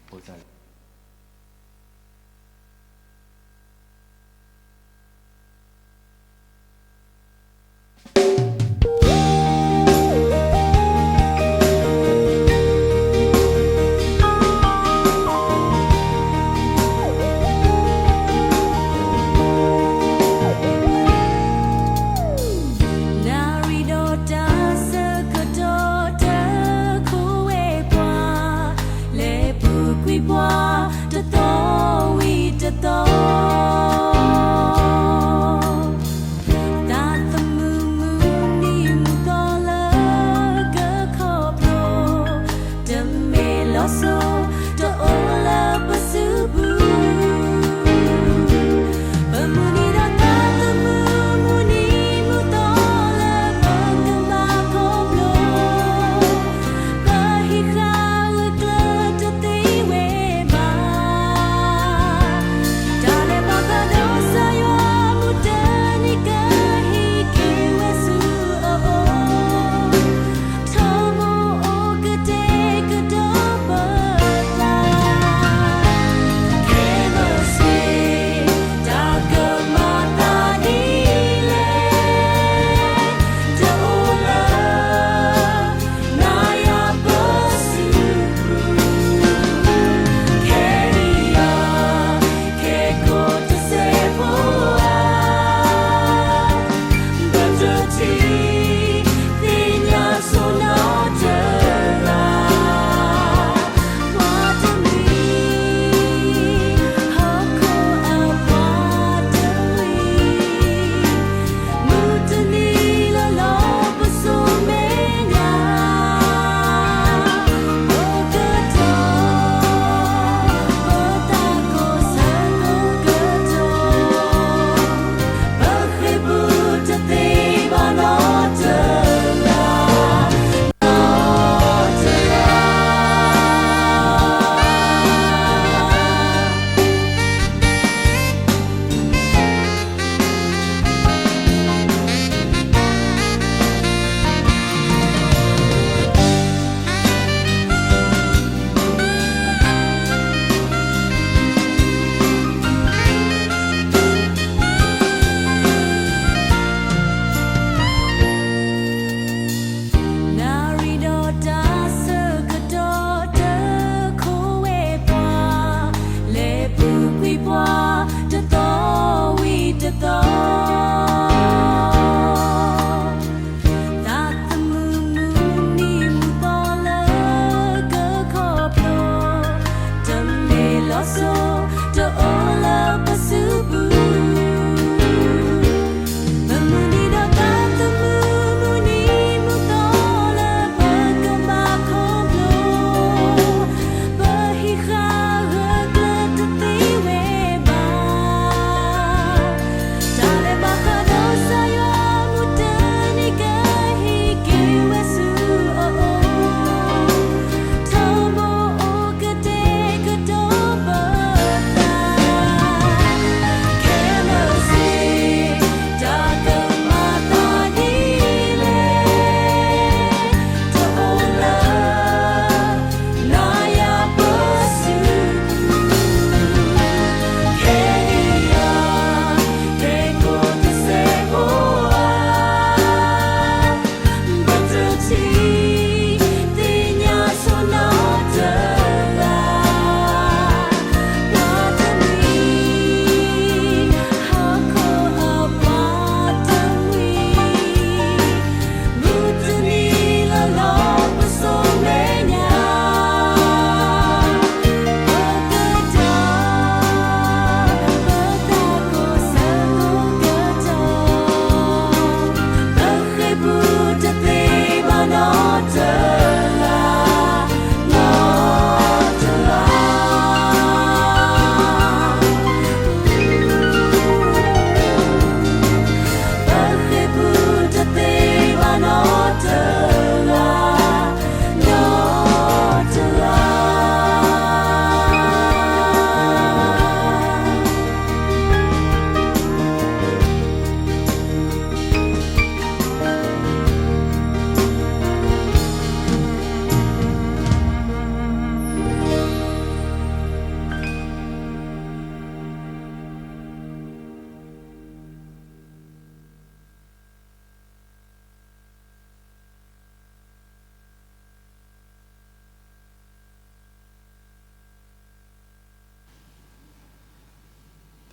ဖိသၣ်လံ နၣ်ရံၣ်ဒီးတၢ်ဆၢကတီၢ်တခိၣ်ဝဲပှၤ လဲၤပူၤကွံာ်ပှၤတသီဝံၤတသီ သးသမူမုၢ်နံၤမုၢ်သီလၢကခီဖျိ တမ့ၢ်လီၤစိၤတအိၣ်လၢပစုပူၤ ပမုၢ်နံၤဒီးသးသမူမုၢ်နံၤမုၢ်သီလၢပကဘၣ်ခီဖျိ ပဟံးဃာ်ဂၢၢ်ကျၢၤတသ့ဝဲ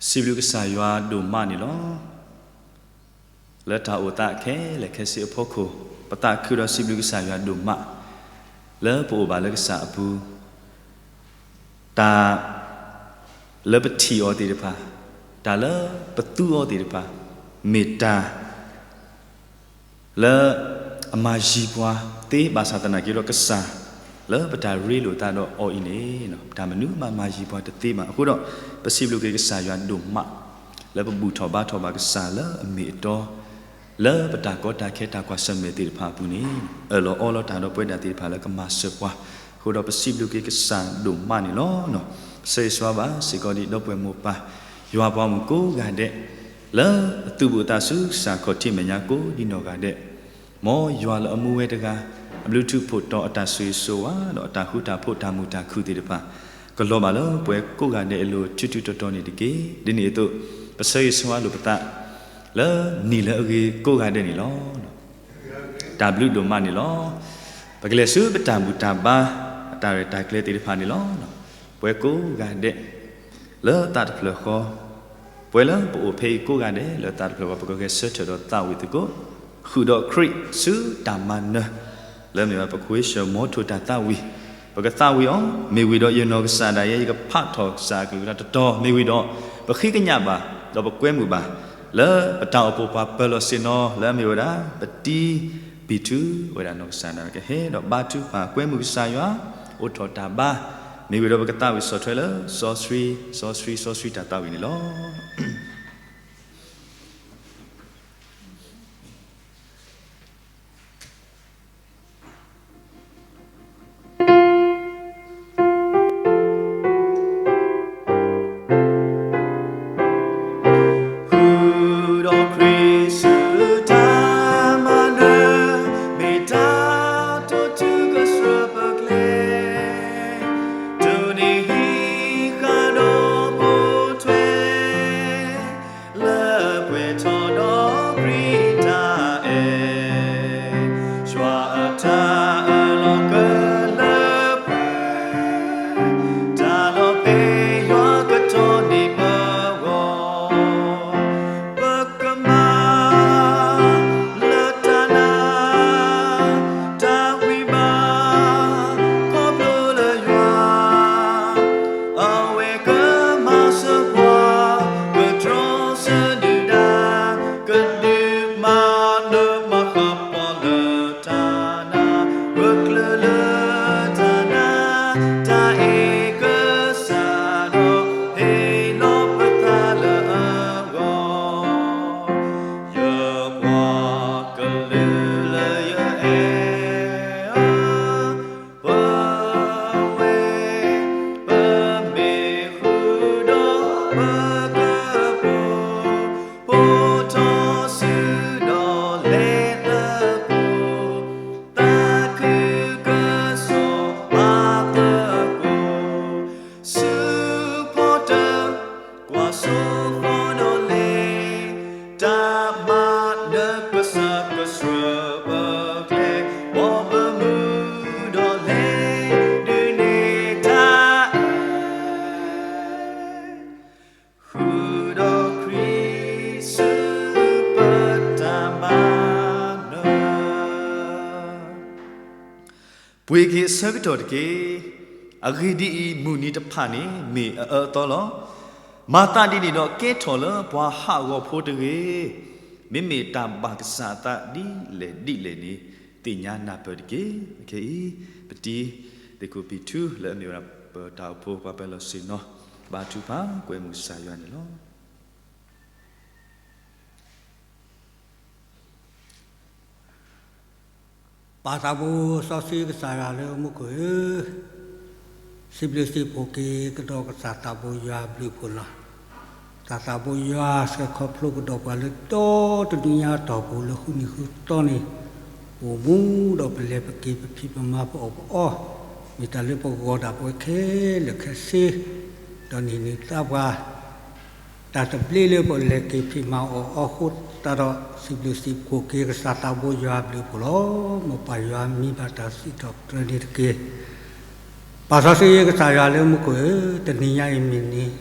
စံးဘျုးကစၢ်ယွၤဒိၣ်မးန့ၣ်လီၤ. လၢတၢ်အိၣ်သးခဲလၢာ်ခဲဆ့အဖီခိၣ်, ပသးခုဒီးစံးဘျုးကစၢ်ယွၤဒိၣ်မး, လၢပအိၣ်ဘၣ်လၢကစၢ်အပူၤ, တၢ်လၢပထံၣ်အီၤသ့ၣ်တဖၣ်, တၢ်လၢပသူအီၤသ့ၣ်တဖၣ်, မ့ၢ်တၢ် လၢအမၤယံၤပှၤသ့ဘၣ်ဆၣ်သနာ်က့ဒီးကစၢ်, လၢပတၢ်ရ့လိာ်သးဒီးအီၤအံၤန့ၣ်, တၢ်မနုၤမးမၤယံၤပှၤတသ့ဘၣ်. အဃိဒီး ပစံးဘျုးက့ၤကစၢ်ယွၤဒိၣ်မး, လၢပဘူၣ်ထီၣ်ဘါထီၣ်ဘၣ်ကစၢ်လၢအမ့ၢ်အတီ, လၢပတၢ်ကီတၢ်ခဲတၢ်ကွၢ်ဆၢၣ်မဲာ်သ့ၣ်တဖၣ်အပူၤန့ၣ်, အၢၣ်လီၤအီလီၤတၢ်ဒီးပဝဲဒၣ်သ့ၣ်တဖၣ်လၢကမၤစၢၤပှၤ, အဃိဒီးပစံးဘျုးက့ၤကစၢ်ဒိၣ်မးန့ၣ်လီၤ. ဆၢဂ့ၤဆၢဝါဘၣ်စ့ၢ်ကီးဒံးဒီပုၢ်ဝဲၢ်မိၢ်ပၢ်, ယွၤပှၤမုၣ်ကိးဂၤဒဲး, လၢအသုးဘူးအသးဆူကစၢ်ခီၣ်ထံးမဲာ်ညါကိးဒံနီၢ်ဂၤဒဲး, မ်ယွၤလၢအမူဝဲတဂၤ, အဘျုးထူးဖှိၣ်တီၤအတၢ်ဆိၣ်ဂ့ၤဆိၣ်ဝါဒီးအတၢ်ဃူတၢ်ဖိးတၢ်မုာ်တၢ်ခုၣ်သ့ၣ်တဖၣ်, ကလီၤဘၣ်လၢပှၤကိးဂၤဒဲးအလိၤထူထူတီၤတီၤန့ၣ်တက့ၢ်. ဒ်န့ၣ်အသိး, ပဆၢဂ့ၤဆၢဝါလိာ်ပသး, လၢနံၣ်လၢအဂ့ၤကိးဂၤဒဲးန့ၣ်လီၤ. တၢ်ဘျုးဒိၣ်မးန့ၣ်လီၤ. ပကလဲၤဆူပတၢ်ဘူၣ်တၢ်ဘါ, အတၢ်ရဲၣ်တၢ်ကျဲၤသ့ၣ်တဖၣ်န့ၣ်လီၤ. ပဝဲကိးဂၤဒဲး, လၢသးတဖျၢၣ်ဃီ, ပဝဲလၢပအိၣ်ဖဲအံၤကိးဂၤဒဲးလၢသးတဖျၢၣ်ဃီ ပကဂဲၤဆၢထၢၣ်ဒီးသးဝံၣ်သကိး, ဃုာ်ဒီးခရံာ်ဆူတၢ်မၤနၢၤ, လၢမ့ၢ်ဝဲပခွ့ဆၢၣ်မီထိၣ်တၢ်သးဝံၣ်, ပကသးဝံၣ်အီၤ, မ့ၢ်ဝံၤဒီးယနီၢ်ကစၢ်ဒၣ်ယဲ ယကဖးထီၣ်ကစၢ်အကလုၢ်ကထါတတီၤ, မ့ၢ်ဝံၤဒီး, ပဃ့ကညးဘၣ်, ဒီးပကွဲမုာ်ဘၣ်, လၢပတၢ်အိၣ်ဖှိၣ်ပှၤပၢၤလီၢ်ဆ့ၣ်နီၤ လၢအမ့ၢ်ဝဲဒၣ်, ပတံၤ, ပံၤထူ, ဝဲဒၣ်နီၢ်ကစၢ်ဒၣ်ကဟဲဒီးဘါထုကဖၣ်ကွဲမုာ်ကစၢ်ယွၤ, အိးထီၣ်တၢ်ဘါ, မ့ၢ်ဝံၤဒီးပကသးဝံၣ်ဆီၣ်ထွဲလၢစီဆှံ, စီဆှံ, စီဆှံတၢ်သးဝံၣ်န့ၣ်လီၤ. ဃုာ်ဒီးခရံာ်ဆူတၢ်မၤနၢၤ, မ့ၢ်တၢ်တိာ်ထူကစၢၢ်ပကျဲ, တုၤနဟံးဃာ်ဒီးပိာ်ထွဲ လၢပှဲၤထီၣ်ဒီးခရံာ်တၢ်အဲၣ်, ယွၤအတၢ်အၢၣ်လီၤကလၢပှဲၤ, တၢ်လီၤဖဲယွၤကတီၢ်န့ၢ်ပဂီၢ်, ပကမၤ လၢတၢ်နာ် တၢ်ဝံဘၣ် ခီဖျိလၢယွၤ, အဝဲကမၤစၢၤပှၤ ကတြီဆၢဒုၣ်ဒါ, ကဒုးမၤနၢၤမၤဃၣ်ပှၤလၢတၢ်နာ်, ဂၢၢ်ကျၢၤလၢတၢ်နာ်, တၢ်အဲၣ်ကစၢ်ဒီး ဟ့ၣ်လီၤပသးလၢအဂီၢ် ယပှၤကလုာ်လၢယအဲၣ်အီၤ, ပဝဲ ပမ့ၢ်ဃုာ်ဒီးပကပူၤ, ပိာ်ထီၣ်စုဒီးလဲၤသကိး, သးခုကစီၣ်ဘၣ်သကိး, ဆူဖီတၢၢ် ကွၢ်စိဃီဒီးလဲၤ, တၢ်မၤနၢၤကစၢ်ကစၢၢ်ပကျဲ, ဘီပမုၢ်ဒီးလဲၤဒုးနဲၣ်တၢ်အဲၣ်, ဃုာ်ဒီးခရံာ်ဆူပတၢ်မၤနၢၤ ပှ့ၤက့ၤအဆၢကတီၢ်တက့ၢ်. အဂ့ၢ်ဒ်အံၤ, မုၢ်နံၤတဖၣ်န့ၣ် မ့ၢ်အအၢအသီလီၤ. မၤသးဒ်န့ၣ်ဒီးကဲထီၣ်လၢပှၤဟးဂီၤဖိတဂ့ၤ. မ့မ့ၢ်တၢ်ဘၣ်ကစၢ်အသးဒ်လဲၣ်ဒ်လဲၣ်န့ၣ် သ့ၣ်ညါနၢ်ပၢၢ်တက့ၢ်. ခဲအံၤ ပတံၤသကိးပံၤထူလၢအမ့ၢ်ဝဲဒၣ်ပတၢ်အိၣ်ဖှိၣ်ပှၤပၢၤလီၢ်ဆ့ၣ်နီၤ ဘါထုကဖၣ်ကွဲမုာ်ကစၢ်ယွၤန့ၣ်လီၤ. ပၢ်သးဘိစီဆှံကစၢ်ယွၤလၢမူခိၣ်ဧၢ, စံးဘျုးစံးဖှိၣ်က့ၤကဒီးကစၢ်သးဘိယွၤအဘျုးအဖှိၣ်လီၤ. တၢ်သးဘိယွၤဆှၢခီဖျိကဒီးပှၤလၢတီတနံၤညါအတီၢ်ပူၤလၢဃုနံၤဃုသီန့ၣ်, ပအိၣ်မူဒီးပလဲၤပက့ၤပဖံးပမၤပအီၣ်ပအီ, မ့ၢ်တၢ်လၢပဂီၤဒၣ်ပဝဲခဲလၢာ်ခဲဆ့, ဒီးန့ၢ်နုာ်သါပှၤ တၢ်သဘျ့လၢပလဲၤက့ၤဖံးမၤအီၣ်အီအဃိသတးဒီး စံးဘျုးစံးဖှိၣ်က့ၤကစၢ်သးဘိယွၤအဘျုးအဖှိၣ်လီၤ. မ်ပၢ်ယွၤမံဘၣ်တၢ်စံးထီၣ်ပတြၢၤန့ၣ်တက့ၢ်. ပၢ်စီဆှံကစၢ်ယွၤလၢမူခိၣ်ဧၢ, တနံၤညါအံၤမ့ၢ်န့ၣ်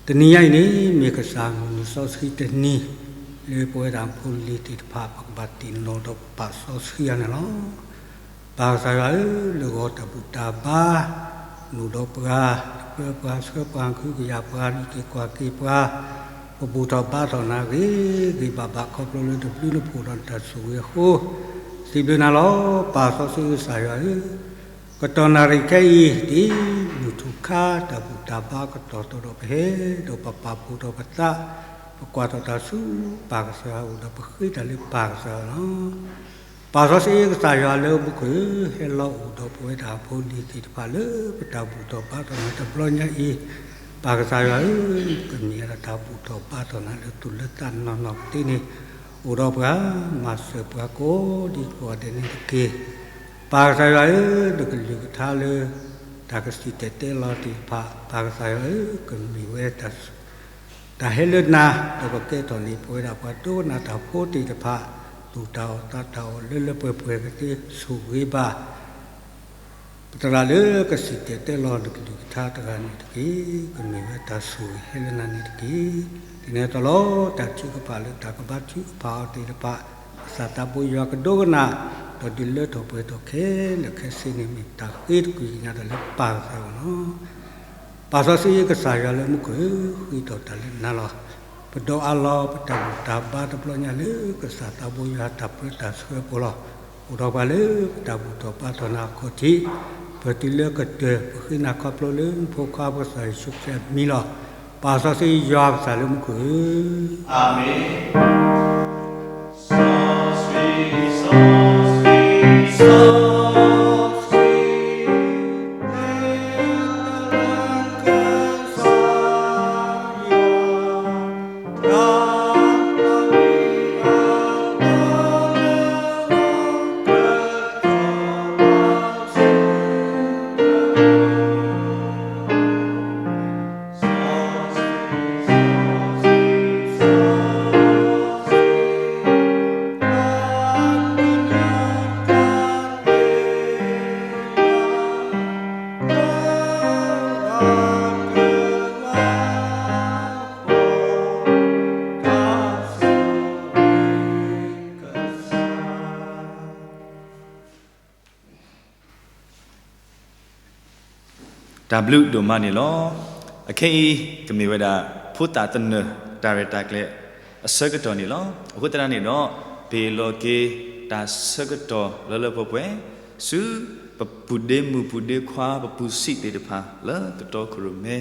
တနံၤညါအံၤန့ၣ် မ့ၢ်ကစၢ်မုၢ်နံၤစီဆှံတနံၤ လၢပဝဲဒၣ်ဖိလံၤသ့ၣ်တဖၣ် ပကဘၣ်သ့ၣ်နီၣ်ဒီးပပာ်စီဆှံအီၤန့ၣ်လီၤ. ပၢ်ကစၢ်ယွၤဧၢ, လၢဂီၤတၢ်ဘူၣ်တၢ်ဘါ နအိၣ်ဒီးပှၤ, တပၢပှၤဆှၢပှၤ ဃုကယာ်ပှၤ ဒုးသ့ၣ်ကွၢ်က့ၤပှၤ, ပဘူၣ်ထီၣ်ဘါထီၣ်နၤဂ့ၤဂ့ၤဘၣ်ဘၣ် ခီဖျိလၢနဘျုးနဖှိၣ်ဒီးနတၢ်ဆိၣ်ဂ့ၤအဃိ, စံးဘျုးနၤလီၤ. ပၢ်စီဆှံကစၢ်ယွၤဧၢ, ကတီၢ်နၣ်ရံၣ်ခဲအံၤ ဒ်မုၢ်ထူၣ်ခါ တၢ်ဘူၣ်တၢ်ဘါကတီၢ်ထီၣ်ဒီးပဟဲ, ဒီးပပာ်ဖှိၣ်ထီၣ်ပသး, ပကွၢ်ထီၣ်တၢ်ဆူပၢ်ကစၢ်ယွၤအအိၣ်ဒီး ပဃ့တၢ်လၢပၢ်ကစၢ်ယွၤလီၤ. ပၢ်စီဆှံကစၢ်ယွၤလၢမူခိၣ်ဧၢ, ဟဲလီၤအိၣ်ဒီးပဝဲဒၣ်ဖိလံၤသ့ၣ်တဖၣ်လၢပတၢ်ဘူၣ်ထီၣ်ဘါထီၣ်နၤတဘျီညါအံၤ, ပၢ်ကစၢ်ယွၤဧၢ, ကမ့ၢ်ဝဲဒၣ်တၢ်ဘူၣ်ထီၣ်ဘါထီၣ်နၤလၢသူၣ်လၢသးနီၢ်နီၢ်ကသ့န့ၣ်, အိၣ်ဒီးပှၤ, မၤစၢၤပှၤကိးဒံကိးဂၤဒဲးန့ၣ်တက့ၢ်. ပၢ်ကစၢ်ယွၤဧၢ, နကလုၢ်ကထါလၢ တၢ်ကစံၣ်တဲၤတဲလီၤသ့ၣ်တဖၣ်, ပၢ်ကစၢ်ယွၤဧၢ, ကမ့ၢ်ဝဲ တၢ်ဟဲလၢနၤ, ဒီးကကဲထီၣ်န့ၢ်ပဝဲဒၣ်ပှၤဒိကနၣ်တၢ်ဖိသ့ၣ်တဖၣ်, သူၣ်တၢ်အီၣ်သးတၢ်အီၣ်လၢလၢပှဲၤပှဲၤကသ့ဆိၣ်ဂ့ၤဘၣ် ပသရၣ်လၢကစံၣ်တဲၤတဲလီၤနကလုၢ်ကထါတဂၤန့ၣ်တက့ၢ်. ကမ့ၢ်ဝဲတၢ်ဆိၣ်ဂ့ၤဟဲလၢနၤန့ၣ်တက့ၢ်. ဒ်န့ၣ်အသိးလီၤ, တၢ်ထုကဖၣ်လၢတၢ်ကဘါထုကဖၣ်အီၤသ့ၣ်တဖၣ်, ကစၢ်သးဘိယွၤကဒိကနၣ်, ဒီးဒုးလၢထီၣ်ပှဲၤထီၣ်ခဲလၢာ်ခဲဆ့န့ၣ် မ့ၢ်တၢ်ဃ့တကွံာ်ကညးတၢ်လၢပၢ်ကစၢ်ယွၤလီၤ. ပၢ်စီဆှံကစၢ်ယွၤလၢမူခိၣ်ဧၢ, ဃ့ထီၣ်တၢ်လၢနၤလီၤ. ပဒိးအးလီၤပတၢ်ဘူၣ်တၢ်ဘါတဘျီညါလၢကစၢ်သးဘိယွၤတၢ်ပၢတၢ်ဆှၢပူၤလီၤ. အိၣ်ဒီးပှၤလၢပတၢ်ဘူၣ်ထီၣ်ဘါထီၣ်နၤအခီၣ်ထံး, ပတုၤလၢကတၢၢ် ပဃ့နၤခီဖျိလၢနဖိခွါပကစၢ်ယ့ၣ်ၡူးခရံာ်အမံၤလီၤ. ပၢ်စီဆှံယွၤပကစၢ်လၢမူခိၣ်ဧၢ, အၤမ့ၣ်. တၢ်ဘျုးဒိၣ်မးန့ၣ်လီၤ. အခဲအံၤ ကမ့ၢ်ဝဲဒၣ် ဖိသၣ်သနၢၣ်တၢ်ရဲၣ်တၢ်ကျဲၤအဆၢကတီၢ်န့ၣ်လီၤ. အဃိသတးန့ၣ်ဒီး ပဟ့ၣ်လီၤက့ၤတၢ်ဆၢကတီၢ်လၢလၢပှဲၤပှဲၤ ဆူပပုၢ်ဒ့မုၣ်ပုၢ်ဒ့ခွါ ပပုၢ်ဆံးသ့ၣ်တဖၣ် လၢကတီၢ်ခိၣ်ရိၣ်မဲ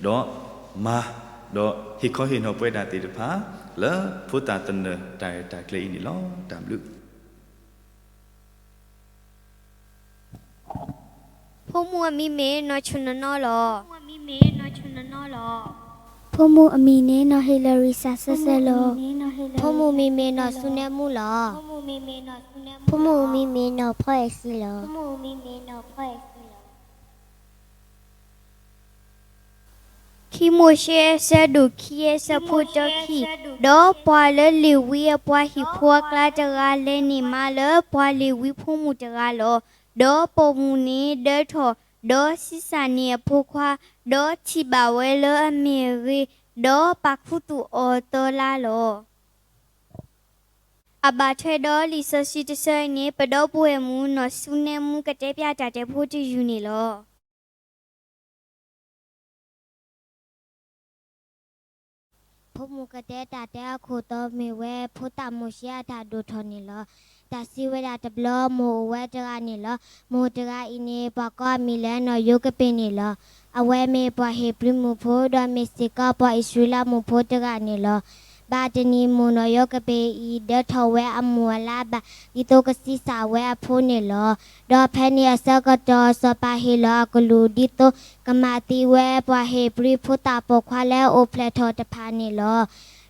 ဒီးမၤ ဒီးဟ့ၣ်ခီဟ့ၣ်နီၤပဝဲဒၣ်သ့ၣ်တဖၣ် လၢဖိသၣ်သနၢၣ်တၢ်ရဲၣ်တၢ်ကျဲၤအံၤန့ၣ်လီၤ. တၢ်ဘျုး ဖိမုၣ်အမံၤမ့ၢ်နီၢ်ဆူၣ်နီၢ်နီၢ်လီၤ. ဖိမုၣ်အမံၤန့ၣ်နီၢ်ဟ့လရံစၢ်စၢၢ်လီၤ. ဖိမုၣ်အမံၤမ့ၢ်နီၢ်စူနဲမူလီၤ. ဖိမုၣ်အမံၤမ့ၢ်နီၢ်ဖီအဲၣ်စံလီၤ. ခံမိၤၡ့အဆၢဒိၣ်ခံအဆၢဖိတၢခံ, ဒီးပှၤလၢလ့ၤဝံအပှၤဟံၣ်ဖိအကျါတဂၤလဲၤန့ၢ်မါလၢပှၤလ့ၤဝံဖိမုၣ်တဂၤလီၤ. ဒီးပိာ်မုၣ်န့ၣ်ဒၢထီၣ်, ဒီးဆံးစၢ်န့ၢ်အဖိခွါ, ဒီးထံၣ်ဘၣ်ဝဲလၢအမ့ၢ်အဂ့ၤ, ဒီးပာ်ခူသူၣ်အီၤသၢလါလီၤ. အဘၣ်ထွဲဒီးလံာ်စီဆှံတဆၢအံၤန့ၣ် ပဒီပုၢ်ဝဲၢ်မုၣ်နီၢ်စူနဲမူကတဲပၠးတၢ်တဲဖိတယုၢ်န့ၣ်လီၤ. ဖိမုၣ်ကတဲတၢ်တဲအခိၣ်တီမ့ၢ်ဝဲ ဖိသၣ်မိၤၡ့အတၢ်ဒိၣ်ထီၣ်န့ၣ်လီၤ. တၢ်စံးဝဲဒၣ်တဘျီ မိၢ်အိၣ်ဝဲတဂၤန့ၣ်လီၤ. မိၢ်တဂၤအံၤန့ၣ် ပှၤကိးအမံၤလၢနီၢ်ယိၤကပ့ၤန့ၣ်လီၤ. အဝဲမ့ၢ်ပှၤဧ့ၤဘြံၤမုၣ်ဖိ ဒီးမ့ၢ်စ့ၢ်ကီးပှၤအံၣ်စရ့လးမုၣ်ဖိတဂၤန့ၣ်လီၤ. ဘၣ်တနံၤမိၢ်နီၢ်ယိၤကပ့ၤအံၤ ဒၢထီၣ်ဝဲအမိၢ်အလါဘၣ် ဒ်သိးကဆံးစၢ်ဝဲအဖိန့ၣ်လီၤ. ဒီးဖဲန့ၣ်အဆၢကတီၢ် စီၤပၤဟ့ၣ်လီၤအကလူး ဒ်သိးကမၤသံဝဲပှၤဧ့ၤဘြံၤဖိသၣ်ပိာ်ခွါလၢအိၣ်ဖျဲၣ်ထီၣ်တဖၣ်န့ၣ်လီၤ.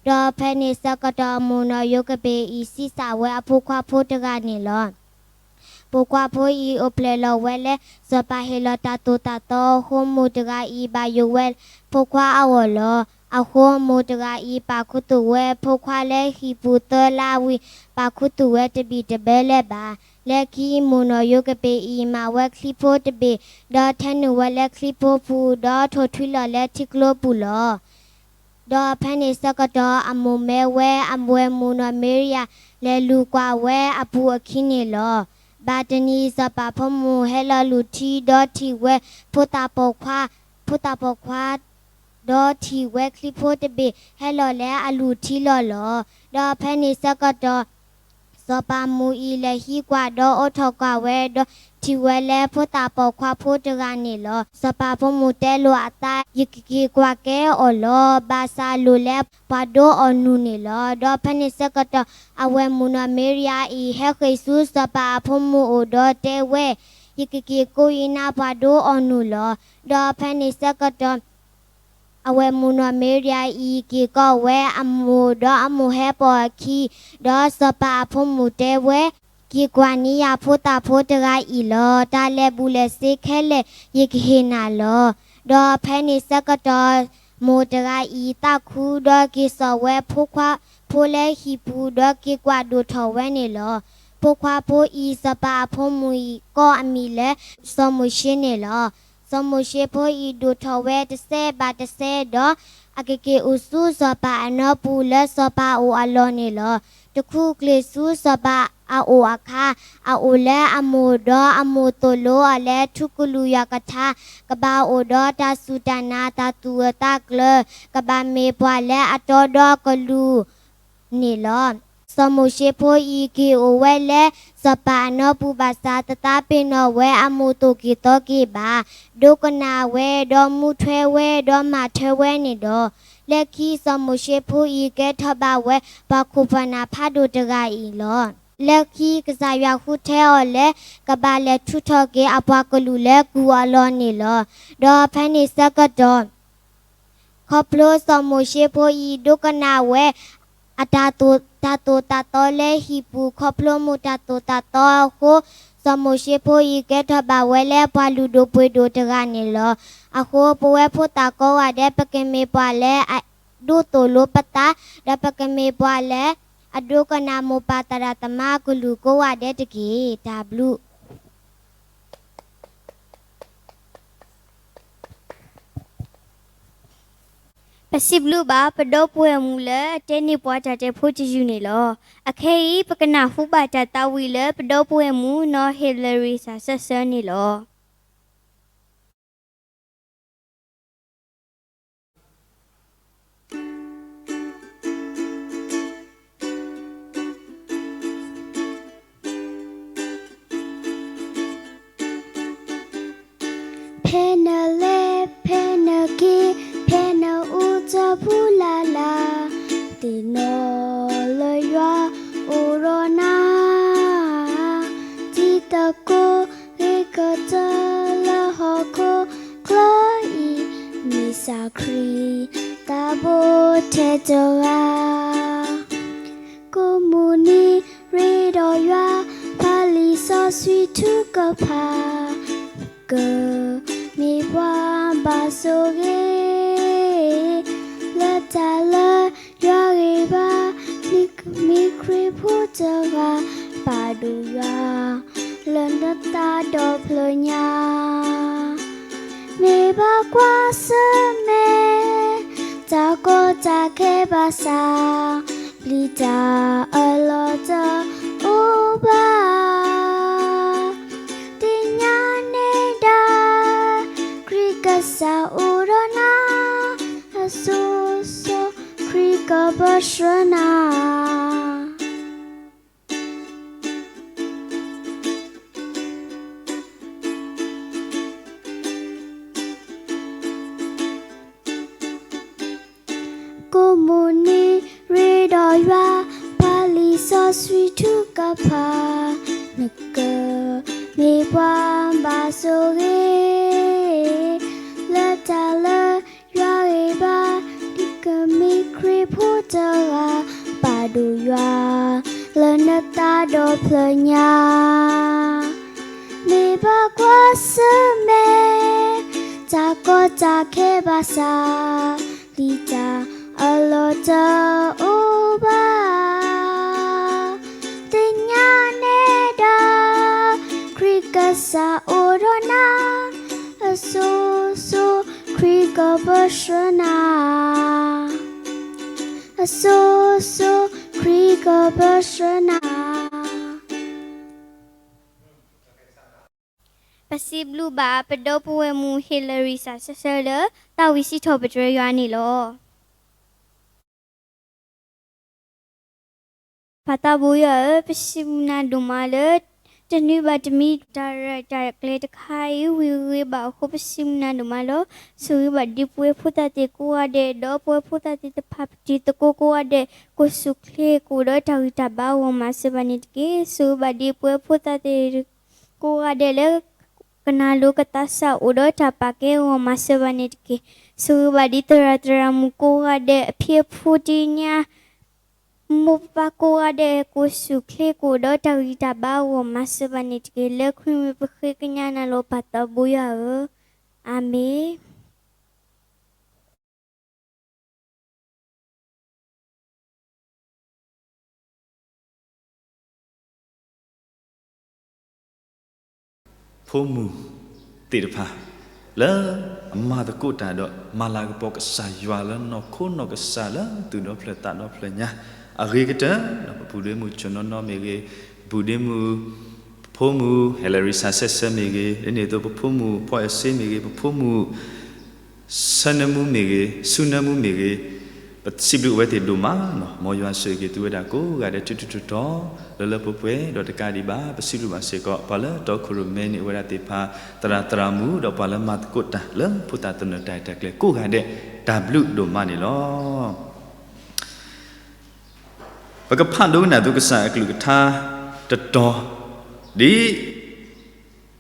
ဒီးဖဲန့ၣ်ဆၢကတီၢ် မိၢ်နီၢ်ယိၤကပ့ၤအံၤ ဆံးစၢ်ဝဲအဖိခွါဖိတဂၤန့ၣ်လီၤ. ပိာ်ခွါဖိအံၤအိၣ်ဖျဲၣ်လီၤဝဲလၢ စီၤပၤဟ့ၣ်လီၤတၢ်သိၣ်တၢ်သီအဃိ မိၢ်တဂၤအံၤဘၣ်ယိၣ်ဝဲဖိခွါအဂီၢ်လီၤ. အဃိမိၢ်တဂၤအံၤ ပာ်ခူသူၣ်ဝဲဖိခွါလၢဟံၣ်ပူၤသၢလါဝံၤ ပာ်ခူသူၣ်ဝဲတဘ့ၣ်တဘၢလၢၤဘၣ်. လၢခံမိၢ်နီၢ်ယိၤကပ့ၤအံၤ မၤဝဲချံဖိတဘ့ၣ်, ဒီးထၢနုာ်ဝဲလၢချံဖိပူၤ, ဒီးထိၣ်ထွံလီၤလၢထံကျိပူၤလီၤ. ဒီးဖဲန့ၣ်ဆၢကတီၢ်အမိၢ်မဲဝဲအဝဲၢ်မုၣ်နီၢ်မ့ရံယၤ လဲၤလူၤကွၢ်ဝဲအပူၤအခံန့ၣ်လီၤ. ဘၣ်တနံၤ စီၤပၤဖိမုၣ်ဟဲလီၤလူၤထံဒီးထံၣ်ဝဲဖိသၣ်ပိာ်ခွါ, ဖိသၣ်ပိာ်ခွါ ဒီးထံၣ်ဝဲချံဖိတဘ့ၣ်ဟဲလီၤလၢအလူၤထံလီၤလီၤ. ဒီးဖဲန့ၣ်ဆၢကတီၢ် စီၤပၤမုၣ်အံၤလဲၤဟံးကွၢ်ဒီးအိးထီၣ်ကွၢ်ဝဲဒီးထံၣ်ဝဲလၢဖိသၣ်ပိာ်ခွါဖိတဂၤန့ၣ်လီၤ. စီၤပၤဖိမုၣ်တဲလိာ်အသး ယကက့ၤကွၢ်ကဲအီၤလီၤ. ဘၣ်ဆၣ်အလိၣ်လၢပှၤဒိအီၣ်နုၢ်န့ၣ်လီၤ. ဒီးဖဲန့ၣ်ဆၢကတီၢ် အဝဲၢ်မုၣ်နီၢ်မ့ရံယၤအံၤ ဟဲဃ့ၢ်ဆူစီၤပၤအဖိမုၣ်အိၣ်ဒီးတဲဝဲ, ယကက့ၤကိးအံၤနၤပှၤဒိအီၣ်နုၢ်လီၤ. ဒီးဖဲန့ၣ်ဆၢကတီၢ် အဝဲၢ်မုၣ်နီၢ်မ့ရံယၤအံၤ က့ၤကီးဝဲအမိၢ်ဒီးအမိၢ်ဟဲပိာ်အခံ, ဒီးစီၤပၤအဖိမုၣ်တဲဝဲ, က့ၤကွၢ်န့ၢ်ယဖိသၣ်ဖိတဂၤအံၤလီၤ. တၢ်လဲၤဘူးလဲၤဆ့ခဲလၢာ် ယကဟ့ၣ်နၤလီၤ. ဒီးဖဲန့ၣ်ဆၢကတီၢ် မိၢ်တဂၤအံၤသးခုဒီးက့ၤစိာ်ဝဲဖိခွါဖိလၢဟံၣ်ပူၤ ဒီးက့ၤကွၢ်ဒိၣ်ထီၣ်ဝဲန့ၣ်လီၤ. ဖိခွါဖိအံၤ စီၤပၤအဖိမုၣ်အံၤကိးအမံၤလၢ စီၤမိၤၡ့န့ၣ်လီၤ. စီၤမိၤၡ့ဖိအံၤဒိၣ်ထီၣ်ဝဲတစဲးဘၣ်တစဲးဒီး အကက့ၤအိၣ်ဆူစီၤပၤအနီပူၤလၢစီၤပၤအအိၣ်အလီၢ်န့ၣ်လီၤ. တခူကျ့ၤဆူစီၤပၤအအိၣ်အခါ, အအိၣ်လၢအမိၢ်ဒီးအမိၢ်သိၣ်လိအီၤလၢထူကလုာ်ယွၤကထါ, ကဘၣ်အိၣ်ဒီးတၢ်စူၢ်တၢ်နာ်တၢ်သူၣ်အၢသးကျၢၤ, ကဘၣ်မ့ၢ်ပှၤလၢအတီဒီးကလုာ် န့ၣ်လီၤ. စီၤမိၤၡ့ဖိအံၤက့ၤအိၣ်ဝဲလၢစီၤပၤအနီပူၤဘၣ်ဆၣ် တသးပ့ၤနီၣ်ဝဲအမိၢ်သိၣ်က့ၤသီက့ၤဘၣ်, ဒိကနၣ်ဝဲဒီးမူထွဲဝဲဒီးမၤထွဲဝဲန့ၣ်ဒီး, လၢခံစီၤမိၤၡ့ဖိအံၤကဲထီၣ်ဘၣ်ဝဲ ပှၤခိၣ်ပှၤနၢ်ဖးဒိၣ်တဂၤအံၤလီၤ. လၢခံကစၢ်ယွၤဃုထၢအီၤလၢ ကဘၣ်လဲၤထုးထီၣ်က့ၤအပှၤကလုာ်လၢကုၢ်အလီၢ်န့ၣ်လီၤ. ဒီးဖဲန့ၣ်ဆၢကတီၢ် ခီဖျိစီၤမိၤၡ့ဖိအံၤဒိကနၣ်ဝဲ အတၢ်သိၣ် တၢ်သိၣ်တၢ်သီလၢဟံၣ်ပူၤ ခီဖျိမုၢ်တၢ်သိၣ်တၢ်သီအဃိ, စီၤမိၤၡ့ဖိအံၤကဲထီၣ်ဘၣ်ဝဲလၢပှၤလုၢ်ဒိၣ်ပှ့ၤဒိၣ်တဂၤန့ၣ်လီၤ. အဃိပဝဲဖိသၣ်ကိးဂၤဒဲး ပကမ့ၢ်ပှၤလၢအဒိသိၣ်လိပသး, ဒီးပကမ့ၢ်ပှၤလၢအဒိကနၣ်မိၢ်ပၢ်သရၣ်သမါအကလုၢ်ကိးဂၤဒဲးတက့ၢ်. တၢ်ဘျုး ပစံးဘျုးဘၣ်ပဒီပုၢ်ဝဲၢ်မုၣ်လၢအတဲန့ၢ်ပှၤတၢ်တဲဖိတယုၢ်န့ၣ်လီၤ. အခဲအံၤ ပကနၢ်ဟူဘၣ်တၢ်သးဝံၣ်လၢပဒီပုၢ်ဝဲၢ်မုၣ်နီၢ်ဟ့လရံစၢ်ဆၢဆၢန့ၣ်လီၤ. ဖဲနလဲၤ ဖဲနက့ၤ ဖဲနအူတၢ်ဖူလၢ်လၢ်, သ့ၣ်နီၣ်လၢယွၤအိၣ်ဒီးနၤ, တံၤသကိး ဂ့ၤကတၢၢ်လၢဟီၣ်ခိၣ်ချၢအံၤ, မ့ၢ်ကစၢ်ခရံာ်သးဘိထဲတဂၤ, ကိးမုၢ်နံၤရ့ဒီးယွၤ ဖးလံာ်စီဆှံထုကဖၣ်, ကမ့ၢ်ပှၤဘၣ်ဆိၣ်ဂ့ၤ လၢတၢ်လၢယွၤဂ့ၤဘၣ်, နကမ့ၢ်ခရံာ်ဖိတဂၤ ပာ်ဒိၣ်ယွၤ လၢနသးဒီဖျၢၣ်ညါ, မ့ၢ်ဘၣ်ကွၢ်ဆၢၣ်မဲာ် တၢ်ကီတၢ်ခဲဘၣ်ဆၣ်, ပျံၤတၢ်အလီၢ်တအိၣ်ဘၣ်, သ့ၣ်ညါန့ၢ်ဒၣ် ခရံာ်ကစၢ်အိၣ်ဒီးနၤ, အစိၤစိၤခရံာ်ကပၢၤဆှၢနၤ. ကိးမုၢ်နံၤရ့ဒီးယွၤ ဖးလံာ်စီဆှံထုကဖၣ်, နကမ့ၢ်ပှၤဘၣ်ဆိၣ်ဂ့ၤ လၢတၢ်လၢယွၤဂ့ၤဘၣ်, နကမ့ၢ်ခရံာ်ဖိတဂၤ ပာ်ဒိၣ်ယွၤ လၢနသးဒီဖျၢၣ်ညါ, မ့ၢ်ဘၣ်ကွၢ်ဆၢၣ်မဲာ် တၢ်ကီတၢ်ခဲဘၣ်ဆၣ်, ပျံၤတၢ်အလီၢ်တအိၣ်ဘၣ်, သ့ၣ်ညါန့ၢ်ဒၣ် ခရံာ်ကစၢ်အိၣ်ဒီးနၤ, အစိၤစိၤခရံာ်ကပၢၤဆှၢနၤ. အစိၤစိၤ ခရံာ်ကပၢဆှၢနၤ. ပစံးဘျုးဘၣ် ပဒီပုၢ်ဝဲၢ်မုၣ် Hillary စးဆၢဆၢလၢ တၢ်ဝံစံးထီၣ်ပတြၢၤယွၤန့ၣ်လီၤ. ပၢ်သးဘိယွၤဧၢ, ပစံးဘျုးနၤဒိၣ်မးလၢ တနွံဘၣ်တနွံ တၢ်ရဲၣ်တၢ်ကျဲၤတခါအံၤ ဝံၤဂ့ၤဘၣ်အဃိ ပစံးဘျုးနၤဒိၣ်မးလီၤ. ဆိၣ်ဂ့ၤဘၣ်ဒ်ပဝဲဖိသၣ်သ့ၣ်ကိးဂၤဒဲး ဒီးပဝဲဖိသၣ်သ့ၣ်တဖၣ်တံၤသကိးကိးဂၤဒဲး ကိးဆူၣ်ချ့ ကအိၣ်ဒီးတၢ်ဂံၢ်တၢ်ဘါ ဂီၢ်မၤစၢၤဘၣ်န့ၣ်တက့ၢ်. ဆိၣ်ဂ့ၤဘၣ်ဒ်ပဝဲဖိသၣ်သ့ၣ် ကိးဂၤဒဲးလၢ ကနၣ်လိာ်ကသးစၢ် အိၣ်ဒီးတၢ်ပာ်ကဲ ဂီၢ်မၤစၢၤဘၣ်န့ၣ်တက့ၢ်. ဆိၣ်ဂ့ၤဘၣ်ဒ်သရၣ်သရၣ်မုၣ်ကိးဂၤဒဲး အဖံအဖုတံၢ်ညါ မိၢ်ပၢ်ကိးဂၤဒဲး ကိးဆူၣ်ချ့ ကအိၣ်ဒီးတၢ်ဂံၢ်တၢ်ဘါ ဂီၢ်မၤစၢၤဘၣ်န့ၣ်တက့ၢ်. လၢခရံာ်မံၤပဃ့ကညးနၤလီၤ ပၢ်သးဘိယွၤဧၢ, အၤမ့ၣ်. ဖိမုၣ်သ့ၣ်တဖၣ် လၢအမၤသကိးတၢ်ဒီး မၤလၤကပီၤကစၢ်ယွၤလၢနီၢ်ခိနီၢ်ကစၢ် လၢသူၣ်ဒီဖျၢၣ်သးဒီဖျၢၣ်ညါ အဂ့ၤကတၢၢ်, ပပုၢ်ဒ့မုၣ် ဆိၣ်နီၢ်နီၢ်မ့ၢ်ဂ့ၤ, ပပုၢ်ဒ့မုၣ် ပဖိမုၣ် Hillary စးဆၢဆၢမ့ၢ်ဂ့ၤ, ဒ်န့ၣ်အသိး ပဖိမုၣ် ဖီအဲၣ်စ့မ့ၢ်ဂ့ၤ, ပဖိမုၣ် ဆၢနၢမူမ့ၢ်ဂ့ၤ, ဆူနၢမူမ့ၢ်ဂ့ၤ, ပစံးဘျုးအဝဲသ့ၣ်ဒိၣ်မးလီၤ. မ်ယွၤဆိၣ်ဂ့ၤက့ၤသုဝဲဒၣ်ကိးဂၤဒဲး ထူထူတီတီတီ လၢလၢပှဲၤပှဲၤ, ဒီးတကးဒံးဘၣ် ပစံးဘျုးဘၣ်စ့ၢ်ကီး ပှၤလၢတီခိၣ်ရိၣ်မဲန့ၣ် အဝဲဒၣ်သ့ၣ်တဖၣ် သရၣ်သရၣ်မုၣ် ဒီးပှၤလၢမၤသကိးတၢ်လၢဖိသၣ်သနၢၣ်တၢ်ရဲၣ်တၢ်ကျဲၤကိးဂၤဒဲး တၢ်ဘျုးဒိၣ်မးန့ၣ်လီၤ. ပကဖးဒိကနၣ်သုကစၢ်အကလုၢ်ကထါတတီၤ, ဒ်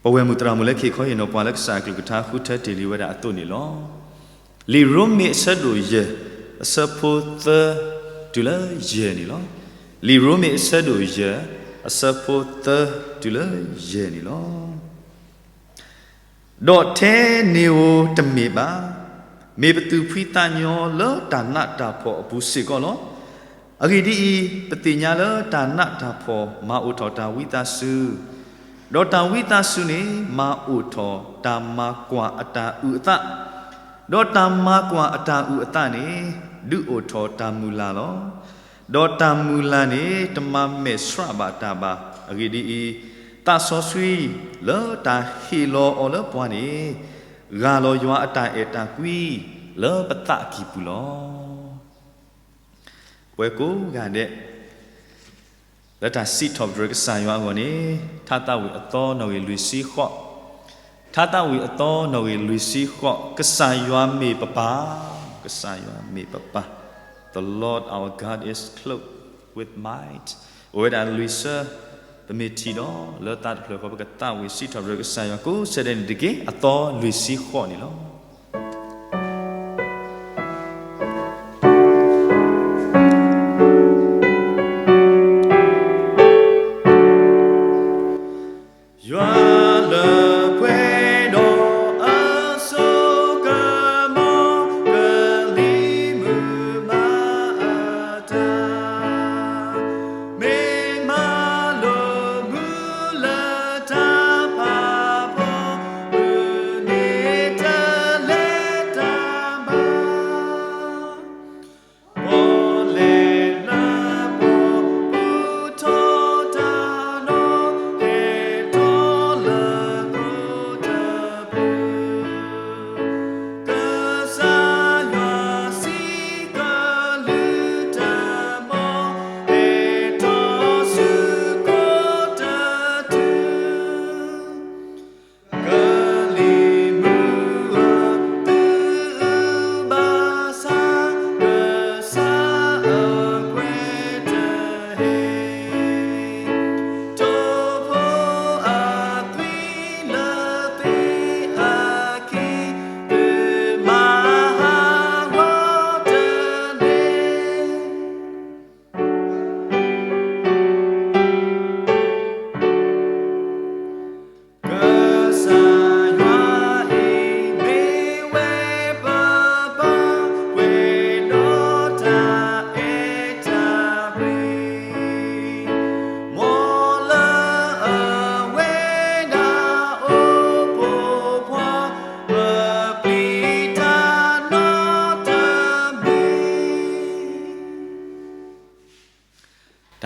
ပဝဲၢ်မုၣ်သရၣ်မုၣ်လၢခံခီဟ့ၣ်နီၤပှၤလၢကစၢ်အကလုၢ်ကထါဃုထၢတ့ၢ်လံဝဲဒၣ်အသိးန့ၣ်လီၤ. လံာ်ရိမ့ၤအဆၢဒိၣ်ယဲၢ် အဆၢဖိသၢတုၤလၢယဲၢ်န့ၣ်လီၤ. လံာ်ရိမ့ၤအဆၢဒိၣ်ယဲၢ် အဆၢဖိသၢတုၤလၢယဲၢ်န့ၣ်လီၤ. ဒီးထဲန့ၣ်ဧိၤတမ့ၢ်ဘၣ်, မ့ၢ်ပသူၣ်ဖှံသးညီလၢတၢ်နးတၢ်ဖှီၣ်အပူၤစ့ၢ်ကီးလီၤ. အဂ့ၢ်ဒ်အံၤ, ပသ့ၣ်ညါလၢတၢ်နးတၢ်ဖှီၣ်မၤအိၣ်ထီၣ်တၢ်ဝံသးစူၤ, ဒီးတၢ်ဝံသးစူၤန့ၣ် မၤအိၣ်ထီၣ်တၢ်မၤကွၢ်အတၢ်အုၣ်အသး, ဒီးတၢ်မၤကွၢ်အတၢ်အုၣ်အသးန့ၣ် ဒုးအိၣ်ထီၣ်တၢ်မုၢ်လၢ်လီၤ. ဒီးတၢ်မုၢ်လၢ်န့ၣ် တမၤမဲာ်ဆှးဘၣ်တၢ်ဘၣ်. အဂ့ၢ်ဒ်အံၤ, သးစီဆှံလၢတၢ်ဟ့ၣ်လီၤအီၤလၢပှၤန့ၣ် ဂၢ်လီၤယွၤအတၢ်အဲၣ်တၢ်ကွံလၢပသးကံၢ်ပူၤလီၤ. ပဝဲကိးဂၤဒဲး လၢတၢ်စံးထီၣ်ပတြၢၤကစၢ်ယွၤအဂီၢ်န့ၣ်, ထါသးဝံၣ်အသီနီၣ်ဂံၢ်လွံၢ်ဆံဃိး, ထါသးဝံၣ်အသီနီၣ်ဂံၢ်လွံၢ်ဆံဃိး, ကစၢ်ယွၤမ့ၢ်ပပၢ်, ကစၢ်ယွၤမ့ၢ်ပပၢ်, The Lord our God is clothed with might. အိၣ်ဝဲဒၣ်လွံၢ်ဆၢ, ပမ့ၢ်ထံၣ်ဒီးလၢသးတဖျၢၣ်ဃီ ပကသးဝံၣ်စံးထီၣ်ပတြၢၤကစၢ်ယွၤကိးဆၢဒဲးန့ၣ်တက့ၢ်. အသီလွံၢ်ဆံဃိးန့ၣ်လီၤ.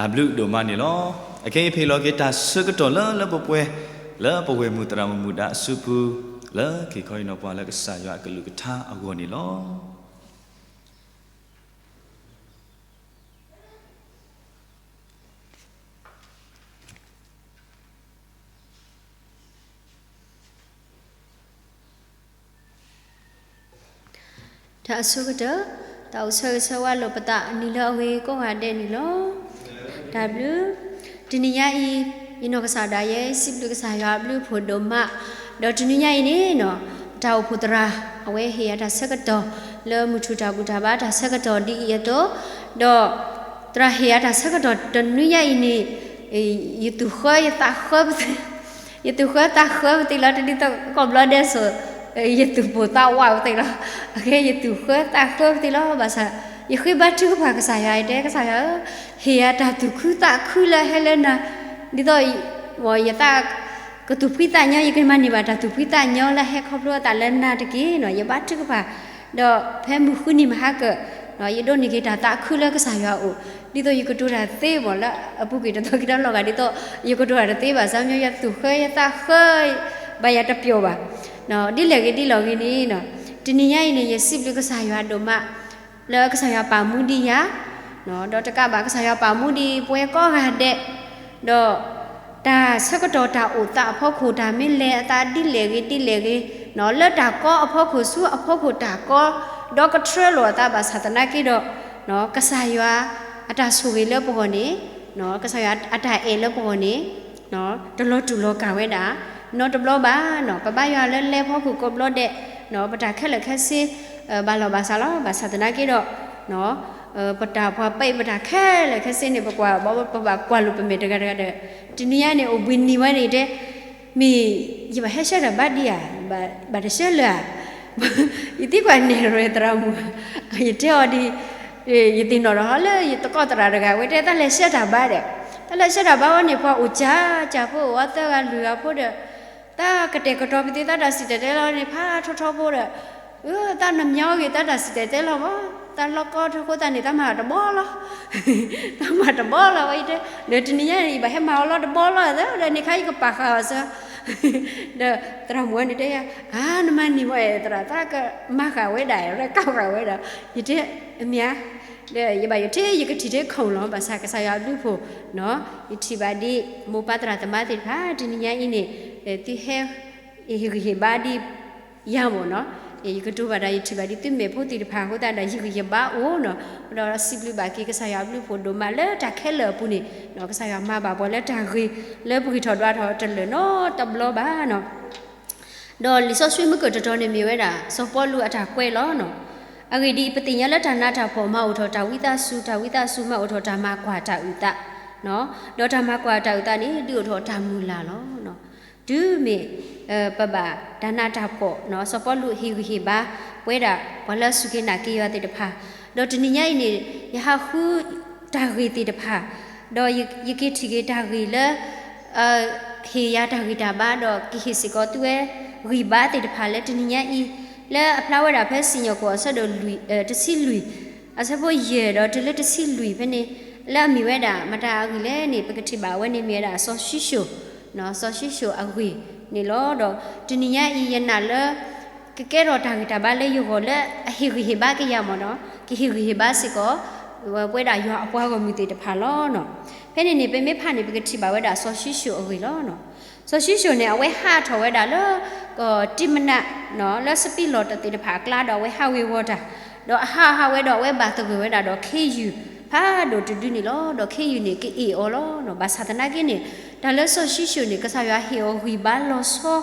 တၢ်ဘျုးဒိၣ်မးန့ၣ်လီၤ. အခဲအံၤပဟ့ၣ်လီၤက့ၤတၢ်ဆၢကတီၢ်လၢလၢပှဲၤပှဲၤ လၢပဝဲၢ်မုၢ်သရၣ်မုၣ်မုၣ်ဒါအစုပူၤ လၢက့ၤခီအံၤနီၤပှၤလၢကစၢ်ယွၤအကလုၢ်ကထါအဂီၢ်န့ၣ်လီၤ. တၢ်အဆိကတၢၢ်, တၢ်အိၣ်ဆၢဂ့ၤဆၢဝါလိာ်ပသးအနံၤလၢအဂ့ၤကိးဂၤဒဲးန့ၣ်လီၤ. တၢ်ဘျုး, တနံၤညါအံၤ ယနီၢ်ကစၢ်ဒၣ်ယဲ စံးဘျုးကစၢ်ယွၤအဘျုးအဖှိၣ်ဒိၣ်မး, ဒီးတနံၤညါအံၤန့ၣ်နီၤ ပတၢ်အိၣ်ဖှိၣ်သရၣ် အဝဲဟ့ၣ်ယၤတၢ်ဆၢကတီၢ် လၢမုၢ်ထူၣ်တၢ်ဘူၣ်တၢ်ဘါတၢ်ဆၢကတီၢ်ဒ်အံၤအသိး, ဒီး သရၣ်ဟ့ၣ်ယၤတၢ်ဆၢကတီၢ်တနွံညါအံၤန့ၣ် ယသူၣ်ဃၢယသးဃၢ ယသူၣ်ဃၢသးဃၢပသ့လီၤ, တဒ်သိးကိးဘျီဒဲးစိၤ ယသူၣ်ပိၢ်သးဝးပသ့လီၤ. အခဲ ယသူၣ်ဃၢသးဃၢပသ့လီၤ. ဘၣ်ဆၣ် ယဃ့ဘါထုကဖၣ်ကစၢ်ယွၤ ယတဲကစၢ်ယွၤဧၢ, ဟ့ၣ်ယၤတၢ်သူၣ်ခုသးခုလၢဟဲလၢနၤ, ဒ်သိး ယသးကသူၣ်ဖှံသးညီ ယကမၤန့ၢ်ဘၣ်တၢ်သူၣ်ဖှံသးညီလၢဟဲခီဖျိအသးလၢနၤတက့ၢ်နီၤ. ယဘါထုကဖၣ် ဒီးဖဲမုၢ်ဃုနံၤမဟါကၢၣ် ယဒိးန့ၢ်က့ၤတၢ်သးခုလၢကစၢ်ယွၤအအိၣ်, ဒ်သိးယကတိၤတၢ်သ့မ့ၢ်လၢအပူၤကွံာ်တသီခံသီလီၤဂာ် ဒ်သိးယကတိၤတၢ်တသ့ဘၣ်ဆၣ် မ့ၢ်ယသူၣ်ဃၢယသးဃၢ ဘၣ်ယၤတပျီၤဘၣ်. ဒ်လဲၣ်ဂ့ၤဒ်လဲၣ်ဂ့ၤန့ၣ် တနံၤညါအံၤန့ၣ် ယစံးဘျုးကစၢ်ယွၤဒိၣ်မး လၢကစၢ်ယွၤပာ်မူဒံးယၤ ဒီးတကးဘၣ်ကစၢ်ယွၤပာ်မူဒံးပဝဲကိးဂၤဒဲး, ဒီး တၢ်ဆၢကတီၢ်တၢ်အိၣ်သးအဖီခိၣ် တၢ်မ့ၢ်လဲၤအသးဒ်လဲၣ်ဂ့ၤဒ်လဲၣ်ဂ့ၤ, လၢတၢ်ကီအဖီခိၣ်ဆူအဖီခိၣ်တၢ်ကီ ဒီးကထြၢလိာ်အသးဘၣ်ဆၣ်သနာ်က့ဒီး ကစၢ်ယွၤအတၢ်ဆိၣ်ဂ့ၤလၢပဂီၢ်န့ၣ်, ကစၢ်ယွၤအတၢ်အဲၣ်လၢပဂီၢ်န့ၣ် တလီၤတူာ်လီၤကာ်ဝဲဒၣ် နီတဘျီဘၣ်နီၤ. ပဘါယွၤလၢလဲၤဖီခိၣ်ကိးဘျီဒဲး, ပတၢ်ခဲလၢာ်ခဲဆ့ ဘၣ်လီၢ်ဘၣ်စးလီၤ. ဘၣ်ဆၣ်သနာ်က့ဒီး ပတၢ်ပှၤပာ်ပတၢ်ခဲလၢာ်ခဲဆ့န့ၣ် ပကွၢ်ဘၣ် ပဘၣ်ကွၢ်လိာ်ပမဲာ်တဂၤတဂၤဒီး တနံၤညါန့ၣ် အိၣ်ဘှံးနံၤဝဲန့ၣ်တဲ မ့ၢ်ယဘၣ်ဟဲဆှၢတၢ်ဘါဒံးဧါ, ဘၣ်တဆှၢလၢၤဧါ. ယသံကွၢ်နဲၣ်ရဲၣ်သရၣ်မုၣ်, ယတဲအီၤဒ် ယသ့ၣ်နီၣ်ထီၣ်လၢယသကိးသရၣ်တဂၤ အဝဲတဲ တၢ်လဲၤဆှၢတၢ်ဘါဒီး, တၢ်လဲၤဆှၢတၢ်ဘါဝဲန့ၣ် ပှၤအိၣ်ကၢ်ကၢ်ဖိ အိၣ်အီၤသၢဂၤလွံၢ်ဂၤဖိဒီး တၢ်ကတဲာ်ကတီၤပသ့ တၢ်တၢ်စံၣ်တဲၤတဲလီၤန့ၣ် ဖးထီထီဖိဒီး, တၢ်နမညီဂ့ၤ တၢ်တၢ်စံၣ်တဲၤတဲလီၤမး, တၢ်လီၤကီထီၣ်ဃိသတးန့ၣ် တၢ်မၤတဘီလီၤ, တၢ်မၤတဘီလီၤဝဲ ယတဲ, ဒီးတနံၤညါန့ၣ် ယဘၣ်ဟဲမၤအီၤလီၤတဘီလီၤ ဒီးန့ၣ်ခါယကပာ်ဃာ်အီၤစၢၤ ဒီးသရၣ်မုၣ်န့ၣ်တဲယၤ, အါ နမၤန့ၢ်ဝဲသရၣ် သရၣ်ကမၤဃာ်ဝဲဒၣ် ရဲၣ်ကီၢ်ဃာ်ဝဲဒီး, ယတဲ, အမ့ၢ်ဧါ, ဒီးယဘၣ်ယထံၣ် ယကထံၣ်ထဲခုၣ်လီၤ ဘၣ်ဆၣ်ကစၢ်ယွၤအဘျုးအဖှိၣ်, ယထံၣ်ဘၣ်ဒ် မိၢ်ပၢ်သရၣ်သမါသ့ၣ်တဖၣ် တနံၤညါအံၤန့ၣ်, သုဟဲ ဟ့ၣ်ဂံၢ်ဟ့ၣ်ဘါဒ် ယၤမ့ၢ်နီၤ, ယကတိၤဘၣ်ဒီး ယထံၣ်ဘၣ်ဒ်သုမဲာ်ဖိသ့ၣ်တဖၣ်အဃိသတးဒီး ယဂံၢ်ယဘါအိၣ်နီၤ, ဒီးစံးဘျုးဘၣ်က့ၤကစၢ်ယွၤအဘျုးအဖှိၣ်ဒိၣ်မးလၢတၢ်ခဲလၢာ်အပူၤန့ၣ်, ကစၢ်ယွၤမၤဘၣ်ပှၤလၢတၢ်ဂ့ၤ လၢပဂံၢ်ထီၣ်ဒွးထီၣ်တလၢာ်နီတဘျီဘၣ်နီၤ. ဒီးလံာ်စီဆှံမုၢ်ကၢၢ်တတီၤန့ၣ်မ့ၢ်ဝဲဒၣ် စီၤပီလူးအတၢ်ကွဲးလီၤနီၤ. အဂ့ၢ်ဒ်အံၤ, ပသ့ၣ်ညါလၢတၢ်နးတၢ်ဖှီၣ်မၤအိၣ်ထီၣ်တၢ်ဝံသးစူၤ, တၢ်ဝံသးစူၤမၤအိၣ်ထီၣ်တၢ်မၤကွၢ်တၢ်အုၣ်သး, ဒီးတၢ်မၤကွၢ်တၢ်အုၣ်သးန့ၣ် ဒုးအိၣ်ထီၣ်တၢ်မုၢ်လၢ်လီၤ. တုၤမ့ၢ် ပဘၣ်တၢ်နးတၢ်ဖှီၣ်, စီၤပီလူးဟ့ၣ်ဂံၢ်ဟ့ၣ်ဘါ ပဝဲဒၣ်ပှၤလၢအစူၢ်က့ၤနာ်က့ၤယွၤသ့ၣ်တဖၣ်, ဒီးတနံၤညါအံၤန့ၣ် ယဟးဃုတၢ်ဂ့ၢ်သ့ၣ်တဖၣ်, ဒီးယက့ၤထံၣ်က့ၤတၢ်ဂ့ၢ်လၢ ဟ့ၣ်ယၤတၢ်ဂံၢ်တၢ်ဘါ ဒီးကဟ့ၣ်စ့ၢ်ကီးသုဝဲဂံၢ်ဘါသ့ၣ်တဖၣ်လၢတနံၤညါအံၤ, လၢအဖျါဝဲဒၣ်ဖဲစံၣ်ညီၣ်ကွီၢ်အဆၢဒိၣ်လွံၢ်, တဆံလွံၢ်, အဆၢဖိယဲၢ်ဒီးတုၤလၢတဆံလွံၢ်ဖဲန့ၣ်, လၢအမ့ၢ်ဝဲဒၣ် မတၤအဂ့ၢ်လဲၣ်န့ၣ် ပကထံၣ်ဘၣ်ဝဲန့ၣ်မ့ၢ်ဝဲဒၣ်စီၤၡံၣ်ၡိၣ်, စီၤၡံၣ်ၡိၣ်အဂ့ၢ်န့ၣ်လီၤ. ဒီးတနံၤညါအံၤ ယနာ်လၢ ကကဲထီၣ်တၢ်ဂံၢ်တၢ်ဘါလၢယဂီၢ်လၢအဟ့ၣ်ဂံၢ်ဟ့ၣ်ဘါက့ၤယၤမ့ၢ်နီၤ, ကဟ့ၣ်ဂံၢ်ဟ့ၣ်ဘါစ့ၢ်ကီး ပဝဲဒၣ်ယွၤအပှၤဂီၢ်မုၢ်သ့ၣ်တဖၣ်လီၤ. ဖဲန့ၣ်န့ၣ် ပမ့ၢ်ဖးန့ၣ် ပကထံၣ်ဘၣ်ဝဲဒၣ်စီၤၡံၣ်ၡိၣ်အဂ့ၢ်လီၤ. စီၤၡံၣ်ၡိၣ်န့ၣ် အဝဲဟးထီၣ်ဝဲဒၣ်လၢ ကီၢ်တံမနး လၢစပံးလီၢ်တသ့ၣ်တဖၣ်အကျါ ဒီးအဝဲဟးဝ့ၤဝီၤတၢ်, ဒီးအဟးဟးဝဲဒီးအဝဲဘၣ်သဂၢၢ်ဝဲဒၣ်ဒီးခ့ယုၢ်ဖးဒိၣ်တဒုန့ၣ်လီၤ. ဒီးခ့ယုၢ်န့ၣ်ကအ့ၣ်အီၤလီၤ. ဘၣ်ဆၣ်သနာ်က့န့ၣ် တၢ်လၢစီၤၡံၣ်ၡိၣ်န့ၣ် ကစၢ်ယွၤဟ့ၣ်အီၤဂံၢ်ဘါလီၤဆီ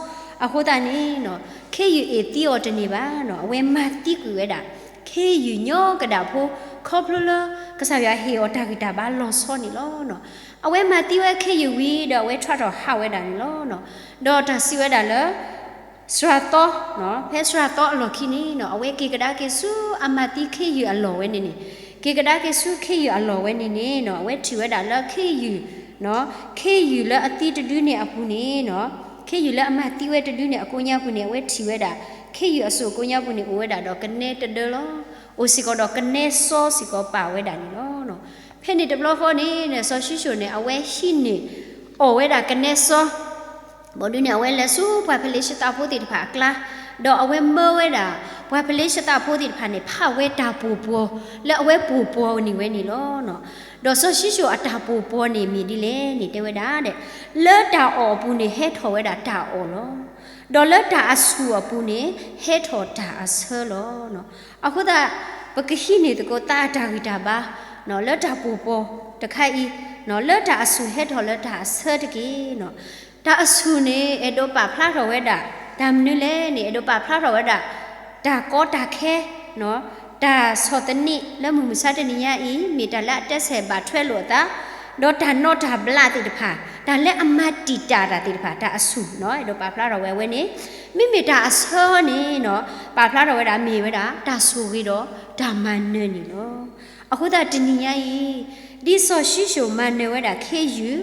အဃိသတးန့ၣ် ခ့ယုၢ်အ့ၣ်သံအီၤတန့ၢ်ဘၣ်. အဝဲမၤသံကွံာ်ဝဲဒၣ် ခ့ယုၢ်ညီကဒၣ်ဖိ ခီဖျိလၢကစၢ်ယွၤဟ့ၣ်အီၤတၢ်ဂံၢ်တၢ်ဘါလီၤဆီန့ၣ်လီၤ. အဝဲမၤသံဝဲခ့ယုၢ်ဝံၤဒီးအဝဲထီၣ်ထီၣ်ဟးဝဲဒၣ်န့ၣ်လီၤ. ဒီးတၢ်စံးဝဲဒၣ်လၢ စှၤသီ, ဖဲစှၤသီအလီၢ်ခံန့ၣ် အဝဲက့ၤကဒါက့ၤဆူအမၤသံခ့ယုၢ်အလီၢ်ဝဲန့ၣ်န့ၣ်, က့ၤကဒါက့ၤဆူခ့ယုၢ်အလီၢ်ဝဲန့ၣ်န့ၣ် အဝဲထံၣ်ဝဲဒၣ်လၢခ့ယုၢ်, ခ့ယုၢ်လၢအသံတဒုန့ၣ်အပူၤန့ၣ် ခ့ယုၢ်လၢအမၤသံဝဲတဒုန့ၣ်အကိးညါပူၤန့ၣ် အဝဲထံၣ်ဝဲဒၣ် ခ့ယုၢ်အစိၣ်အကိးညါပူၤန့ၣ် အိၣ်ဝဲဒၣ်ဒီးကနဲတဒၢလီၤ. အိၣ်စ့ၢ်ကီးဒီးကနဲစီစ့ၢ်ကီးပာ်ဝဲဒၣ်န့ၣ်လီၤ. ဖဲန့ၣ်တဘျီဃီန့ၣ် စီၤၡံၣ်စိၣ်န့ၣ် အဝဲဟံးန့ၢ်အီၣ်ဝဲဒၣ်ကနဲစီ ဘၣ်ဒုးန့ၣ် အဝဲလဲၤဆူပှၤဖလ့ၡသးဖိသ့ၣ်တဖၣ်အကျါ, ဒီးအဝဲမၢဝဲဒၣ် ပှၤဖလ့ၡသးဖိသ့ၣ်တဖၣ်န့ၣ် ဖးဝဲတၢ်ပိာ်ပှီၤ လၢအဝဲပိာ်ပှီၤန့ၢ်ဝဲန့ၣ်လီၤ. ဒီးစီၤၡံၣ်စိၣ်အတၢ်ပိာ်ပှီၤန့ၣ်မ့ၢ်ဒ်လဲၣ်န့ၣ် တဲဝဲဒၣ်ဒီး လၢတၢ်အီၣ်အပူၤန့ၣ် ဟဲထီၣ်ဝဲဒၣ်တၢ်အီၣ်လီၤ. ဒီးလၢတၢ်အဆူၣ်အပူၤန့ၣ် ဟဲထီၣ်တၢ်အဆၢလီၤ. အဃိသတး ပကဟံးန့ၢ်သကိးသးအတၢ်ဂံၢ်တၢ်ဘါ လၢတၢ်ပိာ်ပှီၤတခါအံၤ လၢတၢ်အဆူၣ်ဟဲထီၣ်လၢတၢ်အဆၢတက့ၢ်. တၢ်အဆူၣ်န့ၣ် အဲၣ်ဒိးပာ်ဖျါထီၣ်ဝဲဒၣ် တၢ်မနုၤလဲၣ်န့ၣ် အဲၣ်ဒိးပာ်ဖျါထီၣ်ဝဲဒၣ် တၢ်ကီတၢ်ခဲ တၢ်ဆီၣ်သနံးလၢမုၢ်မဆါတနံၤညါအံၤ မ့ၢ်တၢ်လၢအတဲဆဲးဘၣ်ထွဲလိာ်အသး, ဒီးတၢ်နီၣ်တၢ်ဘျးသ့ၣ်တဖၣ် တၢ်လၢအမၤတံာ်တာ်တၢ်သ့ၣ်တဖၣ် တၢ်အဆူၣ် အဲၣ်ဒိးပာ်ဖျါထီၣ်ဝဲအဝဲန့ၣ်, မ့မ့ၢ်တၢ်အဆၢန့ၣ် ပာ်ဖျါထီၣ်ဝဲဒၣ်မ့ၢ်ဝဲဒၣ် တၢ်ဆိၣ်ဂ့ၤဒီးတၢ်မၤနၢၤန့ၣ်လီၤ. အဃိသတးတနံၤညါအံၤ ဒ်စီၤၡံၣ်စိၣ်မၤနၢၤဝဲဒၣ်ခ့ယုၢ်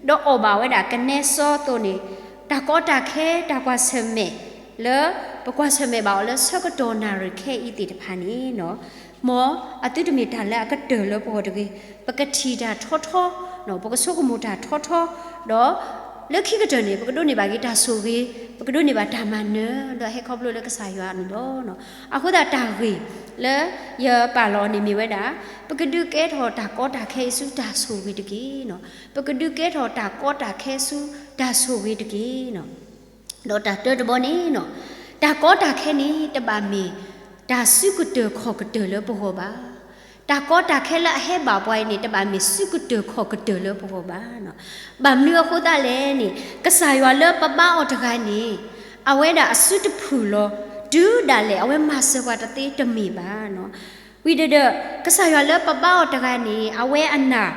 ဒီးအီၣ်ဘၣ်ဝဲဒၣ်ကနဲစီအသိးန့ၣ်, တၢ်ကီတၢ်ခဲ တၢ်ကွၢ်ဆၢၣ်မဲာ် လၢပကွၢ်ဆၢၣ်မဲာ်ဘၣ်အီၤလၢဆၢကတီၢ်နၣ်ရံၣ်ခဲအံၤသ့ၣ်တဖၣ်န့ၣ် မ်အသုတမ့ၢ်တၢ်လၢအကတၢၢ်လၢပဂီၢ်တဂ့ၤ. ပကထံၣ်တၢ်ထီထီ, ပကဆိကမိၣ်တၢ်ထီထီ, ဒီးလၢခံကတၢၢ်န့ၣ် ပကဒိးန့ၢ်ဘၣ်က့ၤတၢ်ဆိၣ်ဂ့ၤ, ပကဒိးန့ၢ်ဘၣ်တၢ်မၤနၢၤ ဒီးဟဲခီဖျိလၢကစၢ်ယွၤအမံၤလီၤ. အဃိသတးတၢ်ဂ့ၢ်လၢယပာ်လီၤန့ၣ်မ့ၢ်ဝဲဒၣ် ပကဒုးကဲထီၣ်တၢ်ကီတၢ်ခဲအံၤဆူတၢ်ဆိၣ်ဂ့ၤတက့ၢ်. ပကဒုးကဲထီၣ်တၢ်ကီတၢ်ခဲဆူတၢ်ဆိၣ်ဂ့ၤတက့ၢ်. ဒီးတၢ်တၢတဘီန့ၣ် တၢ်ကီတၢ်ခဲန့ၣ် တဘၣ်မ့ၢ်တၢ်စုကတၢၢ်ခီၣ်ကတၢၢ်လၢပဂီၢ်ဘၣ်. တၢ်ကီတၢ်ခဲလၢအဟဲဘၣ်ပှၤအံၤန့ၣ် တဘၣ်မ့ၢ်စုကတၢၢ်ခီၣ်ကတၢၢ်လၢပဂီၢ်ဘၣ်. ဘၣ်မနုၤအဃိသတးလဲၣ်န့ၣ် ကစၢ်ယွၤလၢပဘါအီၤတဂၤန့ၣ် အဝဲဒၣ်အစုတဖုၣ်လီၤ. တုၤဒၣ်လဲာ်အဝဲမၤစၢၤပှၤတသ့တမ့ၢ်ဘၣ်. ဝံၤဒီး ကစၢ်ယွၤလၢပဘါအီၤတဂၤန့ၣ် အဝဲအနၢ်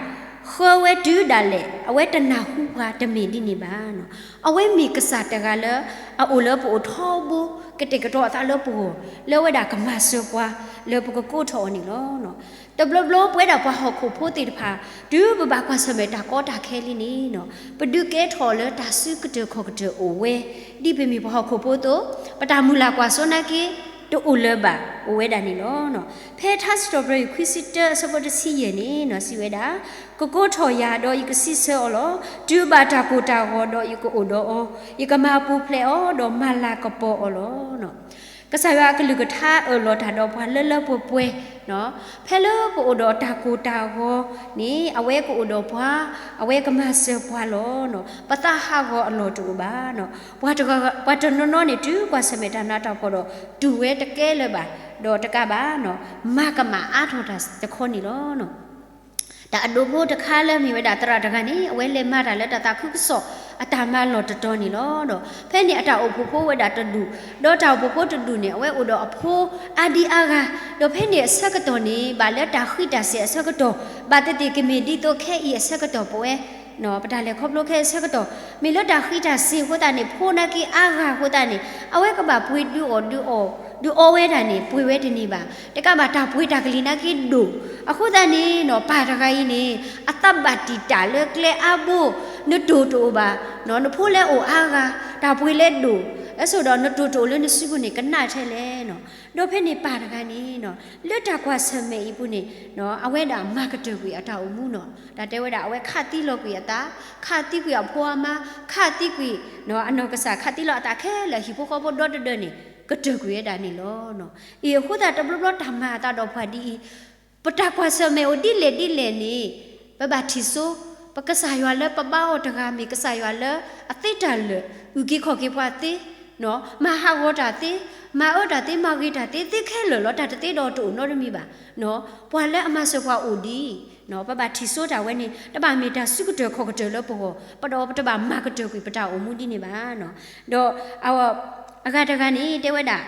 ဃၢဝဲတုၤဒၣ်လဲာ် အဝဲတနၢ်ဟူပှၤတမ့ၢ်ဒ်န့ၣ်ဘၣ်. အဝဲမ့ၢ်ကစၢ်တဂၤလၢ အအိၣ်လၢပအိၣ်ထီဘိ ကတဲာ်ကတီၤအသးလၢပဂီၢ် လၢအဝဲဒၣ်ကမၤစၢၤပှၤ လၢပကကိးထီၣ်အီၤန့ၣ်လီၤ. တဘျီဘျီပဝဲဒၣ်ပှၤဟီၣ်ခိၣ်ဖိသ့ၣ်တဖၣ် တုၤပဘၣ်ကွၢ်ဆၢၣ်မဲာ်တၢ်ကီတၢ်ခဲလံန့ၣ် ပဒုးကဲထီၣ်လၢတၢ်စုကတၢၢ်ခီၣ်ကတၢၢ်အိၣ်ဝဲ ဒ်ပမ့ၢ်ပှၤဟီၣ်ခိၣ်ဖိအသိး ပတၢ်မုၢ်လၢ်ကွၢ်စိနာ်က့ တအိၣ်လၢၤဘၣ်အိၣ်ဝဲဒၣ်န့ၣ်လီၤ. ဖဲထါစံးထီၣ်ပတြၢၤ ခွံဆံတၢ အဆၢဖိတဆံယဲၢ်န့ၣ် စံးဝဲဒၣ်, ကကိးထီၣ်ယၤဒီးယကစံးဆၢအီၤလီၤ. တုၤဘၣ်တၢ်ကိၢ်တၢ်ဂီၤဒီးယကအိၣ်ဒီးအီၤ, ယကမၤပူၤဖျဲးအီၤဒီးမၤလၤကပီၤအီၤလီၤ. ကစၢ်ယွၤအကလုၢ်ကထါအၢၣ်လီၤတၢ်ဒီးပှၤလၢလၢပှဲၤပှဲၤ ဖဲလၢပအိၣ်ဒီးတၢ်ကိၢ်တၢ်ဂီၤန့ၣ် အဝဲကအိၣ်ဒီးပှၤ, အဝဲကမၤစၢၤပှၤလီၤ. ပသးဟးဂီၤအလီၢ်တအိၣ်ဘၣ်. ပှၤတနီၤနီၤန့ၣ် တုၤကွၢ်ဆၢၣ်မဲာ်တၢ်နးတၢ်ဖှီၣ်ဒီး တူၢ်ဝဲတကဲလၢၤဘၣ်, ဒီးတကးဘၣ် မၤကမၣ်အါထီၣ်တၢ်တခီန့ၣ်လီၤ. တၢ်အဒိၣ်ဖိတခါလၢမ့ၢ်ဝဲဒၣ်သရၣ်တဂၤန့ၣ် အဝဲလဲၤမၤတၢ်လၢတၢ်သးခုကစီၣ်အတၢ်မၤလီၢ်တတီၤန့ၣ်လီၤ. ဒီးဖဲန့ၣ်အတၢ်အိၣ်ဖှိၣ်ဖိဝဲဒၣ်တဒူၣ်, ဒီးတၢ်အိၣ်ဖှိၣ်ဖိတဒူၣ်န့ၣ် အဝဲအိၣ်ဒီးအဖိအါဒံအါဂၤ, ဒီးဖဲန့ၣ်အဆၢကတီၢ်န့ၣ် ဘၣ်လၢတၢ်ဃံးတၢ်စ့ၤအဆၢကတီၢ်, ဘၣ်သ့ၣ်သ့ၣ်ကမ့ၢ်ဒ်သိးခဲအံၤအဆၢကတီၢ်ပဝဲ ပတၢ်လဲၤခီဖျိခဲအံၤအဆၢကတီၢ် မ့ၢ်လၢတၢ်ဃံးတၢ်စ့ၤအဃိသတးန့ၣ် ဖိနာ်က့အါဂၤအဃိသတးန့ၣ် အဝဲကဘၣ်ပှ့ၤဒုးအီၣ်ဒုးအီ ဒုးအီဝဲဒၣ်န့ၣ် ပှ့ၤဝဲတန့ၢ်ဘၣ်. တကးဘၣ်တၢ်ပှ့ၤတၢ်ကလံၤနာ်က့ဒိၣ်. အဃိသတးန့ၣ် ပၢ်တဂၤအံၤန့ၣ် အသးဘၣ်တံာ်တာ်လၢကျဲအါဘိ, နတိၢ်တအိၣ်ဘၣ်, နဖိလဲအိၣ်အါဂၤ, တၢ်ပှ့ၤလဲဒိၣ်, အဆိဒီးနတိၢ်တအိၣ်လၢနစုပူၤန့ၣ် ကနးထဲလဲၣ်. ဒီးဖဲန့ၣ်ပၢ်တဂၤန့ၣ် လၢတၢ်ကွၢ်ဆၢၣ်မဲာ်အံၤပူၤန့ၣ် အဝဲဒၣ်မၤကတၢၢ်ကွံာ်အတၢ်အိၣ်မူနီၤ. တၢ်တဲဝဲဒၣ် အဝဲခးသံလီၤကွံာ်အသး, ခးသံကွံာ်အဖိအမါ, ခးသံကွံာ်အနီၢ်ကစၢ်, ခးသံလီၤအသးခဲလၢာ် ဟံၣ်ဖိဃီဖိဒီတဒၢန့ၣ် ကတၢၢ်ကွံာ်ဝဲဒၣ်န့ၣ်လီၤ. အံၤအဃိသတးတဘျီဘျီတၢ်မၤအသးဒီးပှၤဒ်အံၤ ပတၢ်ကွၢ်ဆၢၣ်မဲာ်အိၣ်ဒ်လဲၣ်ဒ်လဲၣ်န့ၣ် ပဘၣ်ထံၣ်စိ ပကစၢ်ယွၤလၢပဘါအီၤတဂၤမ့ၢ်ကစၢ်ယွၤလၢအသ့တၢ်လၢာ် အုၣ်က့ၤခီၣ်က့ၤပှၤသ့, မၤဟးဂီၤတၢ်သ့, မၤအၢတၢ်သ့, မၤဂ့ၤတၢ်သ့, သ့ခဲလၢာ်လီၤ. တၢ်တသ့ဒီးတအိၣ်နီတမံၤဘၣ်. ပှၤလၢအမၤစၢၤပှၤအိၣ်ဒံး, ပဘၣ်ထံၣ်စိတၢ်ဝဲန့ၣ် တဘၣ်မ့ၢ်တၢ်စုကတၢၢ်ခီၣ်ကတၢၢ်လၢပဂီၢ်, ဒီးပတဘၣ်မၤကတၢၢ်ကွံာ်ပတၢ်အိၣ်မူဒ်န့ၣ်ဘၣ်. ဒီးအဂၤတဂၤန့ၣ် တဲဝဲဒၣ်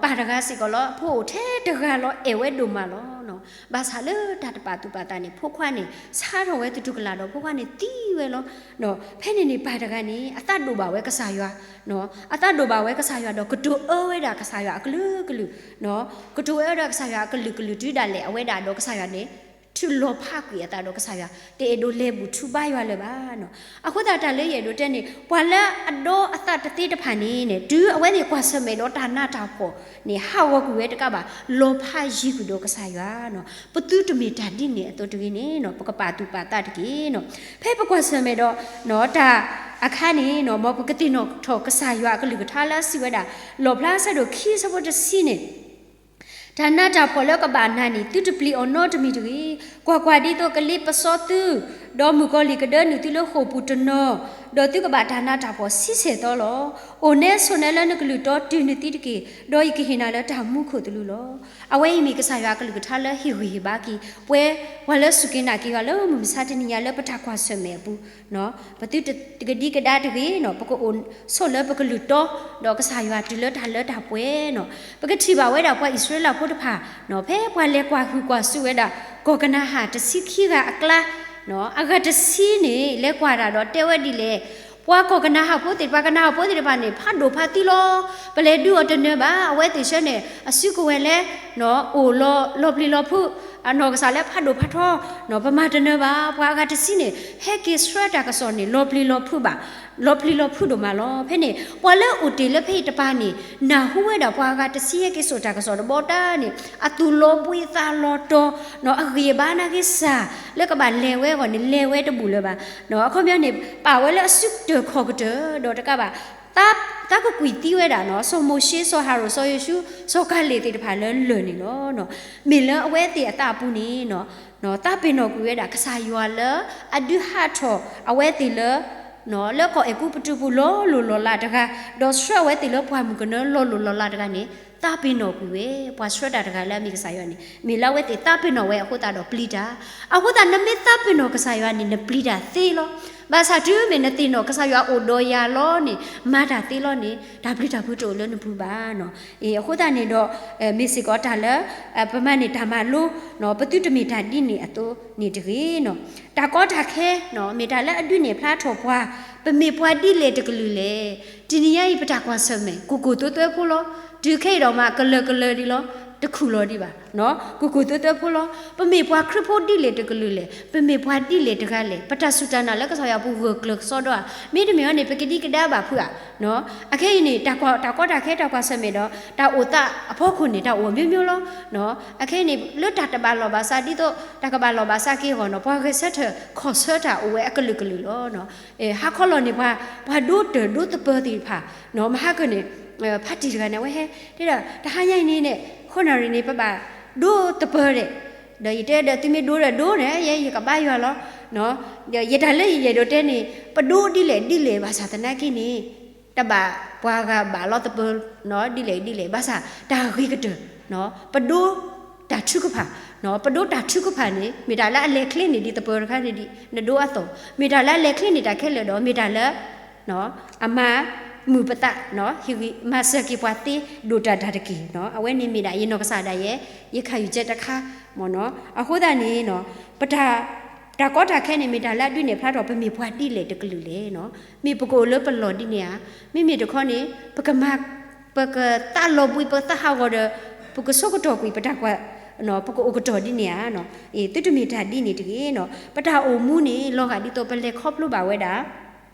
ပၢ်တဂၤစ့ၢ်ကီးလီၤ, အဖိအိၣ်ထဲတဂၤလီၤ, အဲၣ်ဝဲဒိၣ်မးလီၤ. ဘၣ်ဆၣ်လၢတၢ်တပာ်သူၣ်ပာ်သးန့ၣ် ဖိခွါန့ၣ် ဆါထီၣ်ဝဲသတူၢ်ကလာ်ဒီးဖိခွါန့ၣ်သံဝဲလီၤ. ဖဲန့ၣ်န့ၣ် ပၢ်တဂၤန့ၣ် အသးဒိၣ်ဘၣ်ဝဲကစၢ်ယွၤ, အသးဒိၣ်ဘၣ်ဝဲကစၢ်ယွၤဒီး ကတိၤအၢဝဲဒၣ်ကစၢ်ယွၤအကလုာ်ကလုာ်, ကတိၤဝဲဒၣ်ကစၢ်ယွၤအကလုာ်ကလုာ်တုၤဒၣ်လဲာ် အဝဲဒၣ်ဒီးကစၢ်ယွၤန့ၣ် ထု တၢ်လၢအဝဲသ့ၣ်ဆူၣ်လီၤဖးကွံာ်အသးဒီးကစၢ်ယွၤ တအဲၣ်ဒိးလဲၤဘူၣ်ထူဘါယွၤလၢၤဘၣ်နီၤ. အဃိသတးတၢ်လၢယအဲၣ်ဒိးတဲန့ၣ် ပှၤလၢအဒီအသးတသ့တဖၣ်န့ၣ်န့ၣ် တုၤအဝဲသ့ၣ်ကွၢ်ဆၢၣ်မဲာ်ဒီးတၢ်နးတၢ်ဖှီၣ်န့ၣ် ဟးဂီၤကွံာ်ဝဲတကးဘၣ် လီၤဖးယံၤကွံာ်ဒီးကစၢ်ယွၤနီၤ. ပသုတမ့ၢ်တၢ်ဒ်န့ၣ်အသိးတဂ့ၤန့ၣ်နီၤ ပကပာ်သူၣ်ပာ်သးတက့ၢ်နီၤ. ဖဲပကွၢ်ဆၢၣ်မဲာ်ဒီး တၢ်အခါန့ၣ်နီၤ မ်ပကသ့ၣ်နီၣ်ထီၣ်ကစၢ်ယွၤအကလုၢ်ကထါလၢအစံးဝဲဒၣ် လီၣ်ဖျါဆၢဒိၣ်ခံဆၢဖိတဆံန့ၣ် တၢ်နးတၢ်ဖှီၣ်လၢကဘၣ်နၤန့ၣ် သုတပျံၤအီၤနီတမံၤတဂ့ၤ. ကွၢ်ကွၢ်, ဒ်သိးကလ့ပစီသု, ဒီးမုၣ်ကီၤလံၢ်ကဒၢနုာ်သုလၢဃိာ်ပူၤတနီၤ, ဒီးသုကဘၣ်တၢ်နးတၢ်ဖှီၣ်ဆံဆဲၣ်သီလီၤ. အိၣ်နဲဆိးနဲလၢနကလုၢ်တီတုၤနသံတက့ၢ်. ဒီးယကဟ့ၣ်နၤလၢတၢ်မူခိၣ်သလုးလီၤ. အဝဲအံၤမ့ၢ်ကစၢ်ယွၤအကလုၢ်ကထါလၢဟ့ၣ်ဂံၢ်ဟ့ၣ်ဘါက့ၤ ပဝဲပှၤလၢစူၢ်က့ၤနာ်က့ၤယွၤလၢမုၢ်မဆါတနံၤညါလၢပတၢ်ကွၢ်ဆၢၣ်မဲာ်အပူၤ ပသုတကဒံကဒါတဂ့ၤနီၤ, ပကအိၣ်ဆိးလၢပကလုၢ်တီ ဒီးကစၢ်ယွၤတုၤလၢတၢ်လၢတၢ်ပှဲၤနီၤ. ပကထံၣ်ဘၣ်ဝဲဒၣ်ပှၤအံၣ်စရ့လးဖိတဖၣ်နီၤ, ဖဲပှၤလဲၤကွၢ်ဟုၣ်ကွၢ်စူၣ်ဝဲဒၣ် ကီၢ်ကနၤအၣ်တဆံခံဂၤအကျါ အဂၤတဆံန့ၣ် လဲၤကွၢ်တၢ်ဒီးတဲဝဲဒ်လဲၣ်, ပှၤကီၢ်ကနၤအၣ်ဖိသ့ၣ်တဖၣ်, ကနၤအၣ်ဖိသ့ၣ်တဖၣ်န့ၣ် ဖးဒိၣ်ဖးသံလီၤ. ပလဲၤဒုးအီၤတနၢၤဘၣ်. အဝဲသ့ၣ်ဆၢန့ၣ် အစုကဝဲၤလၢ အိၣ်လီၤပျံၤလီၤဖုး အနီၢ်ကစၢ်လၢဖးဒိၣ်ဖးထီ, ပမၤတနၢၤဘၣ်. ပှၤအဂၤတဆံန့ၣ် ဟဲက့ၤဆှၢတၢ်ကစီၣ်န့ၣ် လီၤပျံၤလီၤဖုးဘၣ်, လီၤပျံၤလီၤဖုးဒိၣ်မးလီၤ. ဖဲန့ၣ် ပှၤလၢအိၣ်တ့ၢ်လၢဖဲအံၤတပၤန့ၣ် နၢ်ဟူဝဲဒၣ်ပှၤအဂၤတဆံဟဲက့ၤစိာ်တၢ်ကစီၣ်တဘီတၢ်န့ၣ် အသူၣ်လီၤဘှံးသးလီၤတီၤ, အဂံၢ်အဘါနာ်က့ၤစၢ် လၢကဘၣ်လဲၤဝဲအဂီၢ်န့ၣ် လဲၤဝဲတဘူၣ်လၢၤဘၣ်. အခီပညီန့ၣ် ပာ်ဝဲလၢအစုကတၢၢ်ခီၣ်ကတၢၢ် ဒီးတကးဘၣ် သးကကွံာ်သံဝဲဒၣ်နီၤ, စီၤမိၤၡ့, စီၤဟၤရိၣ်, စီၤယိၤၡူး, စီၤကၤလ့းသ့ၣ်တဖၣ်လၢလၢၢ်န့ၣ်လီၤ. မ့ၢ်လၢအဝဲသ့ၣ်အသးအပူၤန့ၣ် သးပ့ၤနီၣ်ကွံာ်ဝဲဒၣ်ကစၢ်ယွၤလၢအဒုးဟးထီၣ်အဝဲသ့ၣ်လၢ လၢကီၢ်အဲၤကူပတူးပူၤလီၤလိၢ်လီၤလးတဂၤ, ဒီးဆှၢအဝဲသ့ၣ်လၢပှၢ်မုၢ်ကနၢလီၤလိၢ်လီၤလးတဂၤန့ၣ် သးပ့ၤနီၣ်ကွံာ်ဝဲ ပှၤဆှၢတၢ်တဂၤလၢအမ့ၢ်ကစၢ်ယွၤန့ၣ် မ့ၢ်လၢအဝဲသ့ၣ်သးပ့ၤနီၣ်ဝဲအဃိသတးဒီးပျံၤတၢ်. အဃိသတးနမ့ၢ်သးပ့ၤနီၣ်ကစၢ်ယွၤန့ၣ် နပျံၤတၢ်သ့လီၤ. ဘၣ်ဆၣ်တုၤမ့ၢ်နသ့ၣ်နီၣ်ကစၢ်ယွၤအိၣ်ဒီးယၤလီၤန့ၣ် မၤတၢ်သ့လီၤန့ၣ် တၢ်ပျံၤတၢ်ဖုးတအိၣ်လၢနပူၤဘၣ်နီၤ. အဃိသတးန့ၣ်ဒီး မ့ၢ်စ့ၢ်ကီးတၢ်လၢ ပမၤန့ၢ်တၢ်မၤလိ ပသုတမ့ၢ်တၢ်ဒ်န့ၣ်အသိးန့ၣ်တဂ့ၤနီၤ. တၢ်ကီတၢ်ခဲ မ့ၢ်တၢ်လၢအဒုးနဲၣ်ဖျါထီၣ်ပှၤ ပမ့ၢ်ပှၤဒ်လဲၣ်တကလုာ်လဲၣ်. တနံၤညါအံၤ ပတၢ်ကွၢ်ဆၢၣ်မဲာ် ကိၢ်ကိၢ်သွဲသွဲဖိလီၤ. တုၤခဲအံၤဒီးမး ကလၢာ်ကလၢာ်ဒံးလီၤ. တခူၣ်လီၤဒံးဘၣ်. ကိၢ်ကိၢ်သွဲသွဲဖိလီၤ. ပမ့ၢ်ပှၤခရံာ်ဖိဒ်လဲၣ်တကလုာ်လဲၣ်. ပမ့ၢ်ပှၤဒ်လဲၣ်တဂၤလဲၣ်. ပတၢ်စူၢ်တၢ်နာ်လၢကစၢ်ယွၤအပူၤဂၢၢ်ကျၢၤကစီဒီဧါ. မ့တမ့ၢ်ဘၣ်န့ၣ် ပကဒံကဒါဘၣ်ဖုးဧါ. အခဲအံၤန့ၣ် တၢ်ကီတၢ်ခဲတၢ်ကွၢ်ဆၢၣ်မဲာ်ဒီး တၢ်အိၣ်သးအဖီခိၣ်န့ၣ် တၢ်အိၣ်အမျိုးမျိုးလီၤ. အခဲအံၤန့ၣ် လၢတၢ်တဘၣ်လီၢ်ဘၣ်စး ဒ်သိးတၢ်ကဘၣ်လီၢ်ဘၣ်စးက့ၤအဂီၢ်နီၤ ပှၤဂဲၤဆၢထၢၣ်ခီၣ်ဆၢတၢ်အိၣ်ဝဲအကလုာ်ကလုာ်လီၤ. ဟါခီလီၤန့ၣ် ပှၤ ပှၤဒိတၢၢ်ဒိသပၢၤသ့ၣ်တဖၣ် မဟါကၢၢ်န့ၣ် ဖါတံၢ်တဂၤန့ၣ် အဝဲဟဲတဲဒီး တဟါညါအံၤန့ၣ်န့ၣ် ဃိနၣ်ရံၣ်န့ၣ် ပဘၣ်ဒိသပၢၤဒီး ဒီးယတဲဒီးသုမ့ၢ်ဒိဒီးဒိန့ၣ် ယဲယကဘါယွၤလီၤ. ယတၢ်လၢယအဲၣ်ဒိးတဲန့ၣ် ပဒိဒ်လဲၣ်ဒ်လဲၣ်ဘၣ်ဆၣ်သနာ်က့န့ၣ် တဘၣ်ပှၤဂၤဘၣ်လီၤသပၢၤ ဒ်လဲၣ်ဒ်လဲၣ် ဘၣ်ဆၣ်တၢ်ဂ့ၤကတၢၢ် ပဒိတၢ်ထုကဖၣ် ပဒိတၢ်ထုကဖၣ်န့ၣ် မ့ၢ်တၢ်လၢအလဲၤချ့န့ၢ်ဒံးသပၢၤတခါန့ၣ်ဒံး နဒိအသိး မ့ၢ်တၢ်လၢအလဲၤချ့န့ၢ်တၢ်ခဲလၢာ်ဒီး မ့ၢ်တၢ်လၢ အမၤမုာ်ပသး ဟ့ၣ်ဂံၢ်မၤစၢၤက့ၤပှၤသ့ဒိၣ်တၢ်တၢ်တက့ၢ်. အဝဲန့ၣ်မ့ၢ်ဒၣ်ယနီၢ်ကစၢ်ဒၣ်ယဲ ယခါယူၢ်ကဲတခါ မ့ၢ်နီၤ. အဃိသတးန့ၣ် ပတၢ် တၢ်ကီတၢ်ခဲန့ၣ် မ့ၢ်တၢ်လၢအဒုးနဲၣ်ဖျါထီၣ် ပမ့ၢ်ပှၤဒ်လဲၣ်တကလုာ်လဲၣ်နီၤ. မ့ၢ်ပကအိၣ်လၢပလီၢ်ဒ်န့ၣ်ဧါ. မ့မ့ၢ်တခီန့ၣ် ပကမၤ ပကသးလီၤဘှံး ပကသးဟးဂီၤဒီး ပကဆိကတီၢ်ကွံာ်ပတၢ်ကွၢ် ပကအိၣ်ကတီၢ်ဒ်န့ၣ်ဧါ. သုတမ့ၢ်တၢ်ဒ်န့ၣ်တဂ့ၤနီၤ. ပတၢ်အိၣ်မူန့ၣ် လီၤဂာ်ဒ်သိးပလဲၤခီဖျိဘၣ်ဝဲဒၣ်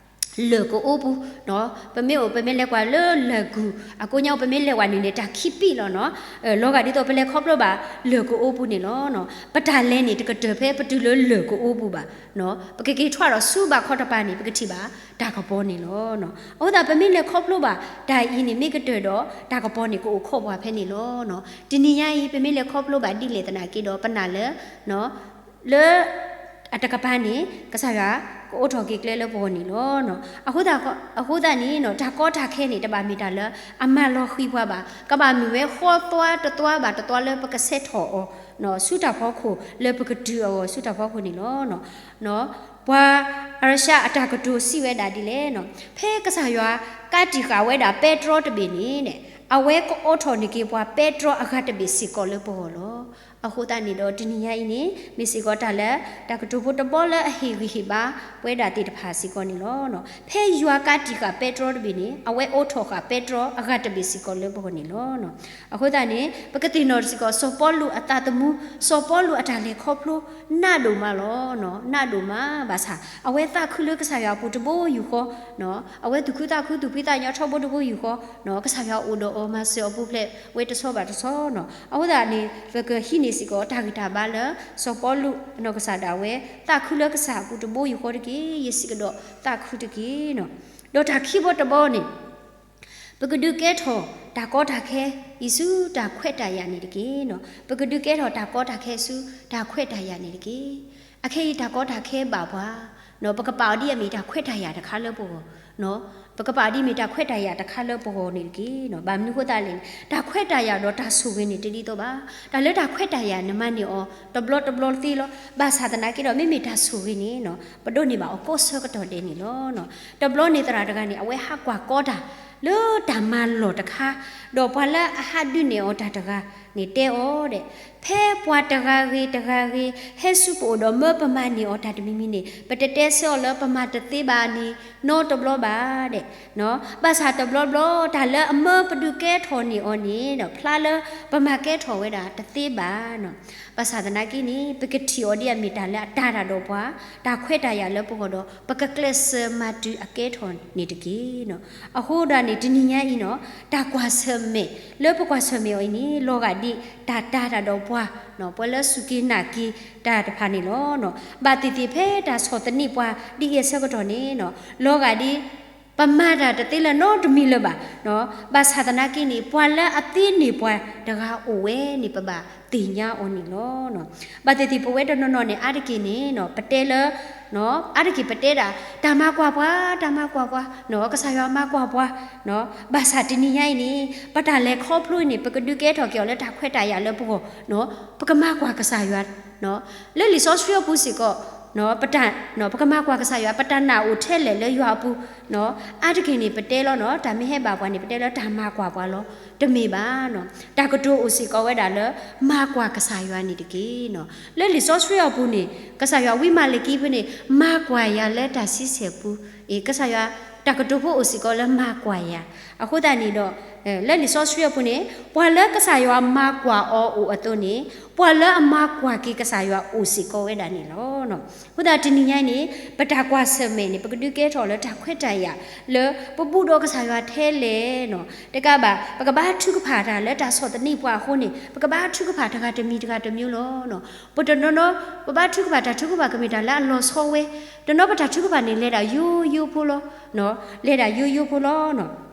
လၢၢ်ကအိပူၤ, ပမ့ၢ်အိၣ် ပမ့ၢ်လဲၤကွၢ်လၢလၢၢ်ကူၣ် အကိးညါအိၣ် ပမ့ၢ်လဲၤဝဲန့ၣ်န့ၣ် တၢ်ခံပံၣ်လီၤနီၤ. လီၤဂာ်ဒ်သိးပလဲၤခီဖျိဘၣ်လၢၢ်ကအိပူၤန့ၣ်လီၤ. ပတၢ်လဲၤန့ၣ် တကတၢၢ်ဖဲပတုၤလၢလၢၢ်ကအိပူၤဘၣ်. ပကက့ၤထွဲဒီးဆူဘၣ်ခီတပၤန့ၣ် ပကထံၣ်ဘၣ်တၢ်ကပီၤန့ၣ်လီၤ. အဃိသတး ပမ့ၢ်လဲၤခီဖျိဘၣ်တၢ်အံၤန့ၣ် မ့ၢ်ကတၢၢ်ဒီးတၢ်ကပီၤန့ၣ် ကအိၣ်ခိးပှၤဖဲန့ၣ်လီၤ. တနံၤညါအံၤ ပမ့ၢ်လဲၤခီဖျိဘၣ်ဒ်လဲၣ်သနာ်က့ဒီး ပနာ်လၢ လၢအတကပၤန့ၣ် ကစၢ်ယွၤကအိးထီၣ်က့ၤကျဲလၢပဂီၢ်န့ၣ်လီၤ. အဃိသတး အဃိသတးန့ၣ် တၢ်ကီတၢ်ခဲန့ၣ် တဘၣ်မ့ၢ်တၢ်လၢအမၤလီၤဃံၤပှၤဘၣ်. ကဘၣ်မ့ၢ်ဝဲဃီသွါတသွါဘၣ်တသွါလၢပကဆဲးထီၣ်အီၤ ဆူတၢ်ဖီခိၣ်လၢပကတုၤအဂီၢ်ဆူတၢ်ဖီခိၣ်န့ၣ်လီၤ. ပှၤအရၡါအတၢ်ကတိၤစံးဝဲဒၣ်ဒ်လဲၣ်, ဖဲကစၢ်ယွၤကးတံာ်ဃာ်ဝဲဒၣ်ပဲတြီတဘ့ၣ်န့ၣ် အဝဲကအိးထီၣ်န့ၢ်က့ၤပှၤပဲတြီအဂၤတဘ့ၣ်စ့ၢ်ကီးလၢပဂီၢ်လီၤ. အဃိသတးန့ၣ်ဒီးတနံၤညါအံၤန့ၣ် မ့ၢ်စ့ၢ်ကီးတၢ်လၢ တၢ်ကတိၤဖိတဘီလၢအဟ့ၣ်ဂံၢ်ဟ့ၣ်ဘါပဝဲဒၣ်သ့ၣ်တဖၣ်စ့ၢ်ကီးန့ၣ်လီၤ. ဖဲယွၤကးတံာ်ဃာ်ပဲတြီတဘ့ၣ်န့ၣ် အဝဲအိးထီၣ်ဃာ်ပဲတြီအဂၤတဘ့ၣ်စ့ၢ်ကီးလၢပဂီၢ်န့ၣ်လီၤ. အဃိသတးန့ၣ် ပကသ့ၣ်နီၣ်စ့ၢ်ကီး စီၤပီလူးအသးသမူ, စီၤပီလူးအတၢ်လဲၤခီဖျိ နးဒိၣ်မးလီၤ. နးဒိၣ်မးဘၣ်ဆၣ် အဝဲသးခုလၢကစၢ်ယွၤအပူၤတဘိယူၢ်ဃီ, အဝဲသူၣ်ခုသးခုသူၣ်ဖှံသးညီထီဘိတဘိယူၢ်ဃီ, ကစၢ်ယွၤအိၣ်ဒီးအီၤမၤစၢၤအီၤပူၤဖျဲးဝဲတဆီဘၣ်တဆီနီၤ. အဃိသတးန့ၣ် ပကဟံးန့ၢ်စ့ၢ်ကီးတၢ်ဂံၢ်တၢ်ဘါလၢ စီၤပီလူးအနီၢ်ကစၢ်ဒၣ်ဝဲ သးခုလၢကစၢ်အပူၤတဘိယူၢ်ဃီတက့ၢ်. ယစ့ၢ်ကီးသးခုတက့ၢ်နီၤ. ဒီးတၢ်ခံဘီတဘီန့ၣ် ပကဒုးကဲထီၣ်တၢ်ကီတၢ်ခဲအံၤဆူတၢ်ခွဲးတၢ်ယာ်န့ၣ်တက့ၢ်နီၤ. ပကဒုးကဲထီၣ်တၢ်ကီတၢ်ခဲဆူတၢ်ခွဲးတၢ်ယာ်န့ၣ်တက့ၢ်. အခဲအံၤတၢ်ကီတၢ်ခဲဘၣ်ပှၤ, ပကပာ်အီၤဒ်အမ့ၢ်တၢ်ခွဲးတၢ်ယာ်တခါလၢပဂီၢ်, ပကပာ်အီၤဒ်အမ့ၢ်တၢ်ခွဲးတၢ်ယာ်တခါလၢပဂီၢ်န့ၣ်တက့ၢ်နီၤ. ဘၣ်မနုၤအဃိသတးလဲၣ်န့ၣ် တၢ်ခွဲးတၢ်ယာ်ဒီးတၢ်ဆိၣ်ဂ့ၤန့ၣ်တဒ်သိးဘၣ်. တၢ်လၢတၢ်ခွဲးတၢ်ယာ်န့ၣ်မၤန့ၢ်အီၤတဘျီတဘျီသ့လီၤ. ဘၣ်ဆၣ်သနာ်က့ဒီး မ့မ့ၢ်တၢ်ဆိၣ်ဂ့ၤန့ၣ်နီၤ ပဒိးန့ၢ်ဘၣ်အီၤကိးဆၢကတီၢ်ဒဲးန့ၣ်လီၤ. တဘျီန့ၣ်သရၣ်တဂၤန့ၣ် အဝဲဟးကွၢ်ကီတၢ်လၢတၢ်မၤလီၢ်တခါ, ဒီးပှၤလၢအဟးဒုးနဲၣ်အီၤတၢ်တဂၤန့ၣ်တဲအီၤဒဲး, ဖဲပှၤတဂၤဂ့ၤတဂၤဂ့ၤ ဟဲဆူပအိၣ်ဒီးမၢပမၤန့ၢ်အီၤတၢ်တမံၤမံၤန့ၣ် ပတတဲဆၢအီၤလၢပမၤတသ့ဘၣ်န့ၣ် နီတဘျီဘၣ်ဒဲး. ဘၣ်ဆၣ်တဘျီဘျီ တၢ်လၢအမၢပဒုးကဲထီၣ်န့ၢ်အီၤန့ၣ်ဒီး ဖျါလၢပမၤကဲထီၣ်ဝဲဒၣ်တသ့ဘၣ်နီၤ. ဘၣ်ဆၣ်သနာ်က့န့ၣ် ပကထံၣ်အီၤဒ်အမ့ၢ်တၢ်လၢအတၤတၢ်ဒီးပှၤ, တၢ်ခွဲးတၢ်ယာ်လၢပဂီၢ်ဒီး ပကကျဲးစၢးမၤတုၤအကဲထီၣ်န့ၣ်တက့ၢ်နီၤ. အဃိဒၣ်န့ၣ် တနံၤညါအံၤနီၤ တၢ်ကွၢ်ဆၢၣ်မဲာ်လၢပကွၢ်ဆၢၣ်မဲာ်အီၤအံၤန့ၣ် လီၤဂာ်ဒ်တၢ်တၤတၢ်ဒီးပှၤ, ပှၤလၢစူၢ်က့ၤနာ်က့ၤတၢ်တဖၣ်န့ၣ်လီၤ. ဘၣ်သ့ၣ်သ့ၣ်ဖဲတၢ်ဆီၣ်သနံးပှၤဒ်အံၤအဆၢကတီၢ်န့ၣ်နီၤ လီၤဂာ်ဒ် ပမၤတၢ်တသ့လၢၤနီတမံၤလၢၤဘၣ်. ဘၣ်ဆၣ်သနာ်က့န့ၣ် ပှၤလၢအသ့န့ၢ်ပှၤတဂၤအိၣ်ဝဲန့ၣ် ပဘၣ်သ့ၣ်ညါအီၤန့ၣ်လီၤ. ဘၣ်သ့ၣ်သ့ၣ်ပဝဲတနီၤနီၤန့ၣ် အါတက့ၢ်န့ၣ်နီၤ ပတဲလၢ အါတက့ၢ်ပတဲဒၣ် တၢ်မၤကွၢ်ပှၤ, တၢ်မၤကွၢ်ပှၤ, ကစၢ်ယွၤမၤကွၢ်ပှၤ, ဘၣ်ဆၣ်တနံၤညါအံၤန့ၣ် ပတၢ်လဲၤခီဖျိအံၤန့ၣ် ပကဒုးကဲထီၣ်က့ၤအီၤလၢတၢ်ခွဲးတၢ်ယာ်လၢပဂီၢ်, ပကမၤကွၢ်ကစၢ်ယွၤ လၢလံာ်စီဆှံအပူၤစ့ၢ်ကီး ပတၢ် ပကမၤကွၢ်ကစၢ်ယွၤ ပတၢ်နာ်အိၣ်ထဲလဲၣ်လၢယွၤအပူၤ, အါတက့ၢ်န့ၣ် ပတဲလီၤနီၤ တၢ်မ့ၢ်ဟဲဘၣ်ပှၤန့ၣ် ပတဲလၢတၢ်မၤကွၢ်ပှၤလီၤ. တမ့ၢ်ဘၣ်နီၤ တၢ်ကတိၤအိၣ်စ့ၢ်ကီးဝဲဒၣ်လၢ မၤကွၢ်ကစၢ်ယွၤန့ၣ်တက့ၢ်နီၤ. လၢလံာ်စီဆှံအပူၤန့ၣ် ကစၢ်ယွၤဝံမၤလကံဖဲန့ၣ် မၤကွၢ်ယၤလၢတၢ်ဆံဆဲၣ်ပူၤ, အ့ ကစၢ်ယွၤ တၢ်ကတိၤဖိအိၣ်စ့ၢ်ကီးလၢမၤကွၢ်ယၤ, အဃိသတးန့ၣ်ဒီး လၢလံာ်စီဆှံအပူၤန့ၣ် ပှၤလၢကစၢ်ယွၤမၤကွၢ်အီၤအိၣ်အသိးန့ၣ် ပှၤလၢအမၤကွၢ်က့ၤကစၢ်ယွၤအိၣ်စ့ၢ်ကီးဝဲဒၣ်န့ၣ်လီၤ. အဃိသတးတနံၤညါအံၤန့ၣ် ပတၢ်ကွၢ်ဆၢၣ်မဲာ်န့ၣ် ပကဒုးကဲထီၣ်လၢတၢ်ခွဲးတၢ်ယာ် လၢပဘူးဒီးကစၢ်ယွၤထဲလဲၣ်နီၤ. တကးဘၣ် ပကဘၣ်ထုကဖၣ်တၢ်လၢတၢ်ဆီၣ်သနံးပှၤအဃိန့ၣ် ပကဘၣ်ထုကဖၣ်တဂၤတမံၤတဂၤတမံၤလီၤ. ပတနီၤနီၤ ပဘၣ်ထုကဖၣ်တၢ်ထုကဖၣ်ကမ့ၢ်တၢ်လၢအလီၤဆီဝဲ, တနီၤပတၢ်ထုကဖၣ်န့ၣ်လဲၤဒၣ်ယိယိဖိလီၤ, လဲၤဒၣ်ယိယိဖိလီၤ.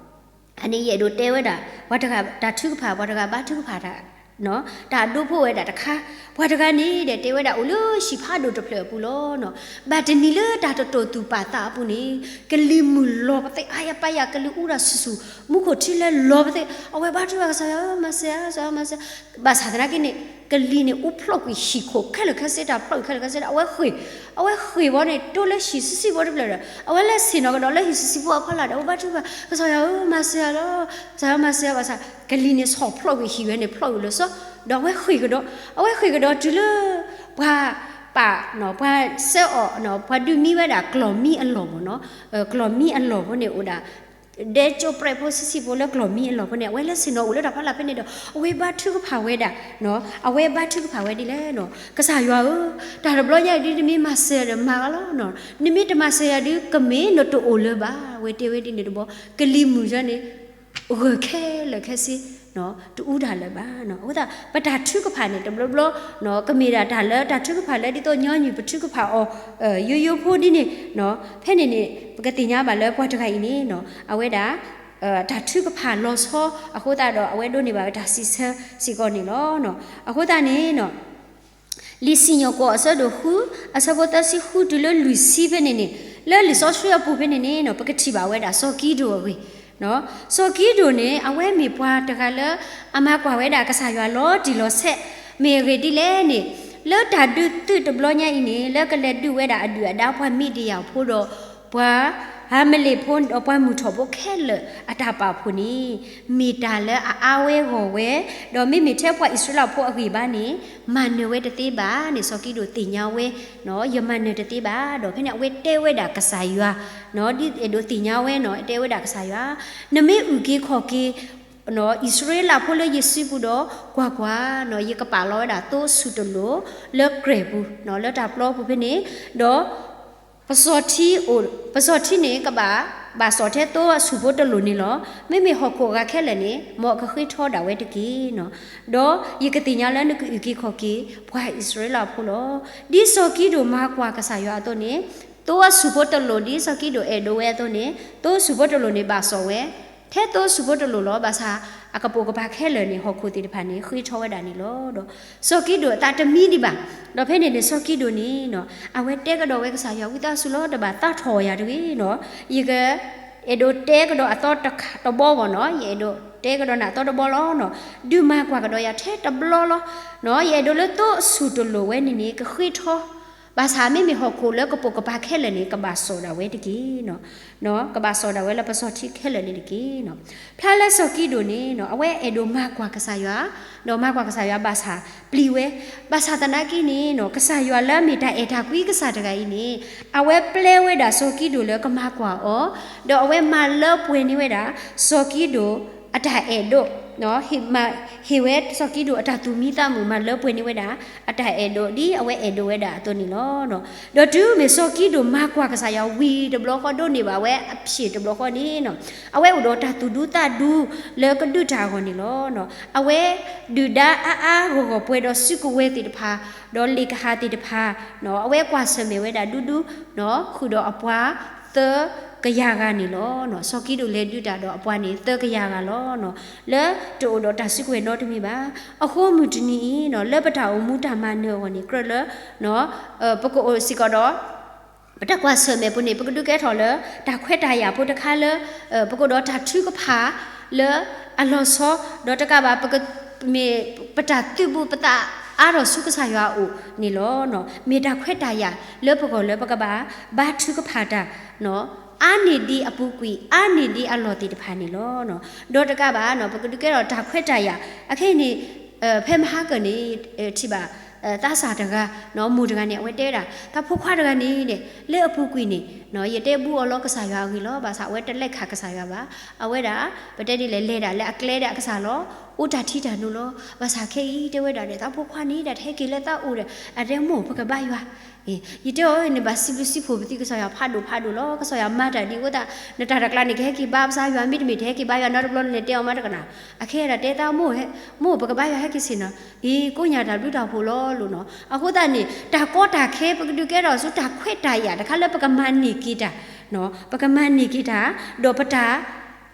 အန့ၣ်ယအဲၣ်ဒိးတဲဝဲဒၣ် ပှၤတဂၤတၢ်ထုကဖၣ် ပှၤတဂၤဘၣ်ထုကဖၣ်တၢ် တၢ်ဒိဖိဝဲဒၣ်တခါ, ပှၤတဂၤန့ၣ်ဒီးတဲဝဲဒၣ်အိၣ်လၢဟံၣ်ဖးဒိၣ်တဖျၢၣ်အပူၤလီၤ. ဘၣ်တနံၤလၢတၢ်တတိာ်သူၣ်ပာ်သးအပူၤန့ၣ် ကလံၤမုၢ်လီၤပသ့ၣ် အါယၤပာ်ယၤ ကလံၤအူဒၣ်ဆူၣ်ဆူၣ် မူခိၣ်ထံလၢလီၤပသ့ၣ် အဝဲဘါထုကဖၣ်ကစၢ်ယွၤဧၢ မၤစၢၤဧါ ကစၢ်ယွၤမၤစၢၤ, ဘၣ်ဆၣ်သနာ်က့န့ၣ် ကလံၤန့ၣ်အူဖျိးကွံာ်ဟံၣ်ခိၣ်ခဲလၢာ်ခဲဆ့ တၢ်ဖျိးကွံာ်ခဲလၢာ်ခဲဆ့ဒီး အဝဲဃ့ၢ်, အဝဲဃ့ၢ်ဝံၤန့ၣ် တိလၢဟံၣ်ဆံးဆံးဖိတဖျၢၣ်ဒီး အဝဲလဲၤဆ့ၣ်နီၤကဒီးလၢဟံၣ်ဆံးဆံးဖိအဖီလာ်ဒီး အဝဲဘါထုကဖၣ် ကစၢ်ယွၤဧၢ မၤစၢၤယၤလီၤ ကစၢ်ယွၤမၤစၢၤယၤ ဘၣ်ဆၣ် ကလံၤန့ၣ်ဆီၣ်ဖျိးကွံာ်ဟံၣ်ဝဲန့ၣ် ဖျိးကွံာ်လၢစီၤ, ဒီးအဝဲဃ့ၢ်ကဒီး, အဝဲဃ့ၢ်ကဒီးတုၤလၢ ပှၤ ပာ် ပှၤစၢအီၣ် ပှၤဒုးမံဝဲဒၣ်ကျီၢ်မံအလီၢ်မ့ၢ်နီၤ, ကျီၢ်မံအလီၢ်ဖိန့ၣ်အိၣ်ဒၣ် ဒဲကၠိပြဲၣ်ဖိဆံးဆံးဖိလၢကျီၢ်မံအလီၢ်ဖိန့ၣ် အဝဲလဲၤဆ့ၣ်နီၤအိၣ်လၢတၢ်ဖီလာ်ဖဲန့ၣ်ဒီး အဝဲဘါထုကဖၣ်ဝဲဒၣ်, အဝဲဘါထုကဖၣ်ဝဲဒ်လဲၣ်နီၤ, ကစၢ်ယွၤဧၢ, တၢ်တဘျီညါအံၤဒ်နမ့ၢ်မၤစၢၤဒီးမၤဂ့ၤလီၤ, နမ့ၢ်တမၤစၢၤယၤဒ်ကမ့ၢ်နတအိၣ်လၢၤဘၣ်, အဝဲတဲဝဲဒ်န့ၣ်တဘျီ, ကလံၤမုၢ်ယဲန့ၣ် ဂၢၢ်ခဲလၢာ်ခဲဆ့ တအူဒၣ်လၢၤဘၣ်. အဃိသတး ပတၢ်ထုကဖၣ်န့ၣ် တဘျီဘျီ ကမ့ၢ်ဒၣ်တၢ်လၢတၢ်ထုကဖၣ်လၢဒ်သိးညီနုၢ်ပထုကဖၣ်အီၤ ယိယိဖိဒ်န့ၣ်, ဖဲန့ၣ်န့ၣ် ပကသ့ၣ်ညါဘၣ်လၢပှၤတဂၤအံၤန့ၣ် အဝဲဒၣ် တၢ်ထုကဖၣ်လီၤဆီ အဃိသတးဒီး အဝဲဒိးန့ၢ်ဘၣ်ဝဲတၢ်စံးဆၢစ့ၢ်ကီးန့ၣ်လီၤ. အဃိသတးန့ၣ် လံာ်စံၣ်ညီၣ်ကွီၢ်အဆၢဒိၣ်ဃု အဆၢဖိသၢဆံဃုတုၤလၢလွံၢ်ဆံဖဲန့ၣ်န့ၣ် လၢလံာ်စီဆှံအပူၤဖဲန့ၣ်န့ၣ် ပကထံၣ်ဘၣ်ဝဲဒၣ်စီၤကံဒိၣ်အဂ့ၢ်, စီၤကံဒိၣ်န့ၣ် အဝဲမ့ၢ်ပှၤတဂၤလၢ အမၤကွၢ်ဝဲဒၣ်ကစၢ်ယွၤလီၤတံၢ်လီၤဆဲး, မ့ၢ်အဂ့ၢ်ဒ်လဲၣ်န့ၣ် လၢတၢ်ဒုးသုးတဘျီညါအံၤန့ၣ် လၢကလဲၤဒုးဝဲဒၣ်အဒုၣ်အဒါပှၤမံးဒယၣ်ဖိဒီး ပှၤ အၤမ့းလ့းဖိဒီးပှၤမုၢ်ထီၣ်ဖိခဲလၢာ်အတၢ်ပာ်ဖှိၣ်န့ၣ် မ့ၢ်တၢ်လၢအအါဝဲဂီၢ်ဝဲ, ဒီးမ့မ့ၢ်ထဲပှၤအံၣ်စရ့လးဖိအဂံၢ်ဘါန့ၣ် မၤနၢၤဝဲတသ့ဘၣ်န့ၣ် စီၤကံဒိၣ်သ့ၣ်ညါဝဲ, ယမၤနၢၤတသ့ဘၣ်, ဒီးဖဲန့ၣ်အဝဲတဲဝဲဒၣ်ကစၢ်ယွၤ, ဒ်အဲၣ်ဒိးသ့ၣ်ညါဝဲန့ၣ် တဲဝဲဒၣ်ကစၢ်ယွၤ, နမ့ၢ်အုၣ်က့ၤခီၣ်က့ၤ အံၣ်စရ့လးဖိလၢယစုပူၤဒီး ကွၢ်ကွၢ်, ယကပာ်လီၤဝဲဒၣ်သိအဆူၣ်တလိာ်လၢကြဲၢ်ပူၤ, လၢတၢ်ပျီပူၤဖဲန့ၣ်, ဒီး ပစီၤထံအိၣ်, ပစီၤထံန့ၣ်ကဘၣ်, ဘၣ်စီၣ်ထဲသိအဆူၣ်ဖိတလိာ်န့ၣ်လီၤ. မ့မ့ၢ်ဟီၣ်ခိၣ်အဂၤခဲလၢာ်န့ၣ် မ်အကဃ့ထီဒၣ်ဝဲတက့ၢ်. ဒီးယကသ့ၣ်ညါလၢနကအုၣ်က့ၤခီၣ်က့ၤပှၤအံၣ်စရ့လးဖိလီၤ. ဒ်စီၤကံဒိၣ်မၤကွၢ်ကစၢ်ယွၤအသိးန့ၣ်, သိအဆူၣ်ဖိတလိာ်, ဒ်စီၤကံဒိၣ်အဲၣ်ဒိးဝဲအသိးန့ၣ်, သိအဆူၣ်ဖိတလိာ်န့ၣ်ဘၣ်စီၣ်ဝဲ ထဲသိအဆူၣ်ဖိတလိာ်လီၤ. ဘၣ်ဆၣ်အကပိာ်ကပၤခဲလၢာ်န့ၣ် ဟီၣ်ခိၣ်သ့ၣ်တဖၣ်န့ၣ် ဃ့ထီဝဲဒၣ်န့ၣ်လီၤ. ဒီးစီၤကံဒိၣ်အသးတမံဒံးဘၣ်. ဒီးဖဲန့ၣ်န့ၣ် စီၤကံဒိၣ်န့ၣ်, အဝဲတဲကဒီးဝဲကစၢ်ယွၤ, ဝံသးစူၤလီၤ, တဘၣ်သးထီၣ်ယၤတဂ့ၤန့ၣ်, ယကအဲၣ်ဒိးတဲကဒီးအသီတဘီဂီၢ်န့ၣ်, ယအဲၣ်ဒိးတဲကဒီးနၤအသီတဘီလီၤန့ၣ်, ဒုးမၤကွၢ်ကဒီးယၤထဲတဘျီလီၤ. ယအဲၣ်ဒိးလၢသိအဆူၣ်တလိာ်ဝဲန့ၣ်န့ၣ် ကဃ့ထီ ဘၣ်ဆၣ်မ့မ့ၢ်ဟီၣ်ခိၣ်လၢကပိာ်ကပၤခဲလၢာ်န့ၣ် ကဘၣ်စီၣ်ဒၣ်ဝဲတက့ၢ်. ကဘၣ်စီၣ်ဒၣ်ဝဲလၢပစီၤထံခဲလၢာ်န့ၣ်တက့ၢ်. ဖျါလၢစီၤကံဒိၣ်န့ၣ် အဝဲအဲၣ်ဒိးမၤကွၢ်ကစၢ်ယွၤ, ဒီးမၤကွၢ်ကစၢ်ယွၤဘၣ်ဆၣ်ပျံၤဝဲ, ဘၣ်ဆၣ်သနာ်က့န့ၣ် ကစၢ်ယွၤလၢအမ့ၢ်တၢ်အဲၣ်တၢ်ကွံကစၢ်တဂၤအံၤန့ၣ်, အဝဲပျဲဝဲဒၣ်စီၤကံဒိၣ်လၢကမၤကွၢ်အီၤ, ဒီးအဝဲမၤလၢပှဲၤန့ၢ်ဝဲဒၣ် စီၤကံဒိၣ်အတၢ်အဲၣ်ဒိး ဟ့ၣ်ဝဲစီၤကံဒိၣ်အတၢ်သူၣ်မံသးမုာ်, မၤလၢပှဲၤန့ၢ်ဝဲဒၣ် အတၢ်အဲၣ်ဒိးဒ်အဝဲအဲၣ်ဒိးဝဲဒၣ်အသိးန့ၣ်လီၤ. ဒီးတုၤမ့ၢ်စီၤကံဒိၣ်မၤကွၢ်ကစၢ်ယွၤဝံၤတဘျီဃီဒိးန့ၢ်ဘၣ်ဝဲအဖျၢၣ်တဘျီဃီန့ၣ်, အဝဲအိၣ်ဒီးတၢ်သူၣ်ဒူသးဒူလၢကဒုးတၢ်အဂီၢ်န့ၣ်လီၤ. အဝဲဒုၣ်ဒါအါအါဂီၢ်ဂီၢ်ပှဲၤဒီးစုကဝဲၤသ့ၣ်တဖၣ်, ဒီးလ့ၣ်ကဟၣ်သ့ၣ်တဖၣ်, အဝဲကွၢ်ဆၢၣ်မဲာ်ဝဲဒၣ်ဒူဒူ, ဃုာ်ဒီးအပှၤ သၢကယၤဂၤန့ၣ်လီၤ. စီၤကံဒိၣ်လဲၤဒုးတၢ်ဒီးအပှၤန့ၣ် သၢကယၤဂၤလီၤ. လၢတအိၣ်ဒီးတၢ်စုကဝဲၤနီတမံၤဘၣ်. အဃိမုၢ်တနံၤအံၤ လၢပတၢ်အိၣ်မူတၢ်မၤနၢၤအဂီၢ်န့ၣ် ကြၢးလၢ ပကအိၣ်စ့ၢ်ကီးဒီး ပတၢ်ကွၢ်ဆၢၣ်မဲာ်ပူၤန့ၣ် ပကဒုးကဲထီၣ်လၢ တၢ်ခွဲးတၢ်ယာ်ဖိတခါလၢ ပကအိၣ်ဒီးတၢ်ထုကဖၣ်လၢအလီၤဆီ, ဒီးတကးဘၣ် ပကမ့ၢ်ပတၢ်သုးဘူးပသးအါထီၣ်ဆူကစၢ်ယွၤအအိၣ်န့ၣ်လီၤ. မ့ၢ်တၢ်ခွဲးတၢ်ယာ်လၢပဂီၢ်လၢပကဘၣ် ဘါထုကဖၣ်တၢ် အါန့ၢ်ဒံးအပူၤကွံာ် အါန့ၢ်ဒံးအလီၢ်သ့ၣ်တဖၣ်န့ၣ်လီၤ. ဒီးတကးဘၣ် ပကဒုးကဲထီၣ်တၢ်ခွဲးတၢ်ယာ် အခဲအံၤန့ၣ် ဖဲမဟါကၢၢ်န့ၣ် ထံၣ်ဘၣ် သးစၢ်တဂၤ မိၢ်တဂၤန့၁�် အဝဲတဲဝဲဒၣ် သးဖိခွါတဂၤန့ၣ် လၢအပူၤကွံာ်န့ၣ် ယတဲဘူးအီၤလီၤကစၢ်ယွၤအဂ့ၢ်လီၤ. ဘၣ်ဆၣ်အဝဲတလဲၤခးကစၢ်ယွၤဘၣ်. အဝဲဒၣ် ပတဲဒ်လဲၣ် လဲၤဒၣ်လၢအကျဲဒၣ်အကစၢ်လီၤ. အိၣ်တၢ်ထံတၢ်နိလီၤ. ဘၣ်ဆၣ်ခဲအံၤတဲဝဲဒၣ်ဒီး သးဖိခွါန့ၣ် ဒၣ်တဟဲက့ၤလၢသးအိၣ်ဒီး အတဲမိၢ်ပကဘါယွၤ ယတဲအီၤန့ၣ် ဘၣ်စံးဘျုးစံးဖှိၣ်ပသံးကစၢ်ယွၤဖးဒိၣ်ဖးဒိၣ်လီၤ. ကစၢ်ယွၤမၤတၢ်ဒ်အဃိသတး နတၢ်တကျါန့ၣ် ကဟဲက့ၤဘါပစၢ်ယွၤ မ့တမ့ၢ်တဟဲက့ၤဘါယွၤနီတဘျီလၢနတဲအီၤမးတကနၣ်. အခဲဒၣ်တဲသးမိၢ်, မိၢ်ပကဘါယွၤဟဲက့ၤဆ့ၣ်နီၤ. အ့ ကိးညၣ်တၢ်ဘျုးတၢ်ဖှိၣ်လီၤလိာ်နီၤ. အဃိသတးန့ၣ် တၢ်ကီတၢ်ခဲ ပကဒုးကဲထီၣ်ဆူတၢ်ခွဲးတၢ်ယာ်တခါလၢပကမၤန့ၢ်က့ၤတၢ်, ပကမၤန့ၢ်က့ၤတၢ် ဒီးပတၢ်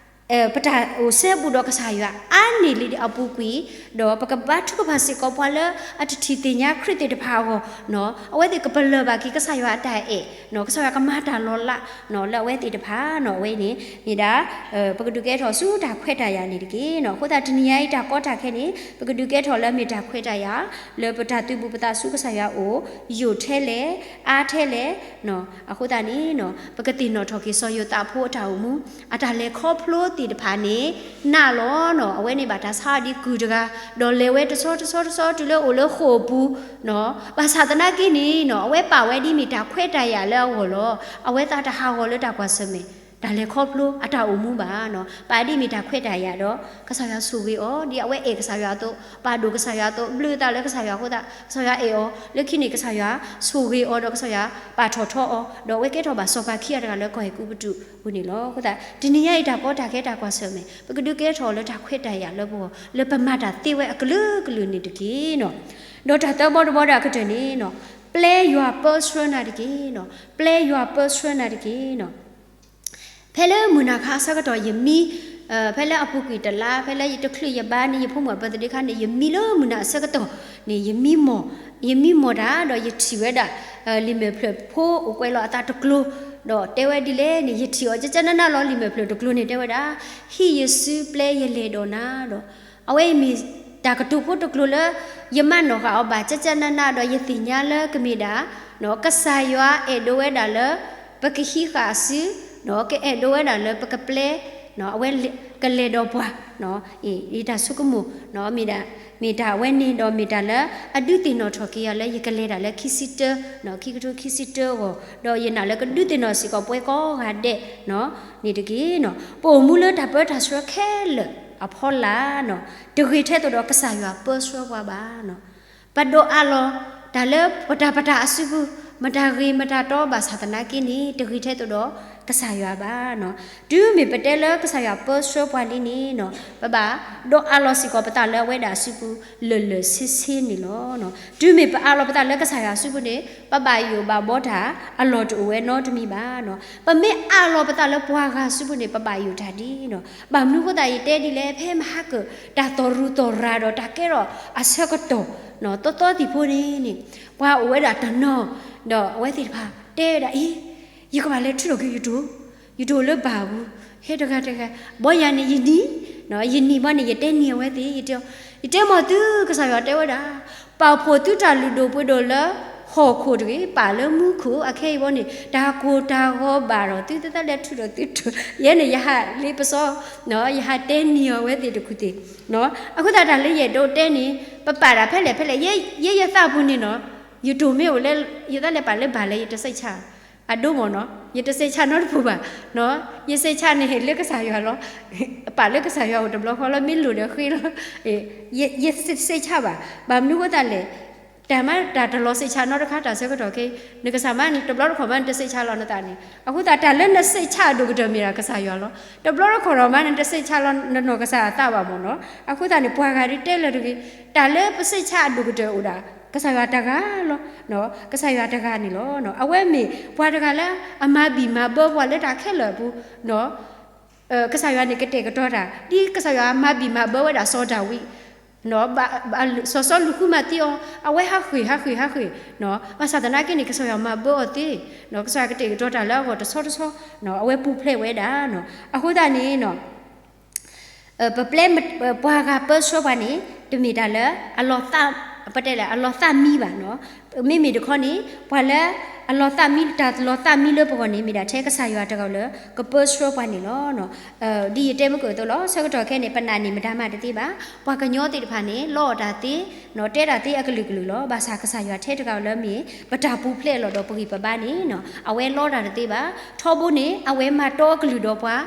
ပတၢ်အိၣ်စဲဘူးဒီးကစၢ်ယွၤ အါန့ၢ်လံဒံးအပူၤကွံာ်, ဒီးပကဘါထုကဖၣ်စ့ၢ်ကီးပှၤလၢအတထံၣ်သ့ၣ်ညါခရံာ်သ့ၣ်တဖၣ်အဂီၢ်, အဝဲသ့ၣ်ကပလၢၢ်ဘၣ်က့ၤကစၢ်ယွၤအတၢ်အဲၣ်, ကစၢ်ယွၤကမၤတၢ်လီၤလး လၢအဝဲသ့ၣ်တဖၣ်နီၤ. အဝဲန့ၣ် မ့ၢ်ဒၣ် ပကဒုးကဲထီၣ်ဆူတၢ်ခွဲးတၢ်ယာ်န့ၣ်တက့ၢ်. အဃိသတးတနံၤညါအံၤတၢ်ကီတၢ်ခဲန့ၣ် ပကဒုးကဲထီၣ်လၢမ့ၢ်တၢ်ခွဲးတၢ်ယာ် လၢပတၢ်သုးဘူးပသးဆူကစၢ်ယွၤအအိၣ် ယိာ်ထဲလဲၣ် အါထဲလဲၣ် အဃိသတးန့ၣ် ပကသ့ၣ်နီၣ်ထီၣ်က့ၤစီၤယိၤသးဖိအတၢ်အိၣ်မူ အတၢ်လဲၤခီဖျိသ့ၣ်တဖၣ်န့ၣ် နးလီၤနီၤ. အဝဲန့ၣ်ဘၣ်တၢ်ဆါအီၤဒ်ကုၢ်တဂၤ ဒီးလဲၤဝဲတဆီတဆီတဆီတုၤလၢအိၣ်လၢဃိာ်အပူၤနီၤ. ဘၣ်ဆၣ်သနာ်က့န့ၣ်နီၤ အဝဲပာ်ဝဲဒ်မ့ၢ်တၢ်ခွဲးတၢ်ယာ်လၢအဂီၢ်လီၤ. အဝဲသးတဟးဂီၤလၢတၢ်ကွၢ်ဆၢၣ်မဲာ် တၢ်လဲၤခီဖျိအတၢ်အိၣ်မူဘၣ်နီၤ. ပာ်ဒ်မ့ၢ်တၢ်ခွဲးတၢ်ယာ်ဒီး ကစၢ်ယွၤဆိၣ်ဂ့ၤအီၤ ဒ်အဝဲအဲၣ်ကစၢ်ယွၤအသိး ပာ်ဒိၣ်ကစၢ်ယွၤအသိး ဘျုးအသးလၢကစၢ်ယွၤအဃိသတး ကစၢ်ယွၤအဲၣ်အီၤ လၢခံန့ၣ် ကစၢ်ယွၤဆိၣ်ဂ့ၤအီၤဒီးကစၢ်ယွၤပာ်ထီၣ်ထီအီၤ ဒီးအဝဲကဲထီၣ်ဘၣ်စီၤပၤခံဂၤတဂၤလၢကီၢ်အဲၤကူပတူးပူၤန့ၣ်လီၤ. အဃိသတး တနံၤညါအံၤတၢ်ကီတၢ်ခဲတၢ်ကွၢ်ဆၢၣ်မဲာ် ပကဒုးကဲထီၣ်လၢတၢ်ခွဲးတၢ်ယာ်လၢပဂီၢ် လၢပမၤတၢ်သ့ဝဲအကလုာ်ကလုာ်န့ၣ်တက့ၢ်နီၤ. ဒီးတၢ်သၢဘီတဘီဒီးအကတၢၢ်န့ၣ်နီၤ ပျဲယွၤပၢဆှၢနၤတက့ၢ်နီၤ ပျဲယွၤပၢဆှၢနၤတက့ၢ်နီၤ. ဖဲလၢမုၢ်နၤခါအဆၢကတီၢ်ယမံ, ဖဲလၢအပူၤကွံာ်တလါ ဖဲလၢယတချုးယဘါန့ၣ် ယဖိမုၣ်အ birthday ခါန့ၣ် ယမံလၢမုၢ်နၤအဆၢကတီၢ်န့ၣ် ယမံမီၢ်, ယမံမီၢ်တၢ်ဒီးယထံၣ်ဝဲဒၣ် လံာ်မဲာ်ဖျၢၣ်ဖိအိၣ်ကွဲးလီၤအသးတကျိၤ, ဒီးတဲဝဲဒ်လဲၣ်န့ၣ် ယထံၣ်အီၤကကနနလီၤ လံာ်မဲာ်ဖျၢၣ်တကျိၤန့ၣ် တဲဝဲဒၣ် ဟံးယစုပျဲယလဲၤဒီးနၤဒီး အဝဲအံၤမ့ၢ်တၢ်ကတိၤဖိတကျိၤလၢ ယမၤနီၣ်ဃာ်အီၤဘၣ်ကကနနဒီးယသ့ၣ်ညါလၢကမ့ၢ်ဒၣ် ကစၢ်ယွၤအဲၣ်ဒိးဝဲဒၣ်လၢ ပကဟံးဃာ်အစု ကအဲၣ်ဒိးဝဲဒၣ်လၢပကပျဲ အဝဲကလဲၤဒီးပှၤ, အ့ ယတၢ်ဆိကမိၣ် မ့ၢ်တၢ်အဝဲန့ၣ် ဒီးမ့ၢ်တၢ်အဝဲန့ၣ်ဒီးမ့ၢ်တၢ်လၢအဒုးသ့ၣ်နီၣ်ထီၣ်က့ၤယၤလၢယကလဲၤတၢ်လၢခံဆံတၢ, ခံကထိခံဆံတၢအဂီၢ်, ဒီးယနာ်လၢကဒုးသ့ၣ်နီၣ်စ့ၢ်ကီးပဝဲကိးဂၤဒဲး န့ၣ်တက့ၢ်. ပအိၣ်မူလၢတၢ်ပၢတၢ်ဆှၢခဲလၢာ်အဖီလာ် တဂ့ၤထဲသိးဒီးကစၢ်ယွၤပၢဆှၢပှၤဘၣ်. ပဒိးအးလီၤတၢ်လၢပတၢ်ပတၢ်အစုပူၤ မတၤဂ့ၤမတၤတီဘၣ်ဆၣ်သနာ်က့န့ၣ် တဂ့ၤထဲသိးဒီးကစၢ်ယွၤဘၣ်. တုၤမ့ၢ်ပတဲလၢကစၢ်ယွၤပၢဆှၢပှၤလံန့ၣ် ပဘၣ်ဒိးအးလီၤစ့ၢ်ကီးပသးလၢအဝဲဒၣ်အစုပူၤ လၢာ်လၢာ်ဆ့ဆ့န့ၣ်လီၤ. တုၤမ့ၢ်ပအးလီၤပသးလၢကစၢ်ယွၤအစုပူၤန့ၣ် ပဘၣ်ယိၣ်ဘၣ်ဘီတၢ်အလီၢ်တအိၣ်ဝဲနီတမံၤဘၣ်. ပမ့ၢ်အးလီၤပသးလၢပှၤဂၤစုပူၤန့ၣ် ပဘၣ်ယိၣ်တၢ်ဒ်န့ၣ်. ဘၣ်မနုၤအဃိသတးယတဲဒ်လဲၣ်, ဖဲမဟါကၢၣ် တၢ်သီၣ်ရူၤသီၣ်ရၤဒီးတၢ်ကဲထီၣ်အဆၢကတီၢ် သီသီသံၣ်ဖိန့ၣ်န့ၣ် ပှၤအိၣ်ဝဲဒၣ်တနီၤ ဒီးအဝဲသ့ၣ်တဖၣ်တဲဝဲဒၣ် အ့ ယကဘၣ်လဲၤထုးထီၣ်က့ၤယတိၢ်, ယတိၢ်လၢဘၣ်ပူၤ ဟဲတဂၤတဂၤ, ဘီယၤန့ၣ်ယနံၤ, ယနံၤဘီန့ၣ် ယတဲနံၤအဝဲသ့ၣ်, ယတဲမီၢ်သု ကစၢ်ယွၤတဲဝဲဒၣ် ပာ်ဖှိၣ်သုတၢ်လုၢ်ဒိၣ်ပှ့ၤဒိၣ်လၢ ဟီၣ်ခိၣ်တဂ့ၤ, ပာ်လၢမူခိၣ်အခဲအံၤဘီန့ၣ် တၢ်ကိၢ်တၢ်ဂီၤဘၣ်ဒီး သုတသးလဲၤထုးထီၣ်သုတိၢ်, ယဲန့ၣ် ယဟးလ့ပစီ ယဟးတဲနံၤအဝဲသ့ၣ်တခူၣ်သ့ၣ်. အဃိသတးတၢ်လၢယအဲၣ်ဒိးတဲန့ၣ် ပပာ်တၢ်ဖဲလဲၣ်ဖဲလဲၣ်, ယဲယသးပူၤန့ၣ်နီၤ ယတိၢ်မ့ၢ်အိၣ်လၢ ယသးလဲၤပာ်လၢဘၣ်လၢယတစဲးဆၣ် အဒိမ့ၢ်နီၤ ယတစဲးဆၣ်နီတပူၤဘၣ်, ယစဲးဆၣ်န့ၣ်လၢကစၢ်ယွၤလီၤ, ပာ်လၢကစၢ်ယွၤအိၣ်တဘျီဃီလီၤ မ့ၢ်လိၣ်ဒီးဃ့လီၤ, ယစဲးဆၣ်ဘၣ်, ဘၣ်မနုၤအဃိသတးလဲၣ်, တၢ်မ့ၢ်တၢ်တလီၤစဲးဆၣ်နီတခါ တၢ်ဆၢကတီၢ်ခဲအံၤ နကစၢ်မ့ၢ်တဘျီတခီၣ်မ့ၢ်နတစဲးဆၣ်လီၤနသးန့ၣ် အဃိသတးတၢ်လၢနစဲးဆၣ်အဒိၣ်ကတၢၢ်မ့ၢ်ဒၣ်ကစၢ်ယွၤလီၤ, တဘျီတခီၣ်ဒီးမ့ၢ်နတစဲးဆၣ်လီၤ နနီၢ်ကစၢ်အသးဘၣ်မ့ၢ်နီၤ, အဃိသတးန့ၣ် ပှၤဂၤဒ်တဲလၢတဂ့ၤ, တၢ်လၢပစဲးဆၣ်အဒိၣ်ကတၢၢ်အိၣ်ဒၣ် ကစၢ်ယွၤတဂၤလီၤ, ကစၢ်ယွၤတဂၤန့ၣ်လီၤ, အဝဲမ့ၢ်ပှၤတဂၤလၢအမၤဘံၣ်မၤဘၢပှၤလၢတၢ်ခဲလၢာ်အပူၤ ကစၢ်ယွၤန့ၣ်ကတဲာ်ကတီၤတၢ် ဒ်ကစၢ်ယွၤမၤဘံၣ်မၤဘၢဝဲဒၣ်စီၤဒၤဝံး, စီၤစီလူးဃုမၤသံအီၤ အဝဲဟးဃ့ၢ်ဟးဃ့ၢ်ဟးဃ့ၢ်, ဘၣ်ဆၣ်သနာ်က့န့ၣ် ကစၢ်ယွၤမၤဘၢအီၤသ့, ကစၢ်ယွၤကတဲာ်ကတီၤတၢ်လၢအဂီၢ်တဆီတဆီ, အဝဲပူၤဖျဲးဝဲဒၣ်, အဃိသတးန့ၣ် ပပျဲ ပှၤဂၤပၢဆှၢပှၤန့ၣ် တမ့ၢ်တၢ်လၢ ပတဲလၢအလီၤသးမံဘၣ်နီၤ, မ့မ့ၢ်တခီန့ၣ် ပှၤလၢအလီၤသးမံ တၢ်လီၤသးမံလၢပဂီၢ်န့ၣ် မ့ၢ်ဒၣ်ထဲကစၢ်ယွၤတဂၤလၢ ကပၢဆှၢပှၤန့ၣ်လီၤ. ဒ်ယတဲမုၢ်ကၢၢ်အသိးလီၤ, ဆၢကတီၢ်ခဲအံၤန့ၣ် ပနာ်န့ၣ်မတၤမးတသ့ဘၣ်, ပှၤကညီသ့ၣ်တဖၣ်န့ၣ် လီအီၣ်တၢ်သ့, တဲတၢ်သ့အကလုာ်ကလုာ်လီၤ. ဘၣ်ဆၣ်ကစၢ်ယွၤထဲတဂၤလၢမ့ၢ် ပတၢ်ပူၤဖျဲးအလီၢ်ဒီးပဂံၢ်ပဘါန့ၣ် အဝဲလီတၢ်တသ့ဘၣ်. ထီဘိန့ၣ် အဝဲမၤတီအကလုၢ်ဒီးပှၤ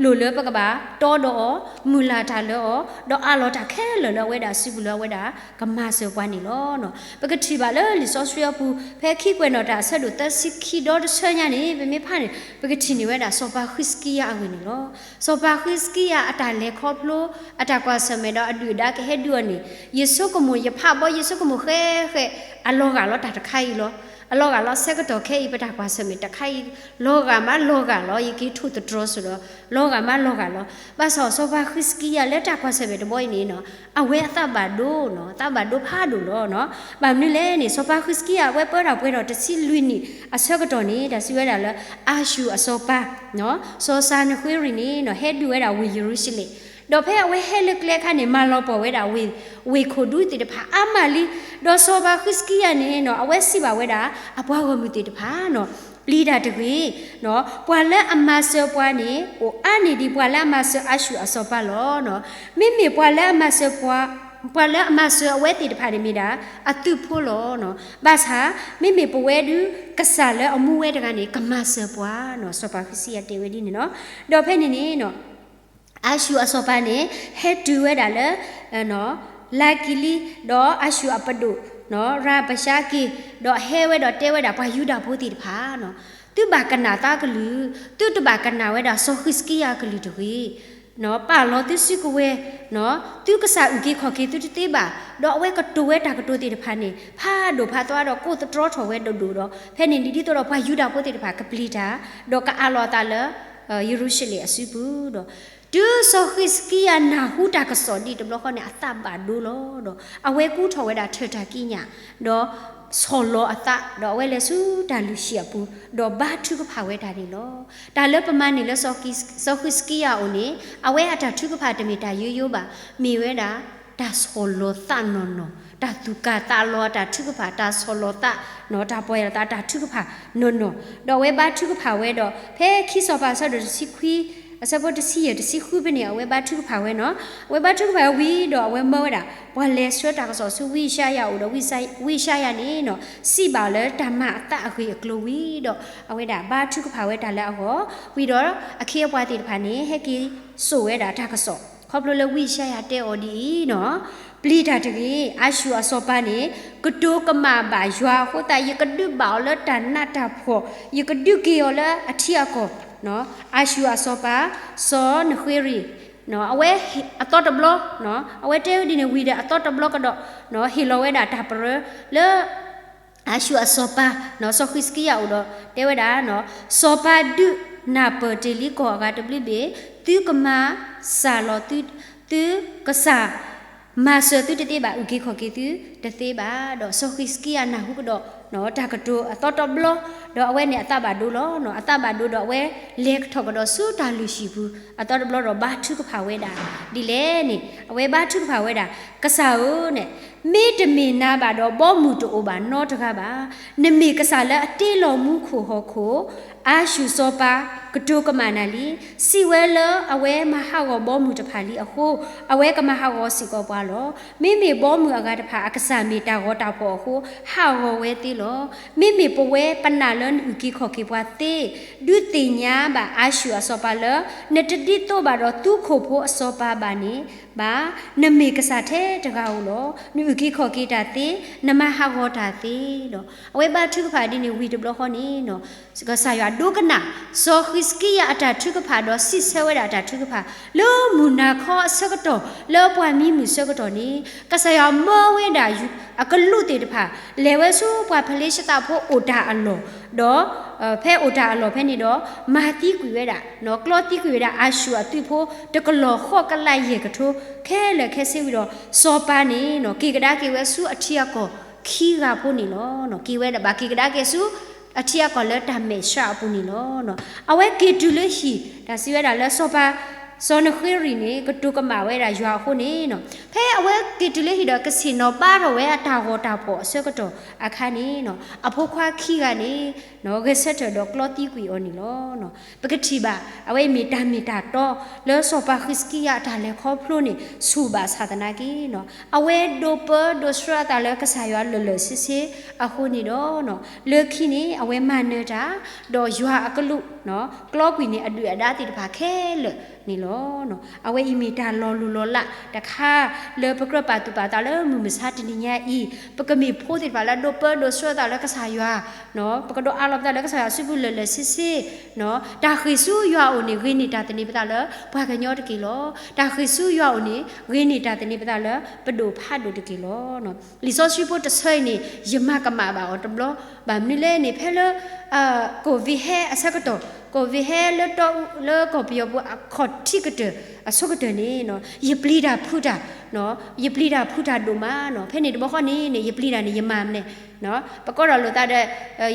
လိၣ်လၢပကဘၣ်တီဒီးအီၤ, မုၢ်လၢ်တၢ်လၢအီၤ, ဒီးအးလီၤတၢ်ခဲလၢာ်လၢအဝဲဒၣ်စုပူၤလၢအဝဲဒၣ်ကမၤစၢၤပှၤန့ၣ်လီၤ. ပကထံၣ်ဘၣ်လၢလံာ်စီဆှံအပူၤ ဖဲခံကွဲးနီၣ်တၢ်အဆၢဒိၣ်သၢဆံခံဒီတဆၢညါန့ၣ် ပမ့ၢ်ဖးန့ၣ် ပကထံၣ်န့ၢ်ဝဲဒၣ်စီၤပၤဃံးစကံယၤအဂ့ၢ်န့ၣ်လီၤ. စီၤပၤဃံးစကံယၤအတၢ်လဲၤခီဖျိ အတၢ်ကွၢ်ဆၢၣ်မဲာ်ဒီးအဒုၣ်အဒါကဟဲဒုးအီၤန့ၣ် ယဆိကမိၣ်ယဖးဘီယဆိကမိၣ်ဃဲဃဲ အလီၤဂာ်လီၤတၢ်တခါအံၤလီၤ. အလီၤဂာ်လီၤဆၢကတီၢ်ခဲအံၤ ပတၢ်ကွၢ်ဆၢၣ်မဲာ်တခါအံၤ လီၤဂာ်မးလီၤဂာ်လီၤ ယက့ၤထိၣ်သတြီၤစိၤဒီး လီၤဂာ်မးလီၤဂာ်လီၤ. ဘၣ်ဆၣ်စီၤပၤဃံးစကံယၤလၢတၢ်ကွၢ်ဆၢၣ်မဲာ်တဘီအံၤန့ၣ် အဝဲအသးဘၣ်ဒိနီၤ, သးဘၣ်ဒိဖးဒိၣ်လီၤ. ဘၣ်မနုၤလဲၣ်န့ၣ် စီၤပၤဃံးစကံယၤအဝဲပၢတၢ်ပှဲၤထီၣ်တဆံလွံၢ်နံၣ်အဆၢကတီၢ်န့ၣ် တၢ်စံးဝဲဒၣ်လၢ အၤၡူၢ်အစီၤပၤ စီၤစၤနဃ့ရံာ်န့ၣ် ဟဲဒုးဝဲဒၣ်ဝ့ၢ်ယရူၤၡလ့ၣ်, ဒီးဖဲအဝဲဟဲလၢကျဲအခါန့ၣ် မၤလီၤပှီၢ်ဝဲဒၣ်ဝ့ၢ်ခိၣ်ဒူသ့ၣ်တဖၣ်အါမးလံ. ဒီးစီၤပၤဃံးစကံယၤန့ၣ် အဝဲစံးဘၣ်ဝဲဒၣ် အပှၤဂီၢ်မုၢ်သ့ၣ်တဖၣ် ပျံၤတၢ်တဂ့ၤ, ပှၤလၢအမၤစၢၤပှၤန့ၣ် အိၣ်အါန့ၢ်ဒံးပှၤလၢအမၤစၢၤအၤၡူၢ်အစီၤပၤလီၤ. မ့မ့ၢ်ပှၤလၢအမၤစၢၤပှၤ ပှၤလၢအမၤစၢၤအဝဲသ့ၣ်တဖၣ်န့ၣ်မ့ၢ်ဒၣ် အသုးဖိလီၤ. ဘၣ်ဆၣ် မ့မ့ၢ်ပဝဲဒုး ကစၢ်လၢအမူဝဲတဂၤန့ၣ် ကမၤစၢၤပှၤနီၤ, စီၤပၤဃံးစကံယၤတဲဝဲဒ်န့ၣ်လီၤ. ဒီးဖဲန့ၣ်န့ၣ် အၤၡူၢ်အစီၤပၤန့ၣ် ဟဲတုၤဝဲဒၣ်လၢ လါကံလံ, ဒီးအၤၡူၢ်အပဒိၣ် ရၤဘၡါက့ၤ, ဒီးဟဲဝဲဒီးတဲဝဲဒၣ်ပှၤယူဒၤဖိသ့ၣ်တဖၣ်, သုဘၣ်ကနၣ်သးကလုၢ်, သုတဘၣ်ကနၣ်ဝဲဒၣ်စီၤဃံးစကံယၤအကလုၢ်တဂ့ၤ. ပာ်လီၤသုစုကဝဲၤ, သုကစၢ်အုၣ်က့ၤခီၣ်က့ၤသုတသ့ဘၣ်, ဒီးအဝဲကတိၤဝဲတၢ်ကတိၤသ့ၣ်တဖၣ်န့ၣ် ဖးဒိၣ်ဖးသွါဒီးကိးသတြီထီၣ်ဝဲဒိၣ်ဒိၣ်ဒီး ဖဲန့ၣ်န့ၣ်ဒ်သိးဒီးပှၤယူဒၤဖိသ့ၣ်တဖၣ်ကပျံၤတၢ်, ဒီးကအးလီၤအသးလၢ ယရူၤၡလ့ၣ်အစုပူၤဒီး တုၤစီၤဃံးစကံယၤနၢ်ဟူတၢ်ကစီၣ်ဒ်တဘျီဃီန့ၣ် အသးဘၣ်ဒိလီၤ. ဒီးအဝဲကူထီၣ်ဝဲဒၣ်ထၢၣ်တၢ်ကံးညာ်, ဒီးဆီၣ်လီၤအသး, ဒီးအဝဲလဲၤဆူတၢ်လုၢ်ဟံၣ်အပူၤ, ဒီးဘါထုကဖၣ်ဝဲဒၣ်န့ၣ်လီၤ. တၢ်လၢပမၤန့ၢ်လၢ စီၤဃံးစကံယၤအအိၣ်န့ၣ် အဝဲအတၢ်ထုကဖၣ်တမ့ၢ်တၢ်ယိယိဘၣ်, မ့ၢ်ဝဲဒၣ် တၢ်ဆီၣ်လီၤသးနီၢ်နီၢ်, တၢ်သူၣ်ကၢ်သးလီၤအတၢ်ထုကဖၣ်, တၢ်ဆီၣ်လီၤသး, တၢ်ပီၢ်ယၢ်လီၤသးအတၢ်ထုကဖၣ်နီၢ်နီၢ်, ဒီးအဝဲဘါထုကဖၣ်ဝဲဒီး ဖဲခံစီၤပၤအဆၢဒိၣ်တဆံခွံ, အဆၢဖိတဆံယဲၢ်တဆံဃုဖဲန့ၣ် အဝဲဘါထုကဖၣ်ဝဲနီၤ, အဝဲဘါထုကဖၣ်ဝဲဝံၤဒီး အဝဲမၢဝဲဒၣ် ပှၤလဲၤဆှၢတၢ်ကစီၣ်ဆူဝံယၡါယၤအအိၣ်ဒီး ဝံယၡါယၤန့ၣ်နီၤ စံးဘၣ်အီၤလၢတၢ်မၤအသးအဂ့ၢ်အကျိၤဝံၤဒီး အဝဲဒၣ်ဘါထုကဖၣ်ဝဲတၢ်လၢအဂီၢ်, ဝံၤဒီးအခ့အပှၤသ့ၣ်တဖၣ်န့ၣ် ဟဲက့ၤစိာ်ဝဲဒၣ်တၢ်ကစီၣ် ခီဖျိလၢဝံယၡါယၤတဲအီၤဒ်အံၤနီၤ, ပျံၤတၢ်တဂ့ၤ, အၤၡူၢ်အစီၤပၤန့ၣ် ကတိၤကမၣ်ဘၣ်ယွၤအဃိသတး ယကဒုးဘၣ်အီၤလၢတၢ်နးတၢ်ဖှီၣ်, ယကဒုးက့ၤအီၤလၢအထံအကီၢ်, အၤၡူၢ်အစီၤပၤ စီၤနဃ့ရံၣ် အဝဲအသီတဘျီ, အဝဲတဲဝဲဒ်န့ၣ်ဝံၤဒီးအသီတဘျီကဒီး ဟ့ၣ်လီၤဝဲဒၣ်တၢ်ပရၢလၢ အၤၡူၢ်အစီၤပၤ စီၤဃံးစကံယၤအိၣ်ဒီး တဲဝဲဒၣ်, စီၤပၤဒုးနၢ်ပၢၢ်တ့ၢ်လံကီၢ်အဂၤတဘျုးဘ့ၣ်, သုကမၤစၢ်လီၤ, သုကစၢ် မၤစၢၤသုတသ့ဘၣ်, အုၣ်က့ၤခီၣ်က့ၤသုတသ့ဘၣ်. ဒီးစီၤဃံးစကံယၤနၢ်ဟူကဒီး တၢ်ကတိၤအသီတဘျီ, ဒီးအဝဲန့ၣ်အသးဘၣ်ဒိလီၤ. အသးဘၣ်ဒိဒီးအဝဲလဲၤကထီၣ်ကဒီးဆူတၢ်လုၢ်ဟံၣ်ပူၤ အသီတဘျီဒီးဘါထုကဖၣ်ဝဲဒၣ်ဒ်လဲၣ်န့ၣ်, အဝဲဘါထုကဖၣ်ဝဲဒၣ်, ကစၢ်ဧၢန့ၣ်, မ့တမ့ၢ်နၤဘၣ်ဒီး ဘီမုၢ်တအိၣ်ဘၣ်နီတဂၤဘၣ်. နမ့ၢ်ကစၢ်လၢအတ့လီၤမူခိၣ်ဟီၣ်ခိၣ်, အၤၡူၢ်စီၤပၤကတိၤကမၣ်နၤလံ, စံးဝဲလၢအဝဲမၤဟးဂီၤဘီမုၢ်တဖၣ်လံအဃိ, အဝဲကမၤဟးဂီၤစ့ၢ်ကီးပှၤလီၤ. မ့မ့ၢ်ဘီမုၢ်အဂၤတဖၣ်အကစၢ်မ့ၢ်တၢ်ဂီၤတၢ်ဖှီၣ်အဃိ, ဟးဂီၤဝဲသ့လီၤ. မ့မ့ၢ်ပဝဲပနာ်လၢနအုၣ်က့ၤခီၣ်က့ၤပှၤသ့, ဒုးသ့ၣ်ညါဘၣ်အၤၡူၢ်အစီၤပၤလၢ နတဒ်သိးဘၣ်ဒီးသူခိၣ်ဖိအစီၤပၤဘၣ်န့ၣ်ဘၣ်, နမ့ၢ်ကစၢ်ထဲတဂၤဧိၤလီၤ. နအုၣ်က့ၤခီၣ်က့ၤတၢ်သ့, နမၤဟးဂီၤတၢ်သ့ဒီး အဝဲဘါထုကဖၣ်ဒ်န့ၣ်ဝံၤတဘျီဃီန့ၣ် ကစၢ်ယွၤဒိကနၣ် စီၤဃံးစကံယၤအတၢ်ထုကဖၣ်ဒီးစံးဆၢဝဲဒၣ်အတၢ်ထုကဖၣ် လၢမုၢ်နၤခီအဆၢကတီၢ် လၢပှၤမံမုာ်ဆၢကတီၢ်န့ၣ် ကစၢ်ယွၤမၢဝဲဒၣ်အကလူးသ့ၣ်တဖၣ် လဲၤဝဲဆူပှၤဖလ့ၡသးဖိအိၣ်တၢ်အလီၢ်, ဒီး ဖဲအိၣ်တၢ်အလီၢ်ဖဲန့ၣ်ဒီး မၤသံကွံာ်ဝဲဒၣ်, ကျီသံကွံာ်ဝဲဒၣ် အၤၡူၢ်အသုးဖိ တကလီၢ်ဃီကလးယဲၢ်ကထိ ခဲလၢာ်ခဲဆ့ဝံၤဒီး စီၤပၤန့ၣ် က့ၤကဒါက့ၤဝဲဆူအထံအကီၢ်ခံဂၤဖိန့ၣ်လီၤ. က့ၤဝဲဒၣ်ဘၣ်က့ၤကဒါက့ၤဆူ အထံအကီၢ်လၢတၢ်မဲာ်ဆှးအပူၤန့ၣ်လီၤ. အဝဲက့ၤတုၤလၢဟံၣ် တၢ်စံးဝဲဒၣ်လၢစီၤပၤ စီၤနဃ့ရံၣ်န့ၣ် ကတိၤကမၣ်ဝဲဒၣ်ယွၤအဃိန့ၣ်, ဖဲအဝဲက့ၤတုၤလၢဟံၣ်ဒီးကဆ့ၣ်နီၤဘါထီၣ်ဝဲအတၢ်ဂီၤတၢ်ဖှီၣ်အဆၢကတီၢ်အခါန့ၣ်, အဖိခွါခံဂၤန့ၣ် ဂဲၤဆၢထၢၣ်ဒီးကျီသံကွံာ်အီၤန့ၣ်လီၤ. ပကထံၣ်ဘၣ် အဝဲအံၤမ့ၢ်တၢ်မ့ၢ်တၢ်တီ လၢစီၤပၤဃံးစကံယၤအတၢ်လဲၤခီဖျိန့ၣ် ဆူၣ်ဘၣ်ဆၣ်သနာ်က့ အဝဲဒိးပၢဒိးဆှၢအသးလၢကစၢ်ယွၤလၢာ်လၢာ်ဆ့ဆ့အဃိန့ၣ်ဒီး လၢခံန့ၣ် အဝဲမၤနၢၤတၢ် ဒီးယွၤအကလူး ကျီကွံာ်န့ၢ်အဒုၣ်အဒါသ့ၣ်တဖၣ်ခဲလၢာ်န့ၣ်လီၤ. အဝဲအံၤမ့ၢ်တၢ်လီၤလိၢ်လီၤလးတခါ လၢပကြၢးပာ်သူၣ်ပာ်သးလၢမုၢ်မဆါတနံၤညါအံၤ ပကမ့ၢ်ဖိသ့ၣ်တဖၣ်လၢဒိးပၢဒိးဆှၢအသးလၢကစၢ်ယွၤ ပကဒိးအးလီၤပသးလၢကစၢ်ယွၤစုပူၤလၢာ်လၢာ်ဆ့ဆ့, တၢ်ဃ့ၢ်ဆူယွၤအအိၣ်န့ၣ် ဂ့ၤန့ၢ်တၢ်သန့ၤပသးလၢပှၤကညီတက့ၢ်လီၤ. တၢ်ဃ့ၢ်ဆူယွၤအအိၣ်န့ၣ် ဂ့ၤန့ၢ်တၢ်သန့ၤပသးလၢပဒိၣ်ဖးဒိၣ်တက့ၢ်လီၤ. လံာ်စီဆှံဖိတဆၢအံၤန့ၣ် ယမၤကမၣ်ဘၣ်အီၤတဘျီ, ဘၣ်မနုၤလဲၣ်န့ၣ် ဖဲလၢ ကိၣ်ဝံၤဟဲအဆၢကတီၢ်, ကိၣ်ဝံၤဟဲလၢတီအူလၢကီၢ်ပယီၤပူၤအခီၣ်ထံးကတၢၢ်အဆိကတၢၢ်န့ၣ် ယပျံၤတၢ်ဖုးတၢ်, ယပျံၤတၢ်ဖုးတၢ်ဒိၣ်မးနီၤ. ဖဲန့ၣ်တဘျီဃီန့ၣ်န့ၣ် ယပျံၤတၢ်န့ၣ် ယမၤမနုၤလဲၣ်, ပကိးဒီးလိာ်သးဒီး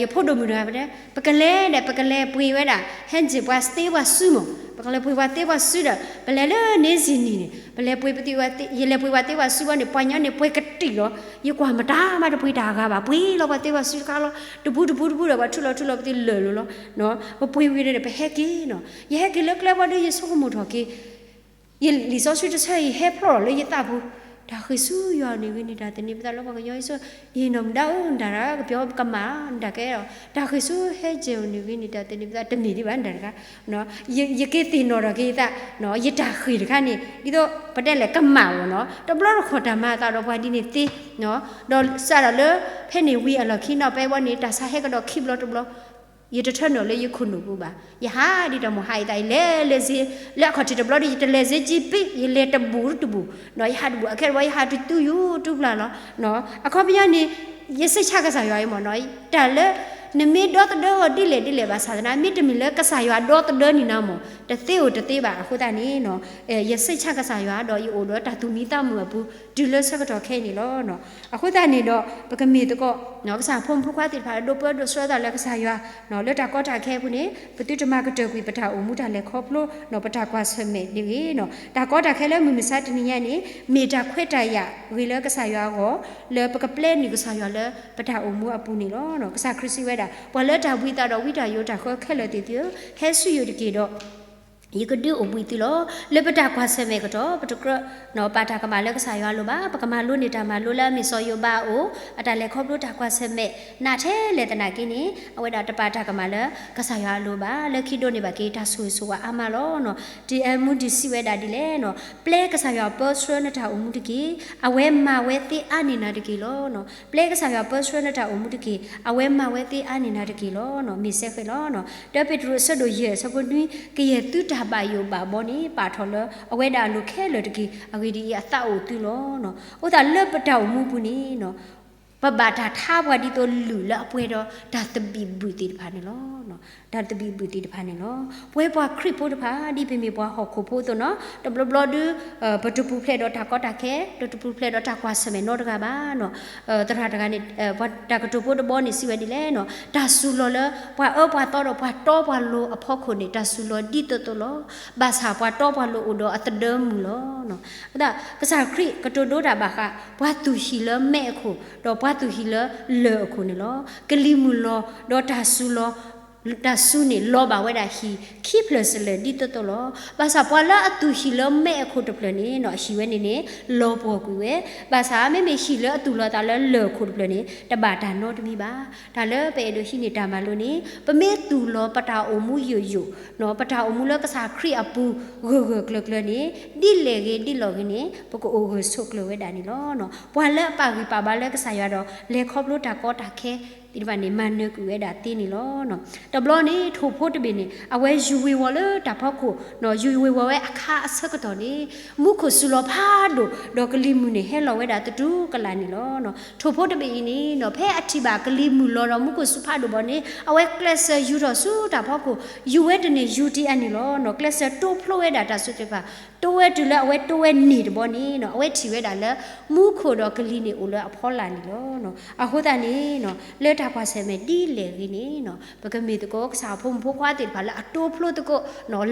ယဖိဒိၣ်မုၣ်တဂၤ ပတဲ ပကလဲၤဒီး ပကလဲၤပှ့ၤဝဲဒၣ် ဟဲစ့ၢ်ပှၤသ့ ပှၤစုမး, ပကလဲၤပှ့ၤပှၤသ့ပှၤစုဒီး ပလဲၤလၢန့ၣ်စ့ၢ်နံၤန့ၣ် ပလဲၤပှ့ၤပသ့ ယလဲၤပှ့ၤပှၤသ့ပှၤစုဘီန့ၣ် ပှၤညီန့ၣ် ပှဲၤကတံာ်လီၤ. ယကွၢ်မတၤမးတပှ့ၤတၢ်အဂၤဘၣ်, ပှ့ၤလီၤပှၤသ့ပှၤစုတခါလီၤ. တပူၤတပူၤတပူၤဒီး ပှၤထုးလီၤထုးလီၤပသ့လၢာ်လီၤလီၤ. ပပှ့ၤဝံၤဒီး ပဟဲက့ၤနီၤ. ယဟဲက့ၤလၢကျဲဘီဒီး ယဆိကမိၣ်ထီၣ်က့ၤ ယလံာ်စီဆှံတဆၢအံၤ ဟဲဖျိလီၤလၢယသးပူၤ, တၢ်ဃ့ၢ်ဆူယွၤအအိၣ်န့ၣ် ဂ့ၤန့ၢ်တၢ်သန့ၤပသးလၢပှၤကညီအံၤဆိ, ယနီၢ်မုၢ်ဒါဧၢ နတၢ်တဂၤ ကပျီကမၣ်နတၢ်ကဲဒီး တၢ်ဃ့ၢ်ဆူဟဲစ့ၢ်အအိၣ်န့ၣ် ဂ့ၤန့ၢ်တၢ်သန့ၤပသး တမ့ၢ်ဒံးဘၣ်နတၢ်တဂၤ. ယက့ၤသ့ၣ်နီၣ်ထီၣ်က့ၤယသး, ယတၢ်ဃ့ၢ်တခါန့ၣ် ဒ်သိးပတဲလဲၣ် ကမၣ်အီၤနီၤ, တဘျီတခီၣ်တၢ်မၤအသးဒီးပှၤဒ်န့ၣ်သ့, ဒီးစးထီၣ်လၢ ဖဲန့ၣ်ဝံၤအလီၢ်ခံနီၤ ဖဲဝဲန့ၣ် တၢ်ဆါဟဲကဒီးခံဘျီတဘျီ ယတထၢနုာ်လၢယခိၣ်နူာ်ပူၤဘၣ်. ယဟးဒ်တၢ်မိၢ်ဟးယသး ယလဲၤလဲၤစ့ လၢအခီၣ်ထံးတဘျီဒီး ယတလဲၤစ့ကံပ့ ယလဲၤတဘူၣ်တဘူၣ်, ယဟးတဘူၣ်အခဲတဘျီ ယဟးတတူၢ်ယူၤတူၢ်ပျၢ်လီၤ. အခီပညီန့ၣ် ယစံးဆၣ်ကစၢ်ယွၤအံၤမ့ၢ်နီၤ, တၢ်လၢ နမ့ၢ်ဒီသဒၢအီၤဒ်လဲၣ်ဒ်လဲၣ်ဘၣ်ဆၣ်သနာ် မ့တမ့ၢ်လၢကစၢ်ယွၤဒီသဒၢန့ၣ်နၤမ့ၢ် တသ့ဧိၤတသ့ဘၣ်. အဃိသတးန့ၣ် ယစံးဆၣ်ကစၢ်ယွၤ ဒီးယအိၣ်ဒီးတၢ်သူၣ်မံသးမုာ်အပူၤ တုၤလၢဆၢကတီၢ်ခဲအံၤန့ၣ်လီၤ. အဃိသတးန့ၣ်ဒီး ပကမ့ၢ်သကိး ကစၢ်ဖိမုၣ်ဖိခွါသ့ၣ်တဖၣ် ဒိးပၢဒိးဆှၢသးလၢကစၢ်ယွၤ လၢတၢ်ကီတၢ်ခဲအပူၤန့ၣ် ပသုတမၤကတၢၢ်ကွံာ်ပတၢ်အိၣ်မူတၢ်လဲၤခီဖျိ ပတၢ်ကွၢ်ဆၢၣ်မဲာ်တဂ့ၤ. တၢ်ကီတၢ်ခဲလၢမုၢ်မဆါတနံၤညါန့ၣ် မ့ၢ်တၢ်ခွဲးတၢ်ယာ်ဂ့ၤလၢကစၢ်ယွၤအဂီၢ် လၢပကပျဲနုာ်ကစၢ်ယွၤလၢပတၢ်အိၣ်မူအပူၤန့ၣ်လီၤ. ကစၢ်ခရံာ်စံးဝဲဒၣ် ပှၤလၢတၢ်ဘှံးသးဒီးဝံတၢ်ယိးတၢ်ဃၢခဲလၢာ်သ့ၣ်သုဧၢ, ဟဲဆူယအိၣ်တက့ၢ်ဒီး ယကဒုးအိၣ်ဘှံးသုလီၤ. လၢပတၢ်ကွၢ်ဆၢၣ်မဲာ်ကတီၢ် ပတကြၢးပာ်တၢ်ကမၣ်လၢကစၢ်ယွၤအလိၤဘၣ်. ပကမၤလိန့ၢ်တၢ်မၤလိလၢအမ့ၢ်စီၤယိၤဘးအအိၣ် အတၢ်လဲၤခီဖျိတၢ်ကွၢ်ဆၢၣ်မဲာ် နးထဲလဲၣ်သနာ်က့န့ၣ် အဝဲဒၣ်တပာ်တၢ်ကမၣ်လၢကစၢ်ယွၤအလိၤဘၣ်. လၢခံဒိးန့ၢ်ဘၣ်က့ၤ တၢ်ဆိၣ်ဂ့ၤဆိၣ်ဝါအါမးလီၤ. ဒ်အမူဒံးစံးဝဲဒၣ်ဒ်လဲၣ်န့ၣ် ပျဲကစၢ်ယွၤပၢဆှၢနတၢ်အိၣ်မူတက့ၢ်. အဝဲမၤဝဲသ့အါန့ၢ်နၤတက့ၢ်လီၤ. ပျဲကစၢ်ယွၤပၢဆှၢနတၢ်အိၣ်မူတက့ၢ်. အဝဲမၤဝဲသ့အါန့ၢ်နၤတက့ၢ်လီၤ. မ့ၢ်စဲဃဲလီၤ. တၢပ့းတရူးအဆၢဒိၣ်ယဲၢ်အဆၢဖိနွံ ကယဲၢ်သုတၢ်ဘၣ်ယိၣ်ဘၣ်ဘီန့ၣ် ပာ်ထီၣ်လၢအဝဲဒၣ်အလိၤခဲလၢာ်တက့ၢ်. အဂ့ၢ်ဒ်အံၤ အသးအိၣ်သုလီၤ. အဃိသတးလၢပတၢ်အိၣ်မူပူၤန့ၣ် ပဘၣ်တၢ်ထါပှၤဒ်သိးလုၢ်လၢအပှဲၤဒီးတၢ်သဘံၣ်ဘုၣ်သ့ၣ်တဖၣ်န့ၣ်လီၤ. တၢ်သဘံၣ်ဘုၣ်သ့ၣ်တဖၣ်န့ၣ်လီၤ. ပဝဲပှၤခရံာ်ဖိတဖၣ် ဒ်ပမ့ၢ်ပှၤဟီၣ်ခိၣ်ဖိအသိးန့ၣ် တဘျီဘျီဒုး ပတပူၤဖျဲးဒီးတၢ်ကီတၢ်ခဲ တပူၤဖျဲးဒီးတၢ်ကွၢ်ဆၢၣ်မဲာ်နီတဂၤဘၣ်န့ၣ် သရၣ်တဂၤန့ၣ် ပှၤတၢ်ကတိၤဖိတဘီန့ၣ်စံးဝဲဒ်လဲၣ်န့ၣ် တၢ်စူၤလီၤလၢ ပှၤအၢပှၤသီဒီးပှၤတီပှၤလိၤအဖီခိၣ်န့ၣ် တၢ်စူၤလီၤဒ်သိးသိးလီၤ. ဘၣ်ဆၣ်ပှၤတီပှၤလိၤအိၣ်ဒီးအသဒၢမုၢ်လီၤ. အဃိသတး ကစၢ်ခရံာ်ကတိၤဒိတၢ်ဘၣ်ဃး ပှၤသူၣ်ဟံၣ်လၢမဲးအခိၣ် ဒီးပှၤသူၣ်ဟံၣ်လၢလၢၢ်အခိၣ်န့ၣ်လီၤ. ကလံၤမုၢ်လီၤ ဒီးတၢ်စူၤလီၤ တၢ်စူၤန့ၣ် လီၤဘၣ်ဝဲဒၣ်ဟံၣ်ခံဖျၢၣ်စလၢာ်ဒ်သိးသိးလီၤ. ဘၣ်ဆၣ်ပှၤလၢအသူၣ်ဟံၣ်လၢမဲးအခိၣ်တဖျၢၣ်န့ၣ် ဟံၣ်ဝဲန့ၣ်န့ၣ် လီၤပှီၢ်ကွံာ်ဝဲ, ဘၣ်ဆၣ်မ့မ့ၢ်ဟံၣ်လၢအသူၣ်လီၤသးလၢလၢၢ်အခိၣ်တဖျၢၣ်န့ၣ် တဘၣ်တၢ်နီတမံၤဘၣ်. တၢ်လၢပအဲၣ်ဒိးဟံးန့ၢ်တၢ်မၤလိန့ၣ် ပမ့ၢ်သူၣ်လီၤပတၢ်အိၣ်မူယိာ်ယိာ် ပတၢ်အိၣ်မူလၢကစၢ်ခရံာ်အပူၤ ဂၢၢ်ဂၢၢ်ကျၢၤကျၢၤန့ၣ် ဒ်လဲၣ်ဂ့ၤဒ်လဲၣ်ဂ့ၤန့ၣ် ပကအိၣ်ဂၢၢ်ဆိးကျၢၤဝဲဒၣ်န့ၣ်လီၤ. ပှၤလၢအပာ်ဂံၢ်ပာ်ဘါလၢကစၢ်ယွၤဒီး လဲၤခီဖျိတၢ်ကီတၢ်ခဲသ့ၣ်တဖၣ်န့ၣ် မၤနၢၤကွံာ်ဝဲဒၣ်သ့န့ၣ်လီၤ. တဘျီန့ၣ် ထိၣ်ဖိတဘ့ၣ်န့ၣ် အဝဲယူၤဝ့ၤဝီၤလၢတၢ်ဖီခိၣ် ယူၤဝ့ၤဝီၤဝဲအခါအဆၢကတီၢ်န့ၣ် မူခိၣ်စူၤလီၤဖးဒိၣ် ဒီးကလံၤမုၢ်န့ၣ်ဟဲလီၤဝဲဒၣ်သတူၢ်ကလာ်န့ၣ်လီၤ. ထိၣ်ဖိတဘ့ၣ်အံၤန့ၣ် ဖဲအထံၣ်ဘၣ်ကလံၤမုၢ်လီၤဒီးမူခိၣ်စူၤဖးဒိၣ်ဘၣ်န့ၣ် အဝဲကျဲးစၢးယူၤထီၣ်ဆူတၢ်ဖီခိၣ် ယူၤဝဲတန့ၢ်ယူၤတ့ၢ်အန့ၣ်လီၤ. ကျဲးစၢးတိဖျိဝဲဒၣ်တၢ်စုတဖၣ် တိဝဲတုၤလၢအဝဲတိဝဲန့ၢ်တဘျီန့ၣ် အဝဲထံၣ်ဝဲဒၣ်လၢ မူခိၣ်ဒီးကလံၤန့ၣ်အိၣ်လၢအဖီလာ်န့ၣ်လီၤ. အဃိသတးန့ၣ် လၢတၢ်ကွၢ်ဆၢၣ်မဲာ်ဒ်လဲၣ်ဂ့ၤန့ၣ် ပကမ့ၢ်သကိးကစၢ်ဖိမုၣ်ဖိခွါသ့ၣ်တဖၣ်လၢအတိဖျိသကိး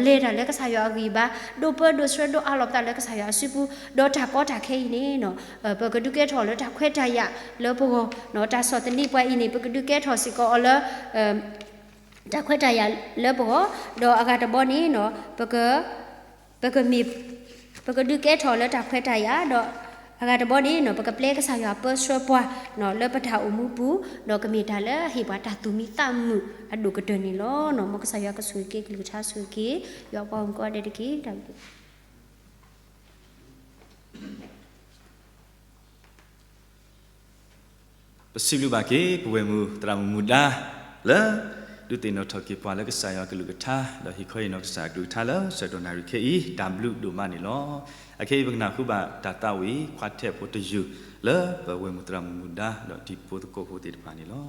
လဲၤတၢ်လၢကစၢ်ယွၤအဂံၢ်ဘါ ဒိးပၢဒိးဆှၢဒိးအးလီၤပသးလၢကစၢ်ယွၤအစုပူၤ ဒီးတၢ်ကီတၢ်ခဲအံၤန့ၣ် ပကဒုးကဲထီၣ်လၢတၢ်ခွဲးတၢ်ယာ်လၢပဂီၢ် တၢ်ဆီၣ်သနံးပှၤအံၤန့ၣ် ပကဒုးကဲထီၣ်စ့ၢ်ကီးအီၤလၢ တၢ်ခွဲးတၢ်ယာ်လၢပဂီၢ် ဒီးအဂၤတဘျီန့ၣ် ပက ပကမ့ၢ် ပကဒုးကဲထီၣ်လၢတၢ်ခွဲးတၢ်ယာ် ဒီးအဂၤတဘျီန့ၣ် ပကပျဲကစၢ်ယွၤပၢဆှၢပှၤ လၢပတၢ်အိၣ်မူပူၤ ဒီးကမ့ၢ်တၢ်လၢအဟ့ၣ်ပှၤတၢ်သူၣ်မံသးမုာ်အဒိၣ်ကတၢၢ်န့ၣ်လီၤ. မ်ကစၢ်ယွၤကဆိၣ်ဂ့ၤက့ၤကလုၢ်ကထါဆိၣ်ဂ့ၤက့ၤ ယွၤပှၤဂီၢ်မုၢ်ကိးဂၤဒဲးတက့ၢ်. ပစံးဘျုးဘၣ်က့ၤ ပဝဲၢ်မုၢ်သရၣ်မုၣ်မူဒါ လၢ ဒုးသ့ၣ်နီၣ်ထီၣ်က့ၤပှၤလၢကစၢ်ယွၤကလုၢ်ကထါ ဒီးဟ့ၣ်ခီဟ့ၣ်နီၤကစၢ်အကလုၢ်ကထါလၢဆၢကတီၢ်နၣ်ရံၣ်ခဲအံၤ တၢ်ဘျုးဒိၣ်မးန့ၣ်လီၤ. အခဲအံၤပကနၢ်ဟူဘၣ်တၢ်သးဝံၣ်ခွါထဲးဖိတယုၢ် လၢပဝဲၢ်မုၢ်သရၣ်မုၣ်မူဒါ ဒီးတံၤဖိသကိးဖိသ့ၣ်တဖၣ်န့ၣ်လီၤ.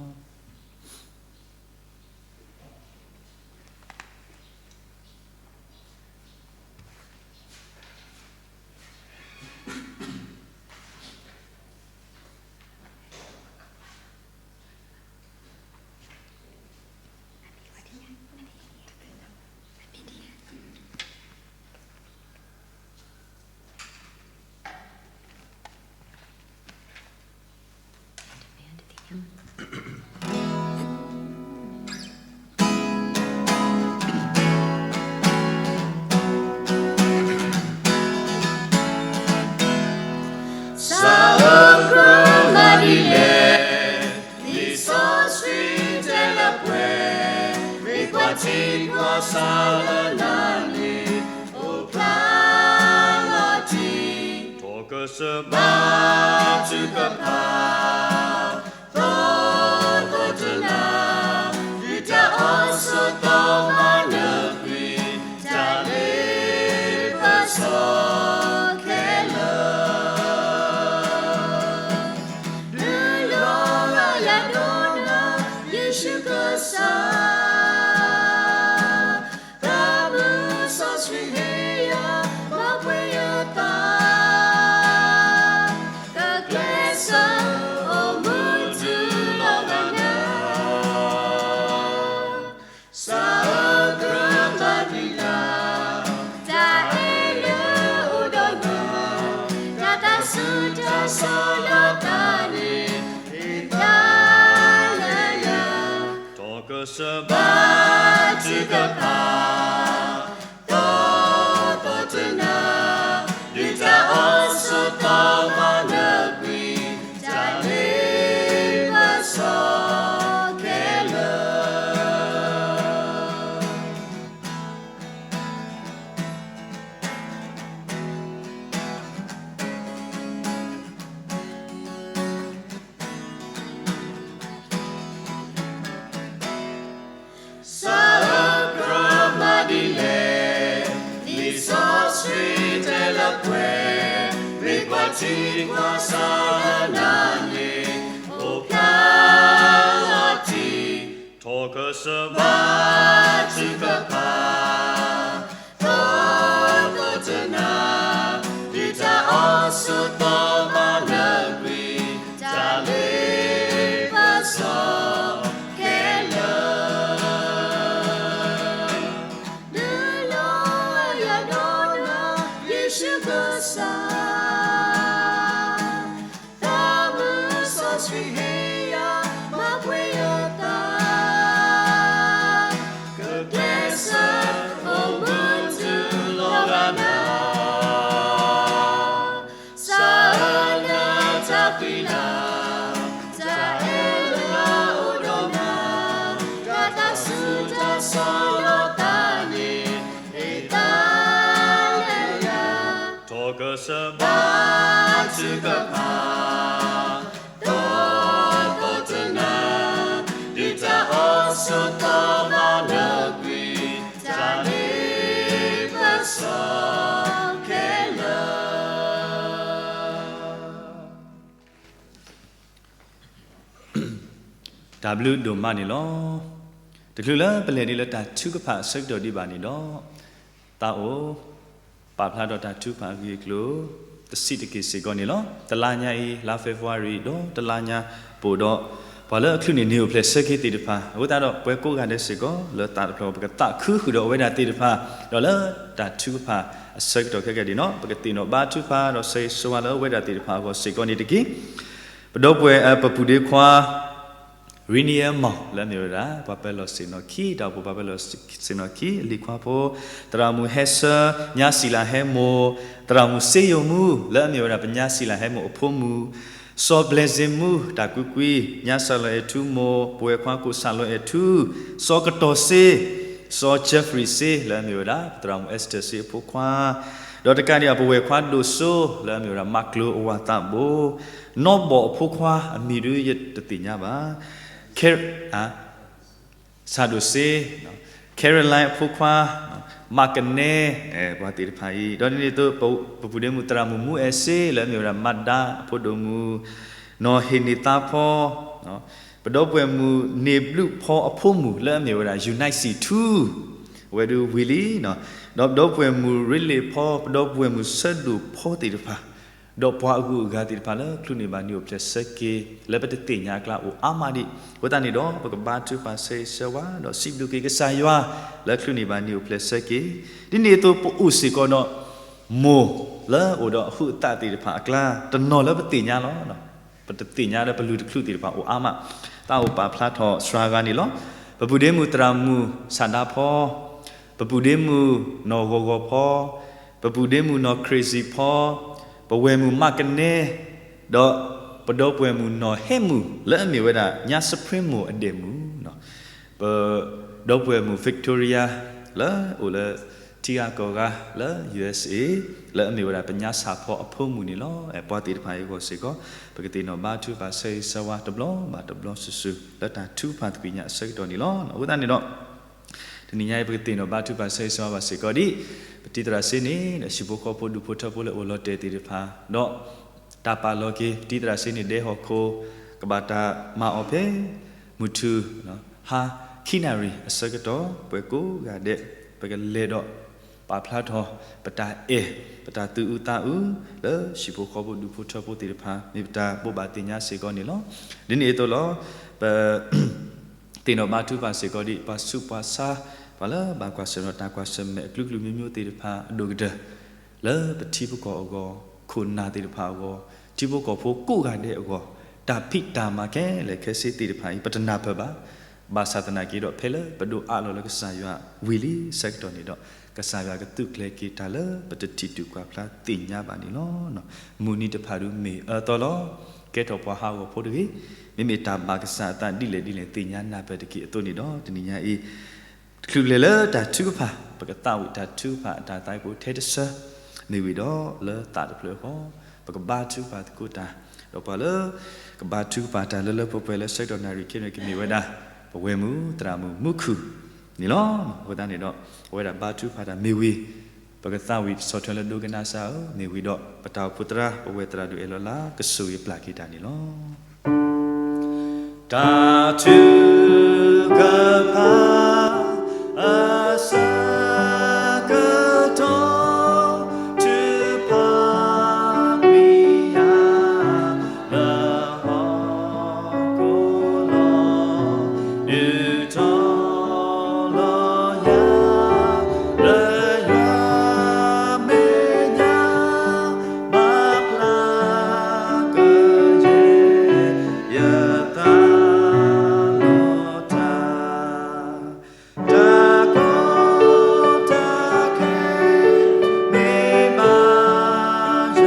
စးဧၢ ကြၢးမၤဒ်လဲၣ်, လံာ်စီဆှံတဲလၢပှဲၤ, မ့ၢ်ကွၢ်ထံကွၢ်ဆးလၢနၤန့ၣ် အိၣ်ဖျါလီၤတံၢ်, ထီၣ်ကစၢၢ်ဘါထုကဖၣ် သီသီတနၤ, ဒုၣ်ဒါအီၣ်ဆိးသီမၤနၢၤကွံာ် တၢ်လ့ပစီခဲလၢာ်, လုၢ်လီၤလၢယၤဒိၣ်နၤ ယ့ၣ်ၡူးကစၢ်, သးမုာ်စီ စဘါထုကဖၣ်, သီသီတနၤ, ဒုၣ်တၢ်အီၣ်ဆိးသီမၤလၢကွံာ်, တၢ်လ့ပစီခဲလၢာ် စီၤအၢကြၢးမၤဒ်လဲၣ်, ဒ်စီဆှံတဲလၢပှဲၤ, မ့ၢ်ကွၢ်ထံကွၢ်ဆးလၢနၤန့ၣ်, အိၣ်ဖျါလီၤတံၢ်, ထီၣ်ကစၢၢ်ဘါထုကဖၣ်, သီသီတနၤ, ဒုၣ်တၢ်အီၣ်ဆိးသီမၤလၢကွံာ်တၢ်လ့ပစီခဲလၢာ်, ဒုးလီၤယၤဒီးနၤ ယ့ၣ်ၡူးကစၢ်, သးမုၢ်စီဆှံဟ့ၣ်ယၤ မၤပှဲၤယသး, ကကျဲးစၢးအိၣ်မုာ်တုၤလီၤဂာ်နၤ, စးအၢနတၢ်ဃံလၤ, တၢ်အဲၣ်လၢအအိၣ်ဒီးနၤ, တၢ်တၢ်ဆူးတၢ်ဆါလီၤသးန့ၣ်, ဟ့ၣ်သးလၢယၤ, ထီၣ်ကစၢၢ်ဘါထုကဖၣ်, သီသီတနၤ, ဒုၣ်တၢ်အီၣ်ဆိးသီမၤလၢကွံာ်, တၢ်လ့ပစီခဲလၢာ် တၢ်ဘျုးဒိၣ်မးန့ၣ်လီၤ. တချုးလၢပလဲၤဒံးလၢတၢ်ထုကဖၣ်အဆၢကတီၢ်ဒံးဘၣ်န့ၣ်ဒီး, သးအိၣ်ပာ်ဖျါထီၣ်တၢ်ထုကဖၣ်အဂ့ၢ်အကျိၤ တဆံးတက့ၢ်စ့ၢ်ကီးန့ၣ်လီၤ. တလါညါအံၤ လါ February ဒီးတလါညါ ပအိၣ်ဒီး ပှၤလၢအချုးန့ၢ်နံၣ်အိၣ်ဖျဲၣ်ဆၢက့ၤသ့ၣ်တဖၣ် အဃိသတးဒီး ပဝဲကိးဂၤဒဲးစ့ၢ်ကီး လၢသးတဖျၢၣ် ပကသးခုဃုာ်ဒီးအဝဲဒၣ်သ့ၣ်တဖၣ် ဒီးလၢတၢ်ထုကဖၣ်အဆၢကတီၢ်ခဲကနံၣ်အံၤန့ၣ် ပကသ့ၣ်နီၣ်ဘါထုကဖၣ်ဒီးဆၢဂ့ၤဆၢဝါလၢအဝဲဒၣ်သ့ၣ်တဖၣ်အဂီၢ်စ့ၢ်ကီးန့ၣ်တက့ၢ်. ပဒီပုၢ်ဝဲၢ် ပပုၢ်ဒ့ခွါ ရံနံယဲမီၢ် လၢအမ့ၢ်ဝဲဒၣ် ပှၤပၢၤလီၢ်ဆ့ၣ်နီၤခံ ဒီးပှၤပၢၤလီၢ်ဆ့ၣ်နီၤခံ အလံၤခွါဖိ သရၣ်မုၣ်ဟဲဆၢ ညါစံၣ်လၣ်ဟဲမိၢ် သရၣ်မုၣ်စ့ယိၤမူ လၢအမ့ၢ်ဝဲဒၣ် ပညါစံၣ်လၣ်ဟဲမိၢ်အဖိမုၣ် စီၤဘျဲးစ့မူ တၢ်ကွံကွံ ညါစၢ်လီၤအဲၣ်ထူမိၢ် ပဝဲၢ်ခွါကိးစၢ်လီၤအဲၣ်ထူ စီၤကတီၢ်စ့ စီၤ Jeffrey စ့ လၢအမ့ၢ်ဝဲဒၣ် သရၣ်မုၣ် Esther စ့အဖိခွါ ဒီးတကးဒံးဘၣ် ပဝဲၢ်ခွါဒိၣ်စိ လၢအမ့ၢ်ဝဲဒၣ် မၤကျိၤအဝၤသးဘိ နီၢ်ဘီၣ်အဖိခွါ အမံၤဒုးယတသ့ၣ်ညါဘၣ် ခဲ ဆၣ်ဒိၣ်စ့ Caroline အဖိခွါ မၤကနဲ ပှၤသ့ၣ်တဖၣ်အံၤ ဒီးဒ်န့ၣ်အသိး ပပုၢ်ဒ့မုၣ်သရၣ်မုၣ်မူအဲၣ်စ့ လၢအမ့ၢ်ဝဲဒၣ် မၤဒါအဖိဒိၣ်မုၣ် နီၢ်ဟ့ၣ်န့ၢ်သါဖီ ပဒီပုၢ်ဝဲၢ်မုၣ်န့ၢ်ဘျုးဖီအဖိမုၣ် လၢအမ့ၢ်ဝဲဒၣ် ယူၤနၢၣ်စံၣ်ထူ အဝဲဒုးဝံၤလံ ဒီးပဒီပုၢ်ဝဲၢ်မုၣ်ရ့လ့ၣ်ဖီ ပဒီပုၢ်ဝဲၢ်မုၣ်ဆၢဒိၣ်ဖီသ့ၣ်တဖၣ် ဒီးပှၤအဂုၤအဂၤသ့ၣ်တဖၣ်လၢချုးန့ၢ်ဘၣ်နံၣ်အိၣ်ဖျဲၣ်ဆၢက့ၤ လၢပတသ့ၣ်ညါအကျါအိၣ်အါမးဒံး အဃိသတးန့ၣ်ဒီး ပကဘါထုကဖၣ်ဆၢဂ့ၤဆၢဝါ ဒီးစံးဘျုးက့ၤကစၢ်ယွၤ လၢချုးန့ၢ်ဘၣ်နံၣ်အိၣ်ဖျဲၣ်ဆၢက့ၤ ဒ်န့ၣ်အသိးပအိၣ်စ့ၢ်ကီးဒီး မိၢ်လၢအအိၣ်ဒီးအဟုးအသးသ့ၣ်တဖၣ်အကျါ တနီၤလၢပသ့ၣ်ညါလီၤ. ပတသ့ၣ်ညါဒီးပလုၢ်တချုးသ့ၣ်တဖၣ်အိၣ်အါမး သးအိၣ်ပာ်ဖျါထီၣ်စှၤဂၤန့ၣ်လီၤ. ပပုၢ်ဒ့မုၣ်သရၣ်မုၣ်ဆၣ်ဒါဖီ ပပုၢ်ဒ့မုၣ်နီၢ်ဂီၤဂီၤဖီ ပပုၢ်ဒ့မုၣ်နီၢ် crazy ဖီ ပဝဲၢ်မုၣ်မၤကနဲ ဒီးပဒီပုၢ်ဝဲၢ်မုၣ်နီၢ်ဟဲမုၣ် လၢအမ့ၢ်ဝဲဒၣ် ညါ Supreme မိၢ်အဒဲးမုၣ် ပဒီပုၢ်ဝဲၢ်မုၣ် Victoria လၢအိၣ်လၢထံဂၤကီၢ်ဂၤလၢ ယူၤအ့စ့ လၢအမ့ၢ်ဝဲဒၣ် ပညါစၣ်ဖီအဖိမုၣ်န့ၣ်လီၤ. ပှၤသ့ၣ်တဖၣ်အံၤအဂီၢ်စ့ၢ်ကီး ပကသ့ၣ်နီၣ်ဘါထုကဖၣ်ဆၢဂ့ၤဆၢဝါတဘျီဘၣ်တဘျီစုာ်စုာ် လၢတၢ်ထုကဖၣ်သဘံၣ်ညါအဆၢကတီၢ်န့ၣ်လီၤ. အဃိသတးန့ၣ်ဒီး တနံၤညါအံၤ ပကသ့ၣ်နီၣ်ဘါထုကဖၣ်ဆၢဂ့ၤဆၢဝါဘၣ်စ့ၢ်ကီးဒ် ပတံၤသရၣ်စ့န့ၣ် ဒီးဟံၣ်ဖိဃီဖိဒူၣ်ဖိထၢဖိလၢအိၣ်လီၤတဲာ်သ့ၣ်တဖၣ် ဒီးတၢ်ပာ်လီၤက့ၤ ပတံၤသရၣ်စ့န့ၣ်ဒဲဟီၣ်ခိၣ် ကဘၣ်တၢ်မၤအီၤဖဲ မုၢ်ထူၣ် ဟါခံနၣ်ရံၣ်အဆၢကတီၢ် ပှၤကိးဂၤဒဲး ပကလဲၤဒီးပာ်ဖျါထီၣ် ပတၢ်အဲၣ် ပတၢ်သူၣ်အုးသးအုး လၢဟံၣ်ဖိဃီဖိဒူၣ်ဖိထၢဖိသ့ၣ်တဖၣ် မ့ၢ်ပတၢ်ဘိးဘၣ်သ့ၣ်ညါစ့ၢ်ကီးန့ၣ်လီၤ. ဒ်န့ၣ်အသိးလီၤ ပ သ့ၣ်နီၣ်ဘါထုကဖၣ်စ့ၢ်ကီးဒ် ပှၤဆူးပှၤဆါ ပှၤလၢဘၣ်ကွၢ်ဆၢၣ်နီၤတၢ်ကွၢ်ဆၢၣ်မဲာ်အကလုာ်ကလုာ်မျိုးမျိုးသ့ၣ်တဖၣ်အဒိၣ်ကတၢၢ် လၢပထံပကီၢ်အဂီၢ် ခိၣ်နၢ်သ့ၣ်တဖၣ်အဂီၢ် ထံဖိကီၢ်ဖိကိးဂၤဒဲးအဂီၢ် တၢ်ဖံးတၢ်မၤခဲလၢာ်ခဲဆ့သ့ၣ်တဖၣ်အံၤ ပတနၢ်ပၢၢ်ဘၣ် ဘၣ်ဆၣ်သနာ်က့ဒီး ဖဲလၢပဒိးအးလီၤလၢကစၢ်ယွၤဝံၤလံဆၢကတီၢ်န့ၣ်ဒီး ကစၢ်ယွၤကသုးကျဲၤက့ၤတၢ်လၢပတထံၣ်တူၢ်ကွၢ်ဖျါသ့ၣ်ညါဘၣ်န့ၣ်လီၤ. မုၢ်နံၤတဖၣ်ဒုးမ့ၢ်အၢသီလီၤ. ကဲထီၣ်ပှၤဟးဂီၤဖိတဂ့ၤ, မ့မ့ၢ်တၢ်ဘၣ်ကစၢ်အသးဒ်လဲၣ်ဒ်လဲၣ်သ့ၣ်ညါနၢ်ပၢၢ်တက့ၢ်အသိးန့ၣ်ဒီး တနံၤညါအံၤ တချုးလဲၤလၢတၢ်ထုကဖၣ် ပကသးဝံၣ်တၢ်ထုကဖၣ်အတၢ်သးဝံၣ်ဖိထဲတဆၢ မ့ၢ်ဝံၤဒီးလၢသးတဖျၢၣ်အဂီၢ် ပကဘါထုကဖၣ်သကိးတၢ်, ဒီးပှၤလၢ ကဘါထုကဖၣ်တၢ်လၢလၢပှဲၤပှဲၤလၢဆၢကတီၢ်နၣ်ရံၣ်ခဲန့ၣ် ကမ့ၢ်ဝဲဒၣ် ပဝဲၢ်မုၣ်သရၣ်မုၣ်မူခိၣ်န့ၣ်လီၤ. အဃိသတးန့ၣ်ဒီး ပဝဲဒၣ်ဘါထုကဖၣ်တၢ်မ့ၢ်ဝံၤ ပကသးဝံၣ်ဆီၣ်ထွဲလၢဒိကနၣ်စၢ်ဧၢ, မ့ၢ်ဝံၤဒီး ပတၢ်အိၣ်ဖှိၣ်သရၣ် ပဝဲၢ်သရၣ်ဒိၣ်အဲၣ်လီၤလၢ် ကဆိၣ်ဂ့ၤပျၢ်က့ၤတၢ်န့ၣ်လီၤ. တၢ်ထုကဖၣ် အဆၢကတီၢ် ထုကဖၣ်ကွံာ်ယၤ လၢဟီၣ်ခိၣ်လီၤ. ဒုးထီၣ်လီၤယၤ လၢယွၤမဲာ်ညါ ဘၣ်ဖျါကယဲၢ် ယသးလီၤတၢ် တၢ်ကီတၢ်ခဲ မ့ၢ်ဘၣ်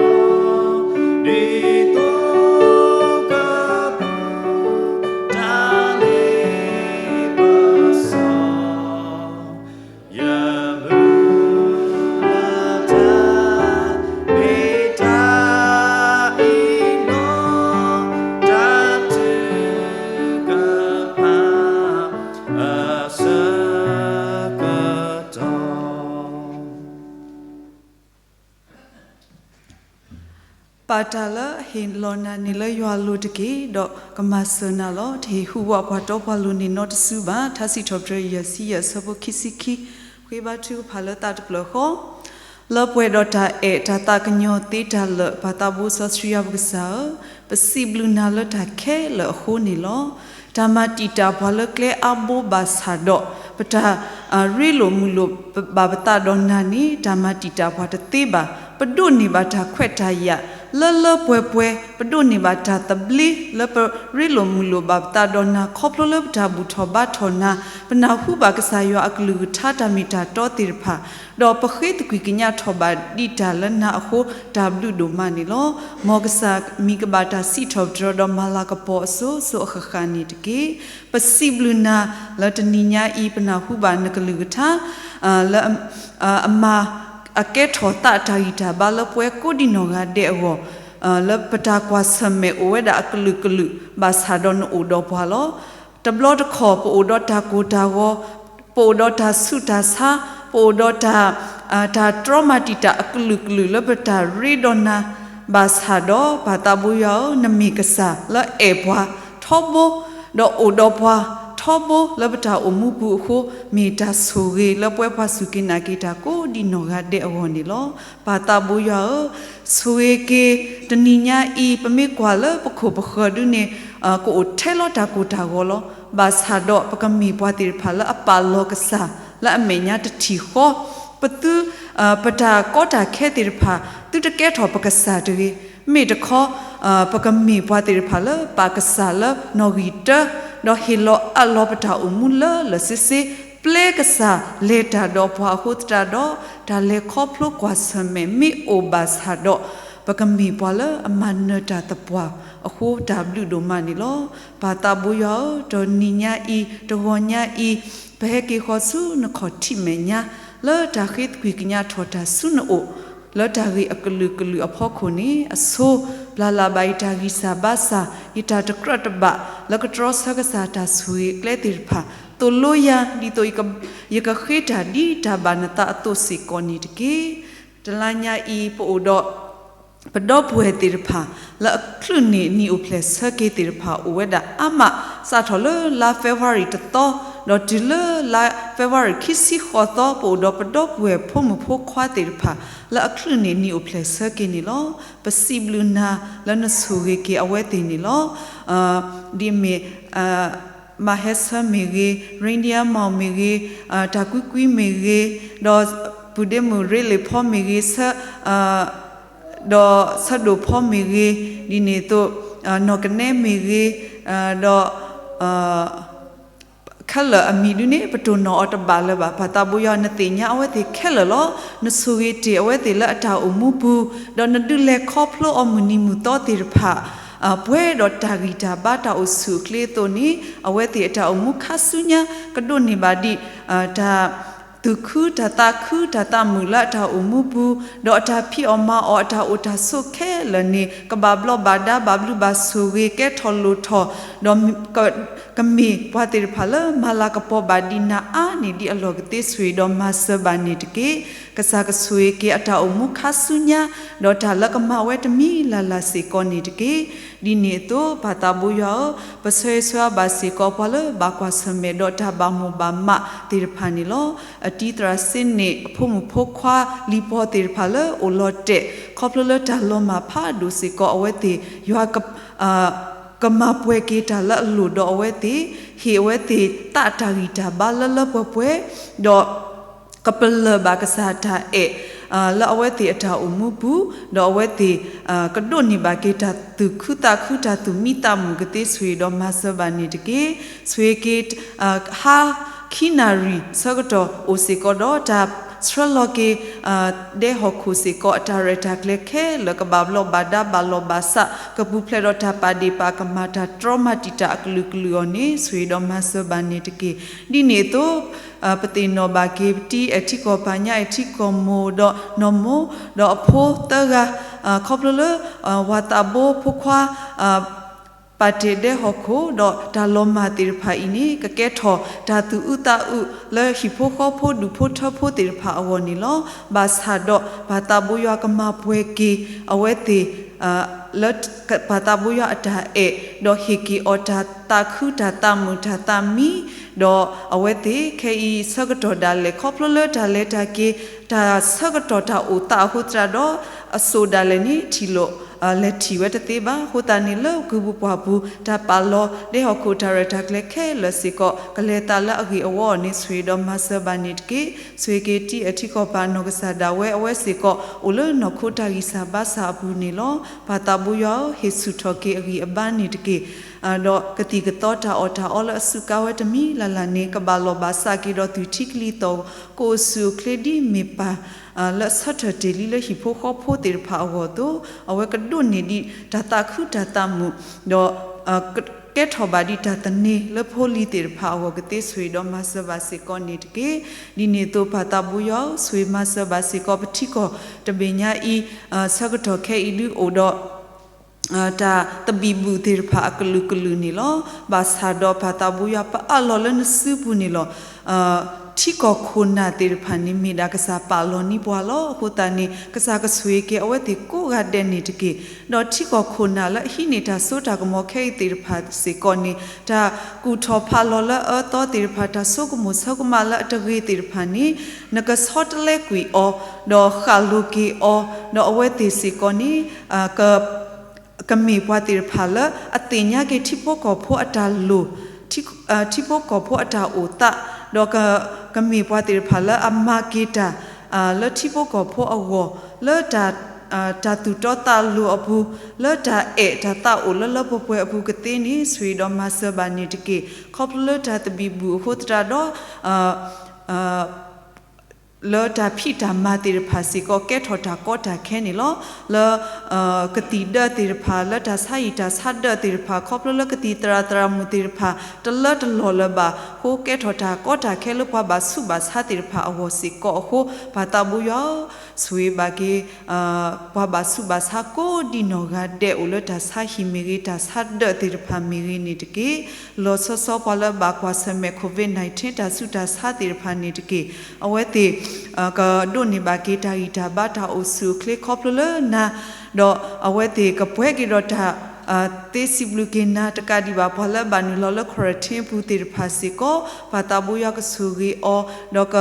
ယၤလီၤ, ဒ်သိးကပူၤ တၢ်လ့ပစီ ယမုၢ်လၢ်တၢ် မ့ၢ်တၢ်အံၤလီၤ, တၢ်ထုကဖၣ် အဆၢကတီၢ် ပာ်တၢ်လၢအဟ့ၣ်လီၤနၤန့ၣ်လၢယွၤအလိၤတက့ၢ်, ဒီးကမၤစၢၤနၤလီၤ. တဟ့ၣ်ဟူးဝးပှၤတီပှၤလိၤန့ၣ်နီတစုဘၣ်. ထါစံးထီၣ်ပတြၢၤ ယဲၢ်ဆံယဲၢ် အဆၢဖိခံဆံခံ, ဃ့ဘါထုကဖၣ်လၢသးတဖျၢၣ်ဃီ လၢပှဲၤဒီးတၢ်အဲၣ်တၢ်သးကညီၤသ့တၢ်လၢာ် ပၢ်သးဘိစီဆှံယွၤပကစၢ်ဧၢ, ပစံးဘျုးနၤလၢတၢ်ခဲလၢာ်အဃိန့ၣ်လီၤ. တၢ်မၤတံာ်တာ်ပှၤလၢကျဲအါဘိဘၣ်ဆၣ်ဒီး ပတၢ်ရ့လိာ်မုာ်လိာ်ဘၣ်ပသးဒီးနၤန့ၣ် တၢ်မၤတံာ်တာ်ပှၤတသ့ဘၣ်. ပဒိးန့ၢ်ဘၣ်တၢ်ခွဲးတၢ်ယာ် လၢလၢပှဲၤပှဲၤ, ပဒိးန့ၢ်ဘၣ်တၢ်သဘျ့ လၢပရ့လိာ်မုာ်လိာ်ဘၣ်ပသးဒီးနၤ ခီဖျိလၢပတၢ်ဘူၣ်ထီၣ်ဘါထီၣ်နၤ, ပနၢ်ဟူဘၣ်ကစၢ်ယွၤအကလုၢ်ကထါတၢ်မ့ၢ်တၢ်တီသ့ၣ်တဖၣ်, ဒီးပဃ့သကွံၢ်ကညးထီၣ်ဘၣ်ဒံးတၢ်လၢနၤအဃိ တၢ်ဘျုးဒိၣ်မးန့ၣ်လီၤ. မ်ကစၢ်မံၤကဘၣ်တၢ်စံးထီၣ်ပတြၢၤဒီးမၤလၤကပီၤအစိၤစိၤအဃၣ်ဃၣ်န့ၣ်တက့ၢ်. ပစံးဘျုးနၤလၢတနံၤညါအံၤ ပနၢ်ဟူဘၣ်နကလုၢ်ကထါ လၢ အမၤ အကဲထီၣ်သးတၢ်ဂံၢ်တၢ်ဘါလၢပဝဲကိးဒံနီၢ်ဂၤဒဲးအဂီၢ်, လၢပတၢ်ကွၢ်ဆၢၣ်မဲာ်အိၣ်ဝဲဒၣ်အကလုာ်ကလုာ် ဘၣ်ဆၣ်ဒီးနအိၣ်ဒီးပှၤလီၤ. တဘျီတခီၣ် ပအိၣ်ဒီးတၢ်ကိၢ်တၢ်ဂီၤ, ပအိၣ်ဒီးတၢ်ဆူးတၢ်ဆါ, ပအိၣ်ဒီးတၢ် တၢ်တြီမၤတံာ်တာ်အကလုာ်ကလုာ်လၢပတၢ်ရ့ဒီးနၤ, ဘၣ်ဆၣ်ဒီးပၢ်သးဘိယွၤဧၢ, နမ့ၢ်ကစၢ်လၢအဲၣ်ပှၤထီဘိ ဒီးအိၣ်ဒီးပှၤထီဘိလၢပတၢ်အိၣ်မူပူၤအဃိ, မ့ၢ်တၢ်ဆိၣ်ဂ့ၤလၢပဝဲပှၤစူၢ်က့ၤနာ်က့ၤတၢ်ကိးဒံနီၢ်ဂၤဒဲးအဂီၢ်န့ၣ်လီၤ. ပၢ်သးဘိယွၤဧၢ, ဆိၣ်ဂ့ၤက့ၤတနံၤညါအံၤ ပမ့ၢ်ကွၢ်လၢပခိၣ်ပဃၢၤဒုန့ၣ် ကအိၣ်ထဲလီၤတၢ်ကိၢ်တၢ်ဂီၤလီၤ. ဘၣ်ဆၣ်ဒီးပကမ့ၢ်ပှၤသ့ၣ်တဖၣ်လၢအပာ်လီၤကစၢ်လၢအမဲာ်ညါတထံၣ်ဃီ, ပသု ပတၢ်ကီတၢ်ခဲသ့ၣ်တဖၣ် သုတကဲထီၣ်ပကစၢ်တဂ့ၤ. မ့ၢ်တခီ ပကမ့ၢ်ပှၤသ့ၣ်တဖၣ်လၢပာ်ကစၢ်လၢနီၣ်ဂံၢ်တၢ, ဒီးဟ့ၣ်လီၤအးလီၤပတၢ်အိၣ်မူလၢလၢာ်ဆ့ဆ့, ပျဲကစၢ်လဲၤတၢ်ဒီးပှၤအဃိသတးဒီး, တၢ်လဲၤခီဖျိကွၢ်ဆၢၣ်မဲာ်မ့ၢ်အိၣ်ဘၣ်ဆၣ်ဒီး, ပကမ့ၢ်ပှၤလၢအမၤနၢၤတၢ်သပှၢ်အဃိ တၢ်ဘျုးဒိၣ်မးန့ၣ်လီၤ. ပၢ်သးဘိယွၤဧၢ, တနံၤညါအံၤ တဂီၤညါအံၤ ပဟဲက့ၤဃီၤဆူနခီၣ်ထံးမဲာ်ညါ လၢတၢ်ဃ့သကွံၢ်ကညးထီၣ်တၢ်ဆူနအိၣ် လၢတၢ်ဂ့ၢ်အကလုာ်ကလုာ်အဖီခိၣ်န့ၣ် အဆိပျၢ်လၢ်ဘၣ်ယတၢ်ဂံၢ်စၢ်ဘါစၢ်, ယတၢ်တကြၢးတဘၣ် လၢကတြီဆၢကစၢ်တၢ်ဆိၣ်ဂ့ၤအကျဲသ့ၣ်တဖၣ်, သိၣ်လိယၤ ဒ်သိးယကဃ့တၢ်ဒ်တၢ်ဘၣ်နသးအသိးစ့ၢ်ကီးန့ၣ်တက့ၢ်. တလါညါအံၤ ပအိၣ်ဒီး ပဒီပုၢ်ဝဲၢ်သ့ၣ်တဖၣ် လၢအချုးန့ၢ်နံၣ်အိၣ်ဖျဲၣ်ဆၢက့ၤသ့ၣ်တဖၣ်အိၣ်ဝဲဒၣ်အါမး, စးထီၣ်လၢလါ February တသီ, ဒီးတုၤလၢလါ February ခံဆံဃိးသီ ပအိၣ်ဒီးပဒီပုၢ်ဝဲၢ်ဖိမုၣ်ဖိခွါသ့ၣ်တဖၣ် လၢအချုးန့ၢ်နံၣ်အိၣ်ဖျဲၣ်ဆၢက့ၤန့ၣ်လီၤ. ပစံးဘျုးနၤလၢနဆိၣ်ဂ့ၤက့ၤအဝဲသ့ၣ်န့ၣ်လီၤ. ဒ်အမ့ၢ် မၤဟဲဆၢမ့ၢ်ဂ့ၤ, ရ့ဒံယါမီၢ်မ့ၢ်ဂ့ၤ, တၢ်ကွံကွံမ့ၢ်ဂ့ၤ, ဒီးပုၢ်ဒ့မုၣ်ရ့လ့ၣ်ဖီမ့ၢ်ဂ့ၤ, ဆၢ ဒီးဆၢဒိၣ်ဖီမ့ၢ်ဂ့ၤ, ဒ်န့ၣ်အသိး နီၢ်ကနဲမ့ၢ်ဂ့ၤ, ဒီး အ ခဲလၢာ်အမံၤဒုန့ၣ် ပတိၢ်နီၣ်အီၤတဘၣ်လၢၤဘၣ်. ပၢ်သးဘိယွၤ နသ့ၣ်ညါအဝဲသ့ၣ်ခဲလၢာ်လီၤ. နဆိၣ်ဂ့ၤတ့ၢ်အဝဲသ့ၣ်လၢအတၢ်အိၣ်မူပူၤ, ဒီးနဒုးလဲၤခီဖျိအီၤမုၢ်နံၤမုၢ်သီသ့ၣ်တဖၣ် ပှဲၤဒီးတၢ်ဂံၢ်တၢ်ဘါတၢ်အိၣ်ဆူၣ်အိၣ်ချ့အသိးန့ၣ် အဝဲသ့ၣ်အတၢ်အိၣ်မူခါဆူညါ ကဒိးန့ၢ်ဘၣ်ဒံး တၢ် သူၣ်ခု တၢ်သးခုတၢ်သးမုာ်လၢအတၢ်အိၣ်မူပူၤ, ဒီးအတၢ်ဖံးအီၣ်မၤအီၣ်အတၢ်အိၣ်တၢ်ဆိးခဲလၢာ်န့ၣ် ကဘၣ်ဘျီးဘၣ်ဒါဘၣ်ဘျုးဘၣ်ဆိၣ်ဂ့ၤကဲထီၣ်လိၣ်ထီၣ်, ဒီး ကမ့ၢ်ပှၤသ့ၣ်တဖၣ်လၢမၤလၤကပီၤဘၣ်ဒံးနၤအါန့ၢ်ဒံးအလီၢ်ကသ့ ဆိၣ်ဂ့ၤဒီးမၤစၢၤဘၣ်န့ၣ်တက့ၢ်. ကစၢ်ကဆိၣ်ဂ့ၤက့ၤအတၢ်အိၣ်မူခါဆူညါ, ဒီးတၢ်လၢကမၤဝဲတမံၤလၢ်လၢ်စ့ၢ်ကီးန့ၣ်တက့ၢ်. ဒ်န့ၣ်အသိး ပၢ်သးဘိယွၤဧၢ, ပဆၢဂ့ၤဆၢဝါဘၣ်စ့ၢ်ကီးပှၤလၢဘၣ်ကွၢ်ဆၢၣ်မဲာ်ဒီးတၢ်ဘၣ်မိၣ်ဘၣ်မးသ့ၣ်တဖၣ်န့ၣ်လီၤ. အတံၤသရၣ်စ့န့ၣ် အဖိမုၣ်ဖိခွါလံၤပီၤသ့ၣ်တဖၣ်လၢအိၣ်လီၤတဲာ် ခီဖျိလၢတၢ်လီၤမၢ်ဖးဒိၣ်စ့ၢ်ကီး အဝဲသ့ၣ် ယွၤ ကမၤပှဲၤက့ၤတၢ်လၢအလိၣ်ဒီးအဝဲသ့ၣ်, ဟ့ၣ်အဝဲသ့ၣ်သးတၢ်ဂံၢ်တၢ်ဘါလၢလၢပှဲၤပှဲၤ, ဒီး ကပလၢၢ်ဘၣ်ကစၢ်တၢ်အဲၣ် လၢအဝဲသ့ၣ်အတၢ်အိၣ်မူပူၤ, ဒီးအဝဲသ့ၣ် ကဒိးန့ၢ်ဘၣ်က့ၤတၢ်သူၣ်ခုသးခုတၢ်သူၣ်မံသးမုာ်ကသ့ ဆိၣ်ဂ့ၤဒီးမၤစၢၤဘၣ်န့ၣ်တက့ၢ်. ဆိၣ်ဂ့ၤက့ၤ ဟါ ခံနၣ်ရံၣ်ဆၢကတီၢ်အိၣ်စ့ၢ်ကီးဒီးတၢ်ဆှၢလီၤက့ၤ ဒဲဟီၣ်ခိၣ်စ့ၢ်ကီး အတၢ်ရဲၣ်တၢ်ကျဲၤခဲလၢာ် ကဘၣ်ဘျီးဘၣ်ဒါဘၣ်လီၢ်ဘၣ်စး ကပူၤဖျဲးဒီးတၢ်ပာ်ဒ့ၣ်ပာ်ကမၣ် တၢ်တြီမၤတံာ်တာ်အကလုာ်ကလုာ်အဂီၢ်န့ၣ် ဆိၣ်ဂ့ၤဒီးမၤစၢၤဘၣ်န့ၣ်တက့ၢ်. ဒ်န့ၣ်အသိး ပသ့ၣ်နီၣ်ဘၣ်က့ၤ ပတံၤအဲၣ်ထံကီၢ်ပၢ် ညၣ်အဲၣ်ထံကီၢ်မိၢ် ဒီးနီၢ်မိၢ် ဒီးအဖိသၢဂၤ ခီဖျိလၢ ဝၤသးဘိဖိခွါ ပာ်တ့ၢ်ဒဲဟီၣ်ခိၣ် ဒီးတၢ်လီၤမၢ်သ့ၣ်တဖၣ်အံၤန့ၣ် ကကဲထီၣ်တၢ်သူၣ်အုးသးအုးလၢဟံၣ်ဖိဃီဖိဒူၣ်ဖိထၢဖိသ့ၣ်တဖၣ်အဂီၢ်န့ၣ်လီၤ. ဘၣ်ဆၣ်ဒီးပၢ်သးဘိယွၤကမၤပှဲၤက့ၤအဝဲသ့ၣ် လၢပၢ်သးဘိယွၤအတၢ်အဲၣ် ဒီးဟ့ၣ်က့ၤအီၤတၢ်သးခုတၢ်သးမုာ်တၢ်သးမံ, ဒီးအဝဲသ့ၣ်ခဲအံၤဆၢကတီၢ်ဒၣ်လဲာ် ခီဖျိလၢတၢ်လဲၤတၢ်က့ၤ တၢ်ဆၢကတီၢ်တၢ်အိၣ်သးအဃိသတးဒီး အစိၣ်ဒၣ်လဲာ်န့ၣ် ထံၣ်လိာ် လဲၤထံၣ်ဝဲတသ့ဘၣ်. အဃိသတးန့ၣ် လၢကုၢ်ပူၤပှၢ်ပူၤ တၢ်ပာ်လီၤဒဲဟီၣ်ခိၣ်တၢ်ရဲၣ်တၢ်ကျဲၤခဲလၢာ်စ့ၢ်ကီး ကလဲၤသးလၢအဂ့ၢ်အဝီအီၤန့ၣ် ဆိၣ်ဂ့ၤဒီးမၤစၢၤဘၣ်န့ၣ်တက့ၢ်. ဆိၣ်ဂ့ၤက့ၤတံၤအဲၣ်ထံကီၢ်ပၢ်နီၢ်ကစၢ်ဒၣ်ဝဲ အဝဲစ့ၢ်ကီး အိၣ်လၢနီၢ်ခိတၢ်ဂံၢ်စၢ်ဘါစၢ်အပူၤန့ၣ်လီၤ. ပၢ်သးဘိယွၤဧၢ, ဟ့ၣ်ဆူၣ်ထီၣ်က့ၤအဂံၢ်အဘါန့ၣ်တက့ၢ်. ဒီးကသံၣ်ကသီတၢ်အီၣ်တၢ်အီလၢအစူးကါဝဲတမံၤလၢ်လၢ်န့ၣ် ကဘၣ်လီၢ်ဘၣ်စးက့ၤဒီးသွံၣ်ထံကလံၤသီၣ် ကအိၣ်ဆူၣ်အိၣ်ချ့ဒ်မ့ၢ်ပၢ် လၢအဆၢထၢၣ်တ့ၢ်လံလၢဟံၣ်ဖိဃီဖိသ့ၣ်တဖၣ်အဂီၢ်အသိး အဝဲကဒိးန့ၢ်ဒံးတၢ်သးခုတၢ်သးမုာ် ဒီး ကဲထီၣ်ဘၣ်ဒံးတၢ်သန့ၤလၢဖိလံၤသ့ၣ်တဖၣ်အဂီၢ်ကသ့ ဆိၣ်ဂ့ၤဒီးမၤစၢၤဘၣ်စ့ၢ်ကီးန့ၣ်တက့ၢ်. ဒ်န့ၣ်အသိး ပၢ်သးဘိယွၤဧၢ, ဆိၣ်ဂ့ၤမၤစၢၤဘၣ်စ့ၢ်ကီး ပထံကီၢ်တဘ့ၣ်ညါအံၤ ဆၢကတီၢ်ခဲအံၤဒုအိၣ်ဒီး တၢ်သဘံၣ်ဘုၣ်သ့ၣ်တဖၣ်အကလုာ်ကလုာ်န့ၣ်လီၤ. ဘၣ်ဆၣ်ဒီးပၢ်သးဘိယွၤ ပအးလီၤလၢနစုပူၤန့ၣ်လီၤ. ထံကီၢ်ခိၣ်နၢ်သ့ၣ်တဖၣ်န့ၣ် မ့ၢ်ဒၣ်ကစၢ်ပာ်လီၤန့ၢ်ပှၤလီၤ. အဃိသတးန့ၣ် ကစၢ်ကဆိၣ်ဂ့ၤက့ၤအဝဲသ့ၣ်ကိးဂၤဒဲးန့ၣ်တက့ၢ်. ဒီးထံကီၢ်ခိၣ်နၢ်လၢအဟံးန့ၢ်တၢ်စိတၢ်ကမီၤခဲအံၤသ့ၣ်တဖၣ်စ့ၢ်ကီးန့ၣ် တၢ်ကူၣ်ထီၣ်ဖးလီၤလၢအအၢအသီသ့ၣ်တဖၣ် တၢ်ဆိကမိၣ်ဆၢကမၣ်လၢအတဂ့ၤသ့ၣ်တဖၣ်န့ၣ် နကဆီတလဲကွံာ်အီၤ ဒီးဃၣ်လိၤက့ၤအီၤ ဒီးအဝဲသ့ၣ်စ့ၢ်ကီးန့ၣ် ကမ့ၢ်ပှၤသ့ၣ်တဖၣ်လၢအသ့ၣ်ညါက့ၤထံဖိကီၢ်ဖိအတၢ်လိၣ်, ထံဖိကီၢ်ဖိအတၢ်အိၣ်သး, ဒီးကမ့ၢ်ပှၤသ့ၣ်တဖၣ်လၢအမၤက့ၤတၢ် လၢထံဖိကီၢ်ဖိအဂီၢ်, လၢတၢ်သူၣ်တီသးလိၤအပူၤ, လၢတၢ်အဲၣ်တၢ်သးအိၣ်လၢလၢပှဲၤပှဲၤအပူၤကသ့န့ၣ် ဆိၣ်ဂ့ၤဒီးမၤစၢၤဘၣ်န့ၣ်တက့ၢ်. ခီဖျိလၢတၢ်သဘံၣ်ဘုၣ်အဃိသတးဒီး လၢတၢ်ဖံးတၢ်မၤသ့ၣ်တဖၣ်စ့ၢ်ကီး ကဲထီၣ်တၢ်ကီတၢ်ခဲန့ၣ်လီၤ. လၢ ကသံၣ်ဒၢးသ့ၣ်တဖၣ် လၢတၢ်ဆါဟံၣ်တၢ်ဆါဒၢးသ့ၣ်တဖၣ် ခီဖျိလၢကသံၣ်သရၣ်သရၣ်မုၣ်သ့ၣ်တဖၣ် တလၢတလီၢ်လၢၤဘၣ် အဃိကဲထီၣ်တၢ်ကီတၢ်ခဲလၢပှၤဘၣ်ဆူးဘၣ်ဆါသ့ၣ်တဖၣ်အဂီၢ်စ့ၢ်ကီးအဃိ ပၢ်သးဘိယွၤဧၢ, ဆိၣ်ဂ့ၤဘၣ်က့ၤ ပှၤဘၣ်ဆူးဘၣ်ဆါကိးဒံနီၢ်ဂၤဒဲး အိၣ်လၢတၢ်ဆါဟံၣ်မ့ၢ်ဂ့ၤ တၢ်ဆါဒၢးသ့ၣ်တဖၣ်မ့ၢ်ဂ့ၤန့ၣ်တက့ၢ်. လီၤဆီဆီပှၤလၢဘၣ်ကွၢ်ဆၢၣ်မဲာ် COVID nineteen တၢ်ဆူးတၢ်ဆါသ့ၣ်တဖၣ်န့ၣ်တက့ၢ်. အဝဲသ့ၣ် ကဒိးန့ၢ်ဘၣ်က့ၤတၢ်ဂံၢ်တၢ်ဘါတၢ်အိၣ်ဆူၣ်အိၣ်ချ့ခီဖျိလၢနၤ, ဒီးအဝဲသ့ၣ်ကပှဲၤက့ၤဒီးတၢ် သ့စံးဘျုးက့ၤနၤ တကးဒံးဘၣ် ပှၤလၢအဘၣ်နုာ်လီၤလၢ quarantine အပူၤသ့ၣ်တဖၣ်စ့ၢ်ကီး ပၢ်သးဘိယွၤကဆိၣ်ဂ့ၤအီၤ ဒီးက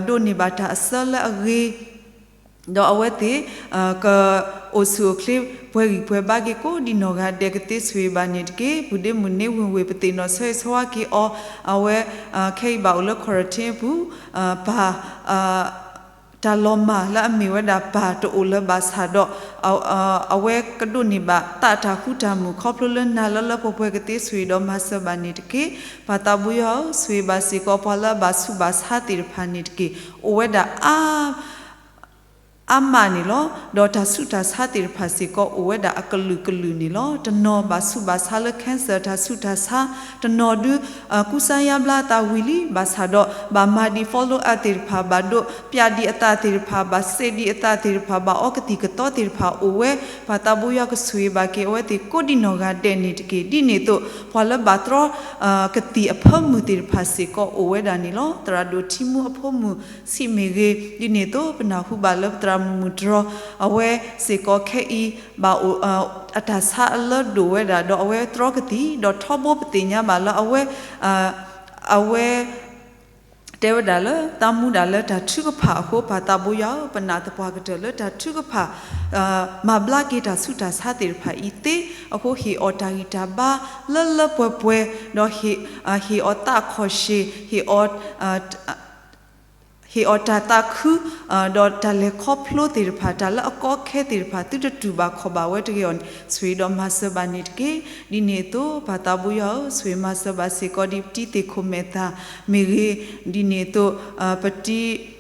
ဒိးန့ၢ်ဘၣ်တၢ်အစၢလၢအဂ့ၤ ဒီးအဝဲသ့ၣ် က အိၣ်ဆူၣ်အိၣ်ချ့ ပှဲၤဂံၢ်ပှဲၤဘါက့ၤကိးဒံနီၢ်ဂၤဒဲးကသ့ ဆိၣ်ဂ့ၤဘၣ်န့ၣ်တက့ၢ်. ပုၢ်ဒ့မုၣ်န့ၣ်ဝ့ၢ်ဝ့ၢ် ပသ့ၣ်နီၣ်ဆၢဂ့ၤဆၢဝါက့ၤအီၤ အဝဲ ခဲအံၤဘၣ်အိၣ်လၢ quarantine အပူၤ ပၢ် တၢ်လီၤမၢ်လၢအမ့ၢ်ဝဲဒၣ်ပၢ်တအိၣ်လၢၤဘၣ်ဆၣ်ဒီး အဝဲကဒိးန့ၢ်ဘၣ်သးတၢ်ဃူတၢ်မုာ် ခီဖျိလၢနၤလၢလၢပှဲၤပှဲၤကသ့ဆိၣ်ဂ့ၤဒီးမၤစၢၤဘၣ်န့ၣ်တက့ၢ်. ပၢ်သးဘိယွၤဧၢ, ဆိၣ်ဂ့ၤဘၣ်စ့ၢ်ကီးပှၤလၢအဘၣ်ဆူးဘၣ်ဆါသ့ၣ်တဖၣ်န့ၣ်တက့ၢ်. အိၣ်ဝဲဒၣ်အါ အါမးန့ၣ်လီၤ. ဒီးတၢ်ဆူးတၢ်ဆါသ့ၣ်တဖၣ်စ့ၢ်ကီးအိၣ်ဝဲဒၣ်အကလုာ်ကလုာ်န့ၣ်လီၤ. တနီၤဘၣ်ဆူးဘၣ်ဆါလၢ cancer တၢ်ဆူးတၢ်ဆါ, တနီၤဒုး ကူစါယါဘျါအသးဝံၤလံ ဘၣ်ဆၣ်ဒီး ဘၣ်မၤဒံး follow up သ့ၣ်တဖၣ်, ဘၣ်ဒိးပျးဒံးအသးသ့ၣ်တဖၣ်, ဘၣ်စဲးဒံးအသးသ့ၣ်တဖၣ်, ဘၣ်အီကသံၣ်ကသီသ့ၣ်တဖၣ်အိၣ်ဝဲ, ပၢ်သးဘိယွၤကဆိၣ်ဂ့ၤဘၣ်က့ၤအဝဲသ့ၣ်ကိးဒံနီၢ်ဂၤဒဲးန့ၣ်တက့ၢ်. ဒ်န့ၣ်အသိး ပှၤလၢဘၣ်တြီကသံၣ်အဖၢမုၢ်သ့ၣ်တဖၣ်စ့ၢ်ကီးအိၣ်ဝဲဒၣ်န့ၣ်လီၤ. သရၣ်ဒိၣ်ထံမူအဖိမုၣ်ဆံးမ့ၢ်ဂ့ၤ, ဒ်န့ၣ်အသိးပနၢ်ဟူဘၣ်လၢပသရၣ်မုၣ်မုၢ်တြီ အဝဲစ့ၢ်ကီးခဲအံၤ ဘၣ်အိၣ် အတၢ်ဆါအလၢဒိၣ်ဝဲဒၣ် ဒီးအဝဲတြီကသံၣ် ဒီးထီဘိပသ့ၣ်ညါဘၣ်လၢအဝဲ အဝဲ တဲဝဲဒၣ်လၢ သးမူဒၣ်လၢတၢ်ထုကဖၣ်အဃိ ပၢ်သးဘိယွၤဧၢ, ပနာ်သပှၢ်ကတၢၢ်လၢတၢ်ထုကဖၣ် မၤဘျါက့ၤတၢ်ဆူးတၢ်ဆါသ့ၣ်တဖၣ်အံၤသ့အဃိ ဟ့ၣ်အီၤတၢ်ဂံၢ်တၢ်ဘါလၢလၢပှဲၤပှဲၤ ဒီး ဟ့ၣ်အီၤသးခီၣ်ရှ့ၣ် ဟ့ၣ်အီၤ ဟ့ၣ်အီၤတၢ်သးခု ဒီးတၢ်လဲၤခီဖျိသ့ၣ်တဖၣ် တၢ်လၢအကီအခဲသ့ၣ်တဖၣ် သုတတူၢ်ဘၣ်ခီၣ်ဘၣ်ဝဲတဂ့ၤအီၤန့ၣ် ဆိၣ်ဂ့ၤဒီးမၤစၢၤဘၣ်န့ၣ်တက့ၢ်. ဒ်န့ၣ်အသိး ပၢ်သးဘိယွၤဧၢ, ဆိၣ်ဂ့ၤမၤစၢၤဘၣ်စ့ၢ်ကီးဒ်ပတံၤသ့ၣ်ခိၣ်မဲာ်သၣ်မ့ၢ်ဂ့ၤ, ဒ်န့ၣ်အသိး ပတံၤ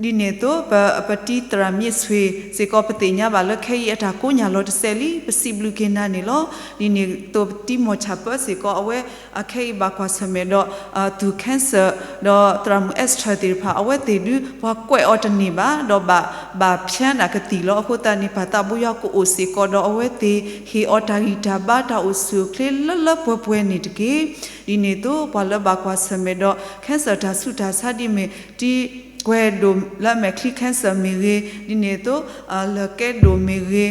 ဒ်န့ၣ်အသိး ပတံၤသရၣ်မ့ၢ်ဆိၣ်ဂ့ၤစ့ၢ်ကီး ပသ့ၣ်ညါဘၣ်လၢခဲအံၤအတၢ်ကိးညၣ်လီၤတစဲးလံ, ပစံးဘျုးက့ၤနၤန့ၣ်လီၤ. ဒ်န့ၣ်အသိးပတံၤမီၢ်ဆၣ်ပၢစ့ၢ်ကီး အဝဲ အခဲအံၤဘၣ်ကွၢ်ဆၢၣ်မဲာ်ဒီး သူၣ် cancer ဒီးသရၣ်မုၣ် Esther သ့ၣ်တဖၣ် အဝဲသ့ၣ်ဒုး ပှၤကွဲးအီၤတန့ၢ်ဘၣ် ဒီးဘၣ် ဘၣ်ဖျဲနၢ်ကသံၣ်လီၤ. အဃိသတးန့ၣ် ပၢ်သးဘိယွၤကအိၣ်စ့ၢ်ကီးဒီးအဝဲသ့ၣ် ဟ့ၣ်အီၤတၢ်ဂံၢ်တၢ်ဘါ တၢ်အိၣ်ဆူၣ်အိၣ်ချ့လၢလၢပှဲၤပှဲၤန့ၣ်တက့ၢ်. ဒ်န့ၣ်အသိး ပှၤလၢဘၣ်ကွၢ်ဆၢၣ်မဲာ်ဒီး cancer တၢ်ဆူးတၢ်ဆါဒ်မ့ၢ် တံၤကွဲၤဒိၣ်လၢအမဲာ်ချံ cancer မ့ၢ်ဂ့ၤ, ဒ်န့ၣ်အသိး လၢၢ်ကဲဒိၣ်မ့ၢ်ဂ့ၤ,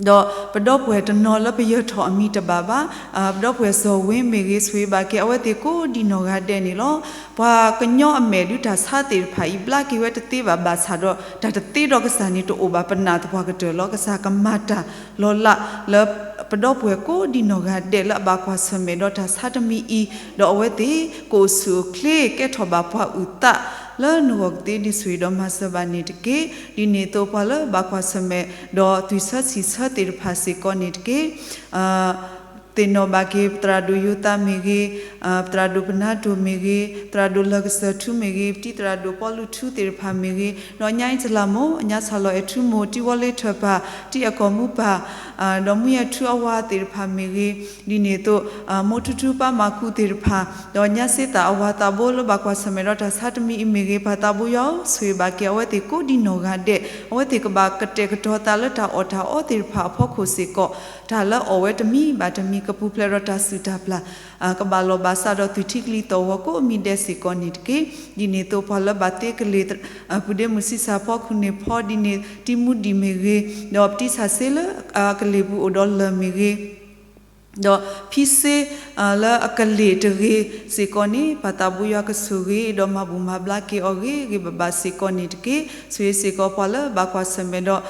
ဒီးပဒီပုၢ်ဝဲၢ်တနီၤလၢပယၢၤထီၣ်အမံၤတဘၣ်ဘၣ်, ပဒီပုၢ်ဝဲၢ်စီၤဝ့မ့ၢ်ဂ့ၤ ဆိၣ်ဂ့ၤဘၣ်က့ၤအဝဲသ့ၣ်ကိးဒံနီၢ်ဂၤဒဲးန့ၣ်လီၤ. ပှၤကညီအမဲာ်ဒုးတၢ်ဆါသ့ၣ်တဖၣ်အံၤ ဘျါက့ၤဝဲတသ့ဘၣ် ဘၣ်ဆၣ်ဒီး တၢ်တသ့ဒီးကစၢ်န့ၣ်တအိၣ်ဘၣ် ပနာ်သပှၢ်ကတၢၢ်လီၤ. ကစၢ်ကမၤတၢ်လီၤလးလၢ ပဒီပုၢ်ဝဲၢ်ကိးဒံနီၢ်ဂၤဒဲးလၢအဘၣ်ကွၢ်ဆၢၣ်မဲာ်ဒီးတၢ်ဆါတမံၤအံၤ, ဒီးအဝဲသ့ၣ်ကအိၣ်ဆူၣ်အိၣ်ချ့ ကဲထီၣ်ဘၣ်ပှၤအုၣ်သးလၢနဂီၢ်ကသ့ဒ် ဆိၣ်ဂ့ၤဒီးမၤစၢၤဘၣ်န့ၣ်တက့ၢ်. ဒ်န့ၣ်အသိးပှၤလၢဘၣ်ကွၢ်ဆၢၣ်မဲာ်ဒီးသွံၣ်ဆၢဆံၣ်ဆၢသ့ၣ်တဖၣ်စ့ၢ်ကီးန့ၣ်တက့ၢ်. သ့ၣ်နီၣ်ဘၣ်က့ၤ ပသရၣ်ဒိၣ်ယိၤသးမ့ၢ်ဂ့ၤ, ပသရၣ်ဒိၣ်ပနါဒိၣ်မ့ၢ်ဂ့ၤ, သရၣ်ဒိၣ်လၢၢ်ကစၢၢ်ထူမ့ၢ်ဂ့ၤ, ပတံၤသရၣ်ဒိၣ်ပီလူးထူသ့ၣ်တဖၣ်မ့ၢ်ဂ့ၤ, ဒီးညါအံၤတလးမိၢ် ညါဆၣ်လီၤအဲၣ်ထူမိၢ်, တံၤဝီလ့ထၢၣ်ပၢ်, တံၤအကီၢ်မူပၢ်, ဒီးမူယဲၢ်ထူအဝၤသ့ၣ်တဖၣ်မ့ၢ်ဂ့ၤ, ဒ်န့ၣ်အသိး မိၢ်ထူထူပၢ်မၤကူသ့ၣ်တဖၣ်, ဒီးညါစ့သၣ်အဝၤသးဘိလၢဘၣ်ကွၢ်ဆၢၣ်မဲာ်ဒီးတၢ်ဆါတမံၤအံၤမ့ၢ်ဂ့ၤ, ပၢ်သးဘိယွၤဧၢ, ဆိၣ်ဂ့ၤဘၣ်က့ၤအဝဲသ့ၣ်ကိးဒံနီၢ်ဂၤဒဲး, အဝဲသ့ၣ်ကဘၣ်ကတဲာ်ကတီၤသးလၢတၢ်အီၣ်တၢ်အီသ့ၣ်တဖၣ်အဖီခိၣ်စ့ၢ်ကီး, တၢ်လၢအီၣ်ဝဲတမံၤဘၣ်တမံၤ ကပူၤဖျဲးဒီးတၢ်စုၣ်တၢ်ပျၢ် ကဘၣ်လီၤဘၣ်စးဒီးသွံၣ်ထံကလံၤသီၣ်ဂီၤကိးမံၤဒဲးစ့ၢ်ကီးန့ၣ်တက့ၢ်. ဒ်န့ၣ်အသိးပှၤလၢဘၣ်သ့ကလ့ၢ် ပုၢ်ဒ့မုၣ်ဆံးစၢ်ဖီခိၣ်န့ၣ်ဖီ ဒ်န့ၣ် တံၤမူဒံၣ်မ့ၢ်ဂ့ၤ, ဒီးပတံၤဆၣ်စ့လၢအကလ့ၢ်ပူၤအိၣ်ဒီးလၢၢ်မ့ၢ်ဂ့ၤ, ဒီးဖံစ့ လၢအကလ့ၢ်တဂ့ၤစ့ၢ်ကီးန့ၣ် ပၢ်သးဘိယွၤကဆိၣ်ဂ့ၤ ဒီးမၤဘူၣ်မၤဘျါက့ၤအီၤဂ့ၤဂ့ၤဘၣ်ဘၣ်စ့ၢ်ကီးန့ၣ်တက့ၢ်. ဆိၣ်ဂ့ၤစ့ၢ်ကီးပှၤလၢဘၣ်ကွၢ်ဆၢၣ်မဲာ်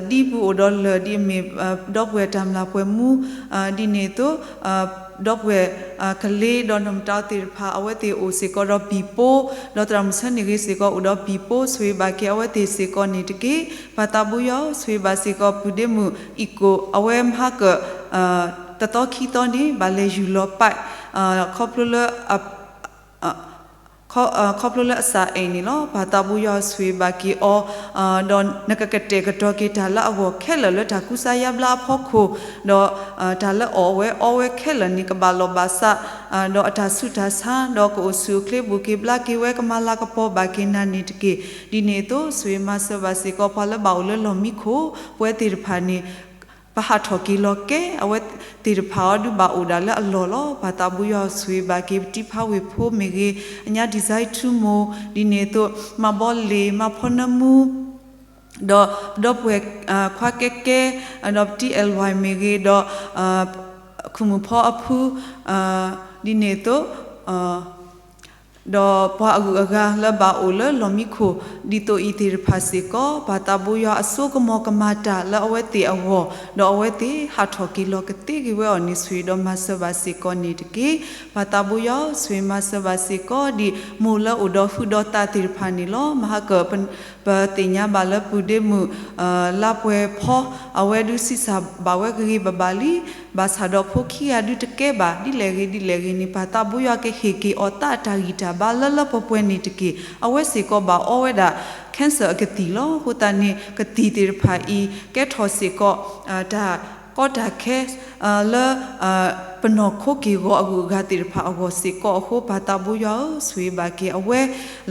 ဒီး သဒံပူၤအိၣ်ဒီးလၢၢ်ဒ်အမ့ၢ် ဒီပုၢ်ဝဲၢ်တၢ်မျၢ်ပှဲၤမူ, ဒ်န့ၣ်အသိး ဒီပုၢ်ဝဲၢ်ကလ့ဒီးနီၢ်မတၤသ့ၣ်တဖၣ် အဝဲသ့ၣ်အိၣ်စ့ၢ်ကီးဒီးဘံၣ်ပိ, ဒီးသရၣ်မုၣ်ဆၢန့ၢ်ဂ့ၤစ့ၢ်ကီးအိၣ်ဒီးဘံၣ်ပိ ဆိၣ်ဂ့ၤဘၣ်က့ၤအဝဲသ့ၣ်စ့ၢ်ကီးန့ၣ်တက့ၢ်. ပၢ်သးဘိယွၤဆိၣ်ဂ့ၤဘၣ်စ့ၢ်ကီး ပုၢ်ဒ့မုၣ်အံၣ်ကိၣ် အဝဲမဟါကၢၣ် တသီခံသီန့ၣ် ဘၣ်လဲၤယူၢ်လီၤပာ် ခီဖျိလၢ ခီဖျိလၢအစၢ်အဲၣ်န့ၣ်လီၤ. ပၢ်သးဘိယွၤဆိၣ်ဂ့ၤဘၣ်က့ၤအီၤ, ဒီးနကကတဲာ်ကတီၤက့ၤတၢ်လၢအဂီၢ်ခဲလၢာ်လၢတၢ်ကူစါယါဘျါအဖီခိၣ်, ဒီးတၢ်လၢအီၣ်ဝဲအီဝဲခဲလၢာ်န့ၣ် ကဘၣ်လီၤဘၣ်စး, ဒီးအတၢ်ဆူးတၢ်ဆါ, ဒီးကအိၣ်ဆူၣ်အိၣ်ချ့ဘူးက့ၤဘျါက့ၤဝဲ ကမၤလၤကပီၤဘၣ်က့ၤနၤန့ၣ်တက့ၢ်. ဒ်န့ၣ်အသိး ဆိၣ်ဂ့ၤမၤစၢၤဘၣ်စ့ၢ်ကီးပှၤလၢဘၣ်အိၣ်လၢလီၢ်မံခိၣ် ပဝဲသ့ၣ်တဖၣ်န့ၣ် ပဟးထီၣ်က့ၤလီၤကဲ အဝဲသ့ၣ်တဖၣ်အံၤဒုးဘၣ်အိၣ်ဒၣ်လၢအလီၢ်လီၤ. ပၢ်သးဘိယွၤဆိၣ်ဂ့ၤဘၣ်က့ၤ ပတံၤဖါဝ့ၢ်ဖိမ့ၢ်ဂ့ၤ, အညါ design ထူမိၢ်, ဒ်န့ၣ်အသိး မၤဘီလ့ၣ် မၤဖီနၢမူ, ဒီးပဒီပုၢ်ဝဲၢ်ခွါကဲကဲ, ဒီးပတံၤအဲၣ်လွဲၢ်မ့ၢ်ဂ့ၤ, ဒီး ခုၣ်မုၣ်ဖီအဖု, ဒ်န့ၣ်အသိး ဒီးပှၤအဂုၤအဂၤလၢဘၣ်အိၣ်လၢလီၢ်မံခိၣ် ဒ်သိးအံၤသ့ၣ်တဖၣ်စ့ၢ်ကီး ပၢ်သးဘိယွၤအစိကမီၤကမၤတၢ်လၢအဝဲသ့ၣ်အဂီၢ်, ဒီးအဝဲသ့ၣ်ဟးထီၣ်က့ၤလီၤကသ့က့ၤဝဲအီၤန့ၣ် ဆိၣ်ဂ့ၤဒီးမၤစၢၤဘၣ်စ့ၢ်ကီးန့ၣ်တက့ၢ်. ပၢ်သးဘိယွၤဧၢ, ဆိၣ်ဂ့ၤမၤစၢၤဘၣ်စ့ၢ်ကီး ဒ်မိၢ်လၢအိၣ်ဒီးဟုဒီးသးသ့ၣ်တဖၣ်န့ၣ်လီၤ. မဟါကၢၣ် ပသ့ၣ်ညါဘၣ်လၢပုၢ်ဒ့မုၣ် လါပှဲၤဖီ အဝဲဒုးဆံးစၢ်ဘၣ်ဝဲဂ့ၤဂ့ၤဘၣ်ဘၣ်လံ, ဘၣ်ဆၣ်ဒီးဖိခံဂၤဒုးတကဲဘၣ် ဒ်လဲၣ်ဂ့ၤဒ်လဲၣ်ဂ့ၤန့ၣ် ပၢ်သးဘိယွၤကဟ့ၣ်က့ၤအီၤသးအတၢ်ဂံၢ်တၢ်ဘါလၢလၢပှဲၤပှဲၤန့ၣ်တက့ၢ်. အဝဲစ့ၢ်ကီးဘၣ်အီဝဲဒၣ် cancer အကသံၣ်လီၤ. အဃိသတးန့ၣ် ကသံၣ်သ့ၣ်တဖၣ်အံၤ ကဲထီၣ်စ့ၢ်ကီး တၢ်ကီတၢ်ခဲ လၢ ပနီၢ်ခိက့ၢ်ဂီၤအဂုၤအဂၤသ့ၣ်တဖၣ်အဂီၢ်စ့ၢ်ကီးအဃိ ပၢ်သးဘိယွၤဧၢ, ဆိၣ်ဂ့ၤဘၣ်က့ၤအဝဲ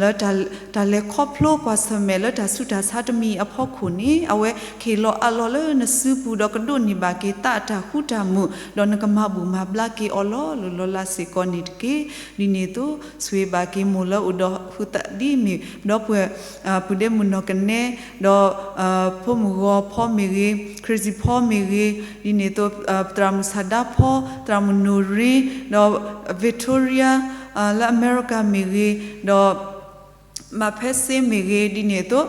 လၢ တၢ်လဲၤခီဖျိကွၢ်ဆၢၣ်မဲာ်လၢတၢ်ဆူးတၢ်ဆါတမံၤအံၤအဖီခိၣ်န့ၣ် အဝဲကဟ့ၣ်လီၤအးလီၤလၢနစုပူၤ ဒီးကဒိးန့ၢ်ဘၣ်က့ၤသးအတၢ်ဃူတၢ်မုာ် ဒီးနကမၤဘူၣ်မၤဘျါက့ၤအီၤလီၤလီၤလီၤလးစ့ၢ်ကီးန့ၣ်တက့ၢ်. ဒ်န့ၣ်အသိး ဆိၣ်ဂ့ၤဘၣ်က့ၤမိၢ်လၢအိၣ်ဒီးဟုသးဒ်မ့ၢ် ဒီပုၢ်ဝဲၢ် ပုၢ်ဒ့မုၣ်နီၢ်ကနဲ ဒီး ဖိမုၣ်ဂီၤဖီမ့ၢ်ဂ့ၤ, crazy ဖီမ့ၢ်ဂ့ၤ, ဒ်န့ၣ်အသိး သရၣ်မုၣ်ဆၣ်ဒါဖီ, သရၣ်မုၣ်နိၣ်ရ့, ဒီး Victoria လၢအမဲရကၤမ့ၢ်ဂ့ၤ, ဒီး မၤဖဲစ့မ့ၢ်ဂ့ၤ, ဒ်န့ၣ်အသိး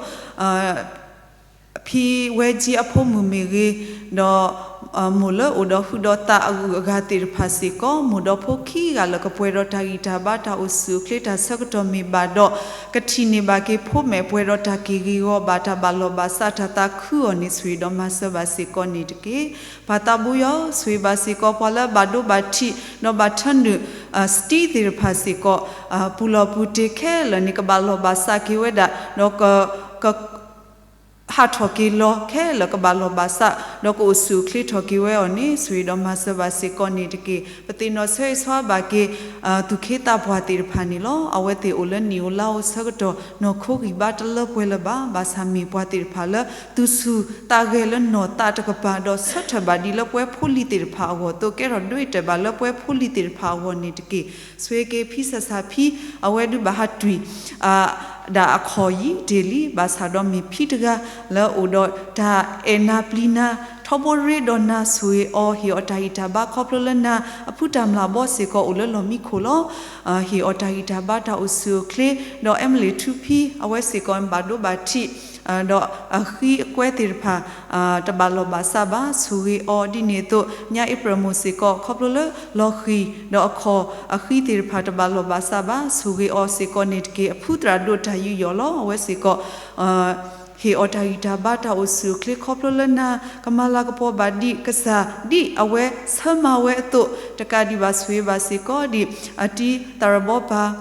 ဖံဝဲကၠံအဖိမုၣ်မ့ၢ်ဂ့ၤ, ဒီး မိၢ်လၢအိၣ်ဒီးဟုဒီးသးအဂုၤအဂၤသ့ၣ်တဖၣ်စ့ၢ်ကီး မိၢ်ဒီးဖိခံဂၤလၢကပှဲၤဒီးတၢ်ဂံၢ်တၢ်ဘါ တၢ်အိၣ်ဆူၣ်အိၣ်ချ့တၢ်ဆၢကတီၢ်မ့ၢ်ဘၣ်ဒီး ကထံၣ်န့ၢ်ဘၣ်က့ၤဖိမဲာ်ပှဲၤဒီးတၢ်က့ၢ်ဂ့ၤဂီၤဘၣ် တၢ်ဘၣ်လီၢ်ဘၣ်စးတၢ်သးခုအီၤန့ၣ် ဆိၣ်ဂ့ၤဒီးမၤစၢၤဘၣ်စ့ၢ်ကီးန့ၣ်တက့ၢ်. ပၢ်သးဘိယွၤဧၢ, ဆိၣ်ဂ့ၤဘၣ်စ့ၢ်ကီး ပှၤလၢဘၣ်ဒိဘၣ်ထံး ဒီးဘၣ်ထၢနုာ် စတံသ့ၣ်တဖၣ်စ့ၢ်ကီး ပူၤလီၢ်ပူၤတ့ၢ်ခဲလၢာ်န့ၣ် ကဘၣ်လီၢ်ဘၣ်စးက့ၤဝဲဒၣ် ဒီး ဟးထီၣ်က့ၤလီၤခဲလၢာ်ကဘၣ်လီၢ်ဘၣ်စး ဒီးကအိၣ်ဆူၣ်အိၣ်ချ့ထီၣ်က့ၤဝဲအီၤန့ၣ် ဆိၣ်ဂ့ၤဒီးမၤစၢၤဘၣ်စ့ၢ်ကီးန့ၣ်တက့ၢ်. ပသ့ၣ်နီၣ်ဆၢဂ့ၤဆၢဝါဘၣ်က့ၤ သူၣ်က့သးပှၢ်သ့ၣ်တဖၣ်န့ၣ်လီၤ. အဝဲသ့ၣ်အိၣ်လၢနံၣ်ဧိၤလါဧိၤဆၢကတီၢ် နီၢ်ခိဂံၢ်ဘါတလၢပှဲၤလၢၤဘၣ်. ဘၣ်ဆၣ်မ့ၢ်ပှၤသ့ၣ်တဖၣ်လၢ သူၣ်ဆူၣ်သးဂဲၤလၢနီၢ်သးတကပၤ ဒီးဆၢထၢၣ်ဘၣ်ဒံးလၢပဝဲဖိလံၤသ့ၣ်တဖၣ်အဂီၢ်အသိး ကဲထီၣ်ဒွဲၣ်တၢၢ်ဘၣ်လၢပဝဲဖိလံၤသ့ၣ်တဖၣ်အဂီၢ်န့ၣ်တက့ၢ်. ဆိၣ်ဂ့ၤက့ၤဖံစၢ်စၢ်ဖံ အဝဲဒုးဘၣ်ဟးတွံၢ် ဒၣ်အခီၣ်ယံာ်တ့ၢ်လံ, ဘၣ်ဆၣ်ဒီးမ့ၢ်ဖံတဂၤလၢအိၣ်ဒီးတၢ်အဲၣ်နၤပျံၤနၤ ထီဘိရ့ဒီးနၤ ဆိၣ်ဂ့ၤအီၤ ဟ့ၣ်အီၤတၢ်ဂံၢ်တၢ်ဘါခီဖျိလၢနၤ အဖုတၢ်မျၢ်ဘီစ့ၢ်ကီးအိၣ်လၢလီၢ်မံခိၣ်လီၤ. ဟ့ၣ်အီၤတၢ်ဂံၢ်တၢ်ဘါတၢ်အိၣ်ဆူၣ်အိၣ်ချ့, ဒီးအဲမလ့ၣ်ထူဖံ အဝဲစ့ၢ်ကီးဘၣ်ဒိဘၣ်ထံး ဒီးအဃံအကွဲသ့ၣ်တဖၣ် တဘၣ်လီၢ်ဘၣ်စးဘၣ် ဆိၣ်ဂ့ၤအီၤ ဒ်န့ၣ်အသိး ညါအ့ဖြ့ၣ်မိၢ်စ့ၢ်ကီး ခီဖျိလၢလီၤဃံၤ ဒီးအခီၣ်အဃံသ့ၣ်တဖၣ်တဘၣ်လီၢ်ဘၣ်စးဘၣ် ဆိၣ်ဂ့ၤအီၤစ့ၢ်ကီးန့ၣ်တက့ၢ်. အဖုသရၣ်ဒိၣ်တၢ်ယူးယီၣ်လီၤ. အဝဲစ့ၢ်ကီး ဟ့ၣ်အီၤတၢ်ဂံၢ်တၢ်ဘါတၢ်အိၣ်ဆူၣ်အိၣ်ချ့ခီဖျိလၢနၤ ကမၤလၤကပီၤဘၣ်ဒံးကစၢ် ဒ်အဝဲဆၢမၤဝဲအသိး တကးဒံးဘၣ်ဆိၣ်ဂ့ၤဘၣ်စ့ၢ်ကီးဒံး အတံၤသၣ်ရဘီပၢ်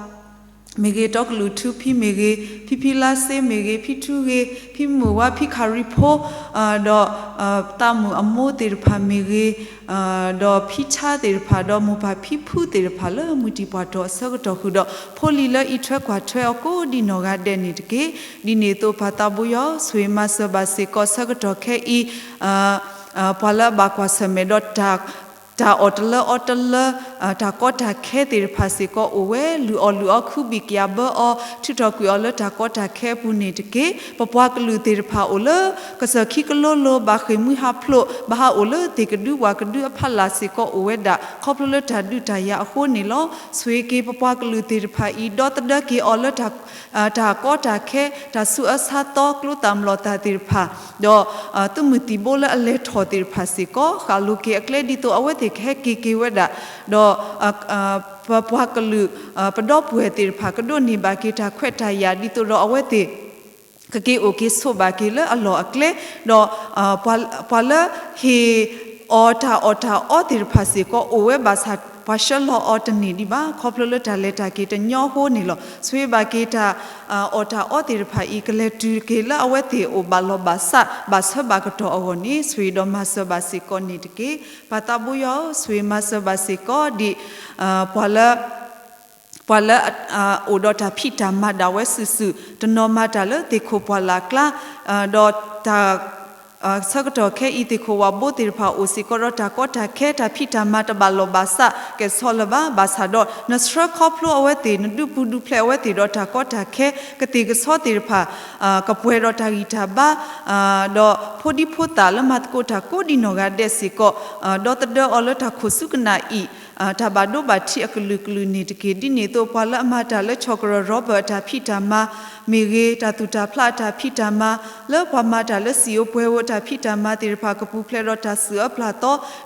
မ့ၢ်ဂ့ၤ, တီကလုာ်ထူဖံမ့ၢ်ဂ့ၤ, ဖံဖံလါစ့မ့ၢ်ဂ့ၤ, ဖံထူဂ့ၤ, ဖံမုၢ်ဝါ, ဖံခးရံဖိ, ဒီး သးမုၣ်အမိၢ်သ့ၣ်တဖၣ်မ့ၢ်ဂ့ၤ, ဒီးဖံဆါသ့ၣ်တဖၣ်, ဒီးမိၢ်ပၢ်ဖံဖုသ့ၣ်တဖၣ်လၢမုၢ်တံၢ်ပှၢ်ထီၣ်အဆၢကတီၢ်ဃုာ်ဒီး ဖိလံၤလၢအံးထွဲကွၢ်ထွဲအီၤကိးဒံနီၢ်ဂၤဒဲးန့ၣ်တက့ၢ်. ဒ်န့ၣ်အသိးပၢ်သးဘိယွၤ ဆိၣ်ဂ့ၤမၤစၢၤဘၣ်စ့ၢ်ကီးဆၢကတီၢ်ခဲအံၤ ပှၤလၢအဘၣ်ကွၢ်ဆၢၣ်မဲာ်ဒီး တၢ်အီၣ်တလၢအီတလၢ တၢ်ကီတၢ်ခဲသ့ၣ်တဖၣ်စ့ၢ်ကီးအိၣ်ဝဲ လုၢ်အီၣ်လုၢ်အီ ခုဘံၣ်ကယၤဘၢအီၤ ထုးထီၣ်ကွံာ်အီၤလၢတၢ်ကီတၢ်ခဲအပူၤန့ၣ်တက့ၢ်. ပပှၤကလုာ်သ့ၣ်တဖၣ်အိၣ်လၢ ကစၢၢ်ခံကလိလိၤ ဘၣ်ဃ့ၢ်မှံဟးဖျိး ဘၣ်ဟးအိၣ်လၢသ့ၣ်ကဒုဝၣ်ကဒုအဖီလာ်စ့ၢ်ကီးအိၣ်ဝဲဒၣ် ခီဖျိလၢတၢ်ဒုးတၢ်ယၤအဃိန့ၣ်လီၤ. ဆိၣ်ဂ့ၤက့ၤပပှၤကလုာ်သ့ၣ်တဖၣ်အံၤ ဒီသဒၢက့ၤအီၤလၢ တၢ်ကီတၢ်ခဲ တၢ်ဆူးအါဆါသီ ကျိသၣ်မျိာ်သၣ်သ့ၣ်တဖၣ် ဒီး သုးမုၢ်သံၣ်ဘိလၢအလဲၤထီၣ်သ့ၣ်တဖၣ်စ့ၢ်ကီး ဃၣ်လိၤက့ၤအကျဲဒ်သိးအဝဲသ့ၣ်ကဟဲက့ၤက့ၤဝဲဒၣ် ဒီး ပပှၤကလုာ် ပဒီပုၢ်ဝဲၢ်သ့ၣ်တဖၣ် ကဒိးန့ၢ်ဘၣ်က့ၤတၢ်ခွဲးတၢ်ယာ် ဒ်သိးဒီးအဝဲသ့ၣ် ကက့ၤအိၣ်က့ၤဆိးဘၣ်က့ၤလၢအလီၢ်အကျဲ ဒီး ပှၤလၢဟ့ၣ် အီၤတၢ်အီၣ်တၢ်အီသ့ၣ်တဖၣ်စ့ၢ်ကီး အိၣ်ဝဲဘၣ်ဆၣ် ပှၤဆှၢလီၤအီၤတန့ၢ်ဒံးဘၣ် ခီဖျိလၢတၢ်လဲၤတၢ်က့ၤတညီအဃိန့ၣ်လီၤ. ဆိၣ်ဂ့ၤဘၣ်က့ၤတၢ် အီၣ်တၢ်အီသ့ၣ်တဖၣ်အံၤ ကလဲၤတုၤက့ၤလၢအဝဲသ့ၣ်အိၣ်ဘၣ်လီၢ်ဘၣ်စး ဘၣ်ဆၢဘၣ်ကတီၢ်အဂီၢ်န့ၣ် ဆိၣ်ဂ့ၤဒီးမၤစၢၤဘၣ်စ့ၢ်ကီးန့ၣ်တက့ၢ်. ပၢ်သးဘိယွၤဧၢ, ဆိၣ်ဂ့ၤမၤစၢၤဘၣ်စ့ၢ်ကီးဒံး ပှၤလၢ ပှၤလၢ အိၣ်ဒီးတၢ်ဖံးတၢ်မၤဒၣ်ဝဲစုာ်စုာ် တနီၤမၤတၢ်လၢသ့ၣ်ခိၣ်ပှၢ်လၢ်ကျါ ဒီးတၢ် ဆၢကတီၢ်ခဲအံၤ သ့ၣ်ခိၣ်ဝးဘိသ့ၣ်တဖၣ်အိၣ်စ့ၢ်ကီးဒီးတၢ်ကီတၢ်ခဲ တၢ်ဖံးတၢ်မၤတဘၣ်လီၢ်ဘၣ်စးကဲၣ်ဆိးလၢၤဘၣ်. ဘၣ်ဆၣ်ဒီး နဆှၢခီဖျိအဝဲသ့ၣ် နဒုးပူၤဒုးဖျဲးအဝဲသ့ၣ်ဒီးတၢ်ကီတၢ်ခဲ ကသ့ၣ်ကဆီသ့ၣ်တဖၣ် ကပှဲၤဒီးတၢ်ဂံၢ်တၢ်ဘါ ဒီးဖိဒံဖိသၣ်လၢမၤသကိးတၢ်ကိးဒံနီၢ်ဂၤဒဲးစ့ၢ်ကီး ဒီသဒၢအီၤလၢတၢ်ခိၣ်ဆူကနၣ်အံၤ တၢ်ဘၣ်ဒိဘၣ်ထံးအကလုာ်ကလုာ်န့ၣ်တက့ၢ်. ဒ်န့ၣ်အသိး ပှၤလၢအမၤတၢ်လၢ ခၠီၣ်ကရၢၢ် Robert အတၢ်ဖံးတၢ်မၤမ့ၢ်ဂ့ၤ, တၢ်သူၣ်တၢ်ဖျးအတၢ်ဖံးတၢ်မၤ, လၢပှၤမၤတၢ်လၢစံၣ်ဧိၤပှဲၤဧိၤအတၢ်ဖံးတၢ်မၤသ့ၣ်တဖၣ် ကပူၤဖျဲးဒီးတၢ်စူၢ်အၢပျၢ်သ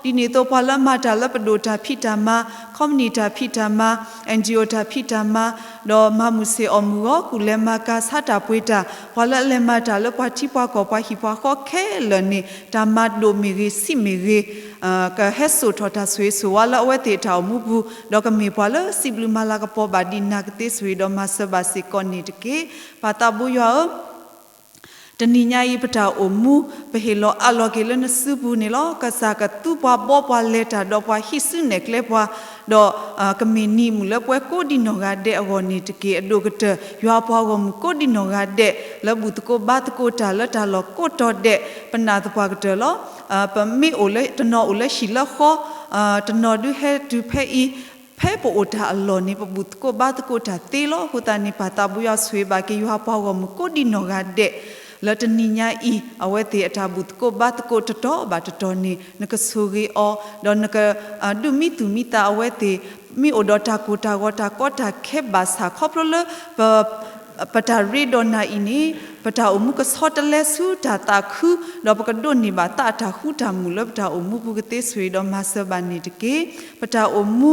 ီ, ဒ်န့ၣ်အသိး ပှၤလၢအမၤတၢ်လၢပဒိၣ်တၢ်ဖံးတၢ်မၤ, ခီပနံၣ်တၢ်ဖံးတၢ်မၤ, အၣ်အၣ် တၢ်ဖံးတၢ်မၤ, ဒီးမၤမုာ်ဆ့ၣ်အီၣ်မုာ်ဂီၤ ကူၣ်လဲၤမၤကၤ ဆါတၢ်ပှ့ၤတၢ်, ပှၤလၢအလဲၤမၤတၢ်လၢပှၤထံပှၤကီၢ်ပှၤဟံၣ်ပှၤဃီခဲလၢာ်န့ၣ် တၢ်မၤဒိၣ်မ့ၢ်ဂ့ၤ ဆံးမ့ၢ်ဂ့ၤ ကဟဲစိာ်ထီၣ်တၢ်ဆိၣ်ဂ့ၤဆိၣ်ဝါလၢအဝဲသ့ၣ်အတၢ်အိၣ်မူပူၤ, ဒီးကမ့ၢ်ပှၤလၢစံးဘျုးမၤလၤကပီၤဘၣ်ဒံးနၤ ကသ့ဆိၣ်ဂ့ၤဒီးမၤစၢၤဘၣ်စ့ၢ်ကီးန့ၣ်တက့ၢ်. ပၢ်သးဘိယွၤဧၢ, တနံၤညါအံၤ ပတၢ်အိၣ်မူ ပဟ့ၣ်လီၤအးလီၤက့ၤလၢနစုပူၤန့ၣ်လီၤ. ကစၢ်ကသူပှၤဘှီပှၤလဲၤတၢ်ဒီးပှၤဟံးစုနဲၣ်ကျဲပှၤ, ဒီးကမ့ၢ်နံၤမုၢ်လၢပှဲၤကိးဒံနီၢ်ဂၤဒဲးအဂီၢ်န့ၣ်တက့ၢ်. အဒိၣ်ကတၢၢ် ယွၤပှၤဂီၢ်မုၢ်ကိးဒံနီၢ်ဂၤဒဲး လၢဘူၣ်သကိးဘါသကိးတၢ်လၢတၢ်လီၢ်ကိးတီၤဒဲး ပနာ်သပှၢ်ကတၢၢ်လီၤ. ပမ့ၢ်အိၣ်လၢ တနီၤအိၣ်လၢဟံၣ်လၢဃီ, တနီၤဒုးဟဲတုၤဖဲအံၤ, ဖဲပအိၣ်တၢ်အလီၢ်န့ၣ် ပဘူၣ်သကိးဘါသကိးတၢ်သ့လီၤ. အဃိသတးန့ၣ် ပၢ်သးဘိယွၤဆိၣ်ဂ့ၤဘၣ်က့ၤ ယွၤပှၤဂီၢ်မုၢ်ကိးဒံနီၢ်ဂၤဒဲး လၢတနံၤညါအံၤ အဝဲသ့ၣ်အတၢ်ဘူၣ်သကိးဘါသကိးတတီၤဘၣ်တတီၤန့ၣ် နကဆိၣ်ဂ့ၤအီၤ, ဒီးနက ဒုးမံသူၣ်မံသးအဝဲသ့ၣ် မ့ၢ်အိၣ်ဒီးတၢ်ကိၢ်တၢ်ဂီၤတၢ်ကီတၢ်ခဲဘၣ်ဆၣ် ခီဖျိလၢ ပတၢ်ရ့ဒီးနၤအံၤန့ၣ် ပတၢ်အိၣ်မူကဆီတလဲဆူတၢ်သးခု, ဒီးပကဒိးန့ၢ်ဘၣ်သးအတၢ်ဃူတၢ်မုာ်လၢပတၢ်အိၣ်မူပူၤ ကသ့ဆိၣ်ဂ့ၤဒီးမၤစၢၤဘၣ်န့ၣ်တက့ၢ်. ပတၢ်အိၣ်မူ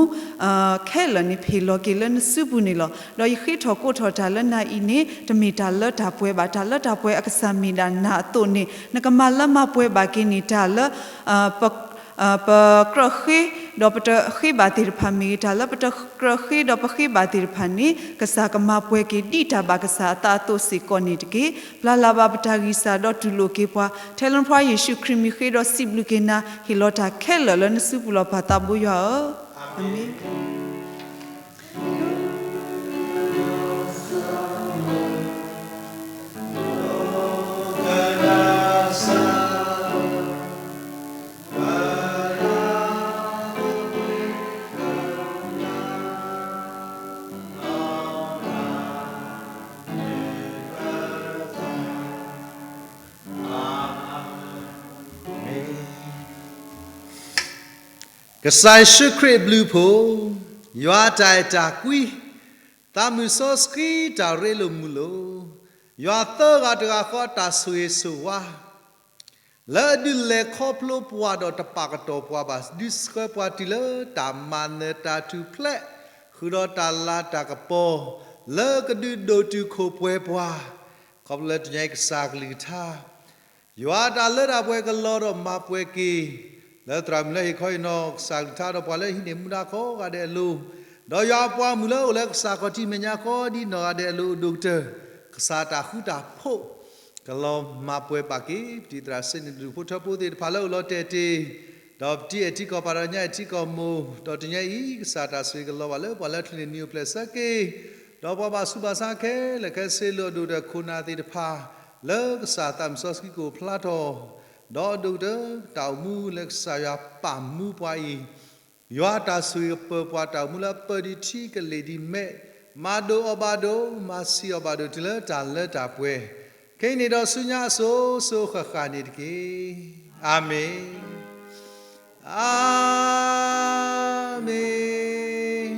ခဲလၢာ်န့ၣ် ပဟ့ၣ်လီၤက့ၤလၢနစုပူၤန့ၣ်လီၤ. ဒီးယဃ့ထီၣ်ကိးထီၣ်တၢ်လၢနၤအံၤန့ၣ် တမ့ၢ်တၢ်လၢတၢ်ပှဲၤဘၣ်. တၢ်လၢတၢ်ပှဲၤအကစၢ်မ့ၢ်ဒၣ်နၤအသိးန့ၣ် နကမၤလၢမၤပှဲၤဘၣ်က့ၤန့ၣ် တၢ်လၢ ပကြၢးဃ့ ဒီးပတဃ့ဘၣ်သ့ၣ်တဖၣ်မ့ၢ်ဂ့ၤ, တၢ်လၢပတကြၢးဃ့ဒီးပဃ့ဘၣ်သ့ၣ်တဖၣ်န့ၣ် ကစၢ်ကမၤပှဲၤက့ၤ ဒ်တၢ်ဘၣ်ကစၢ်အသးအသိးစ့ၢ်ကီးန့ၣ်တက့ၢ်. ပျၢ်လၢ်ဘၣ်ပတၢ်ဂံၢ်စၢ်ဒီးတူၢ်လိာ်က့ၤပှၤ, ထဲလၢနဖိယ့ၣ်ၡူးခရံာ်မံၤဃ့ဒီးစံးဘျုးက့ၤနၤ, ဟ့ၣ်လီၤတၢ်ခဲလၢာ်လၢနစုပူၤလီၤ ပၢ်သးဘိယွၤဧၢ, အၤမ့ၣ်. ကစၢ်ယ့ၣ်ၡူးခရံာ်အဘျုးအဖှိၣ်, ယွၤအတၢ်အဲၣ်တၢ်ကွံ, သးမုၢ်စီဆှံတၢ်ရ့လိာ်မုာ်လိာ်, ယွၤသၢဂၤတဂၤဃီအတၢ်ဆိၣ်ဂ့ၤဆိၣ်ဝါ လၢအဒုးလဲၤခီဖျိပှၤဒီးတပာ်ကတီၢ်ပှၤဘၣ်, ဒုးဆှၢပှၤတုၤလၢတၢ်မၤနၢၤတၢ်ထူၣ်ဖျဲး, ဃုာ်ဒီးတၢ်လၤတၢ်ကပီၤ, လၢကဒုးဒိၣ်တုာ်ခိၣ်ပှဲၤပှၤ, ခီဖျိလၢတနံၤအံၤကစၢ်ကလုၢ်ကထါ ယွၤအတၢ်လၢတၢ်ပှဲၤကလီၤဒီးမၤပှဲၤက့ၤ လၢသရၣ်မုၣ်လၢဟ့ၣ်ခီဟ့ၣ်နီၤ ကစၢ်ကလုၢ်ကထါဒီးပှၤလၢဟံးန့ၢ်မူဒါကိးဂၤဒဲးအလိၤ, ဒီးယွၤအပှၤမုၣ်လၢအိၣ်လၢကစၢ်ခီၣ်ထံးမဲာ်ညါကိးဒံနီၢ်ဂၤဒဲးအလိၤအဒိၣ်ကတၢၢ်, ကစၢ်တၢ်ဃူတၢ်ဖိး ကလီၤမၤပှဲၤဘၣ်က့ၤ ပတံၤသရၣ်စ့န့ၣ် ဒူၣ်ဖိထၢဖိသ့ၣ်တဖၣ်လၢအိၣ်လီၤတဲာ်တ့ၢ်, ဒီးပတံၤအဲၣ်ထံကီၢ်ပၢ်ဒီးညါအဲၣ်ထံကီၢ်မိၢ်, ဒီးတနံၤအံၤ ကစၢ်တၢ်ဆိၣ်ဂ့ၤကလီၤဘၣ်လၢပှၤလၢအချုးန့ၢ်နံၤအိၣ်ဖျဲၣ်ဆၢက့ၤ, ဒီးပှၤဘၣ်ဆူးဘၣ်ဆါခဲလၢာ်ခဲဆ့လၢအဒိၣ်ကတၢၢ်ခိၣ်နၢ်သ့ၣ်တဖၣ်, လၢကစၢ်သးမုၢ်စီဆှံကအိၣ်ဖျါထီၣ်, ဒီးအဒိၣ်ကတၢၢ် တၢ်အိၣ်မူလၢကစၢ်ယွၤပာ်မူပှၤအံၤ, ယွၤတၢ်ဆိၣ်ဂ့ၤကပၢၤပှၤတၢ်အိၣ်မူလၢအပၢဒံးထံကလ့ၢ်ဒံးမဲး, မၤဒိၣ်အီၣ်ဘၣ်ဒိၣ်, မၤဆံးအီၣ်ဘၣ်ဒိၣ်တုၤလၢတၢ်လၢတၢ်ပှဲၤ, ခဲအံၤန့ၣ်ဒီးဆူညါအစိၤစိၤဃၣ်ဃၣ်န့ၣ်တက့ၢ်. အၤမ့ၣ်, အၤမ့ၣ်,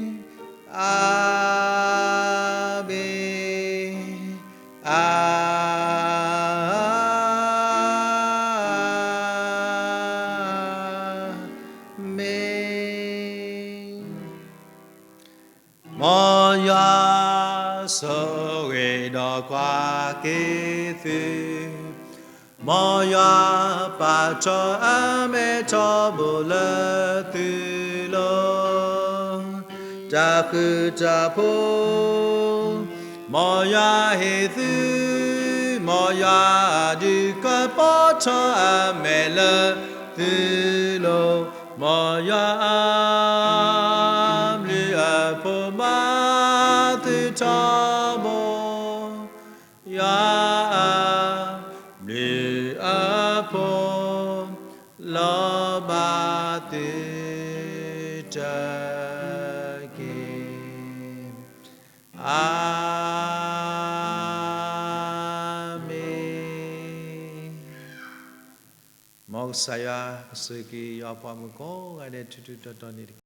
အၤမ့ၣ်. မ်ယွၤဆိၣ်ဂ့ၤဒီးကွၢ်က့ၤသု, မ်ယွၤပာ်ထီၣ်အမဲာ်ထီဘိလၢသုလိၤ, တၢ်ဃူတၢ်ဖိး, မ်ယွၤဟ့ၣ်သု, မ်ယွၤဒုးကပီၤထီၣ်အမဲာ်လၢသုလိၤ, မ်ယွၤအဘျုးအဖှိၣ်ဘၣ်သုထီဘိ, ယွၤအဘျုးအဖှိၣ် ဘၣ်သုတက့ၢ်. အၤမ့ၣ်. မ်ကစၢ်ယွၤကဆိၣ်ဂ့ၤက့ၤယွၤအပှၤဂီၢ်မုၢ်ကိးဂၤဒဲး ထူထူတီတီန့ၣ်တက့ၢ်.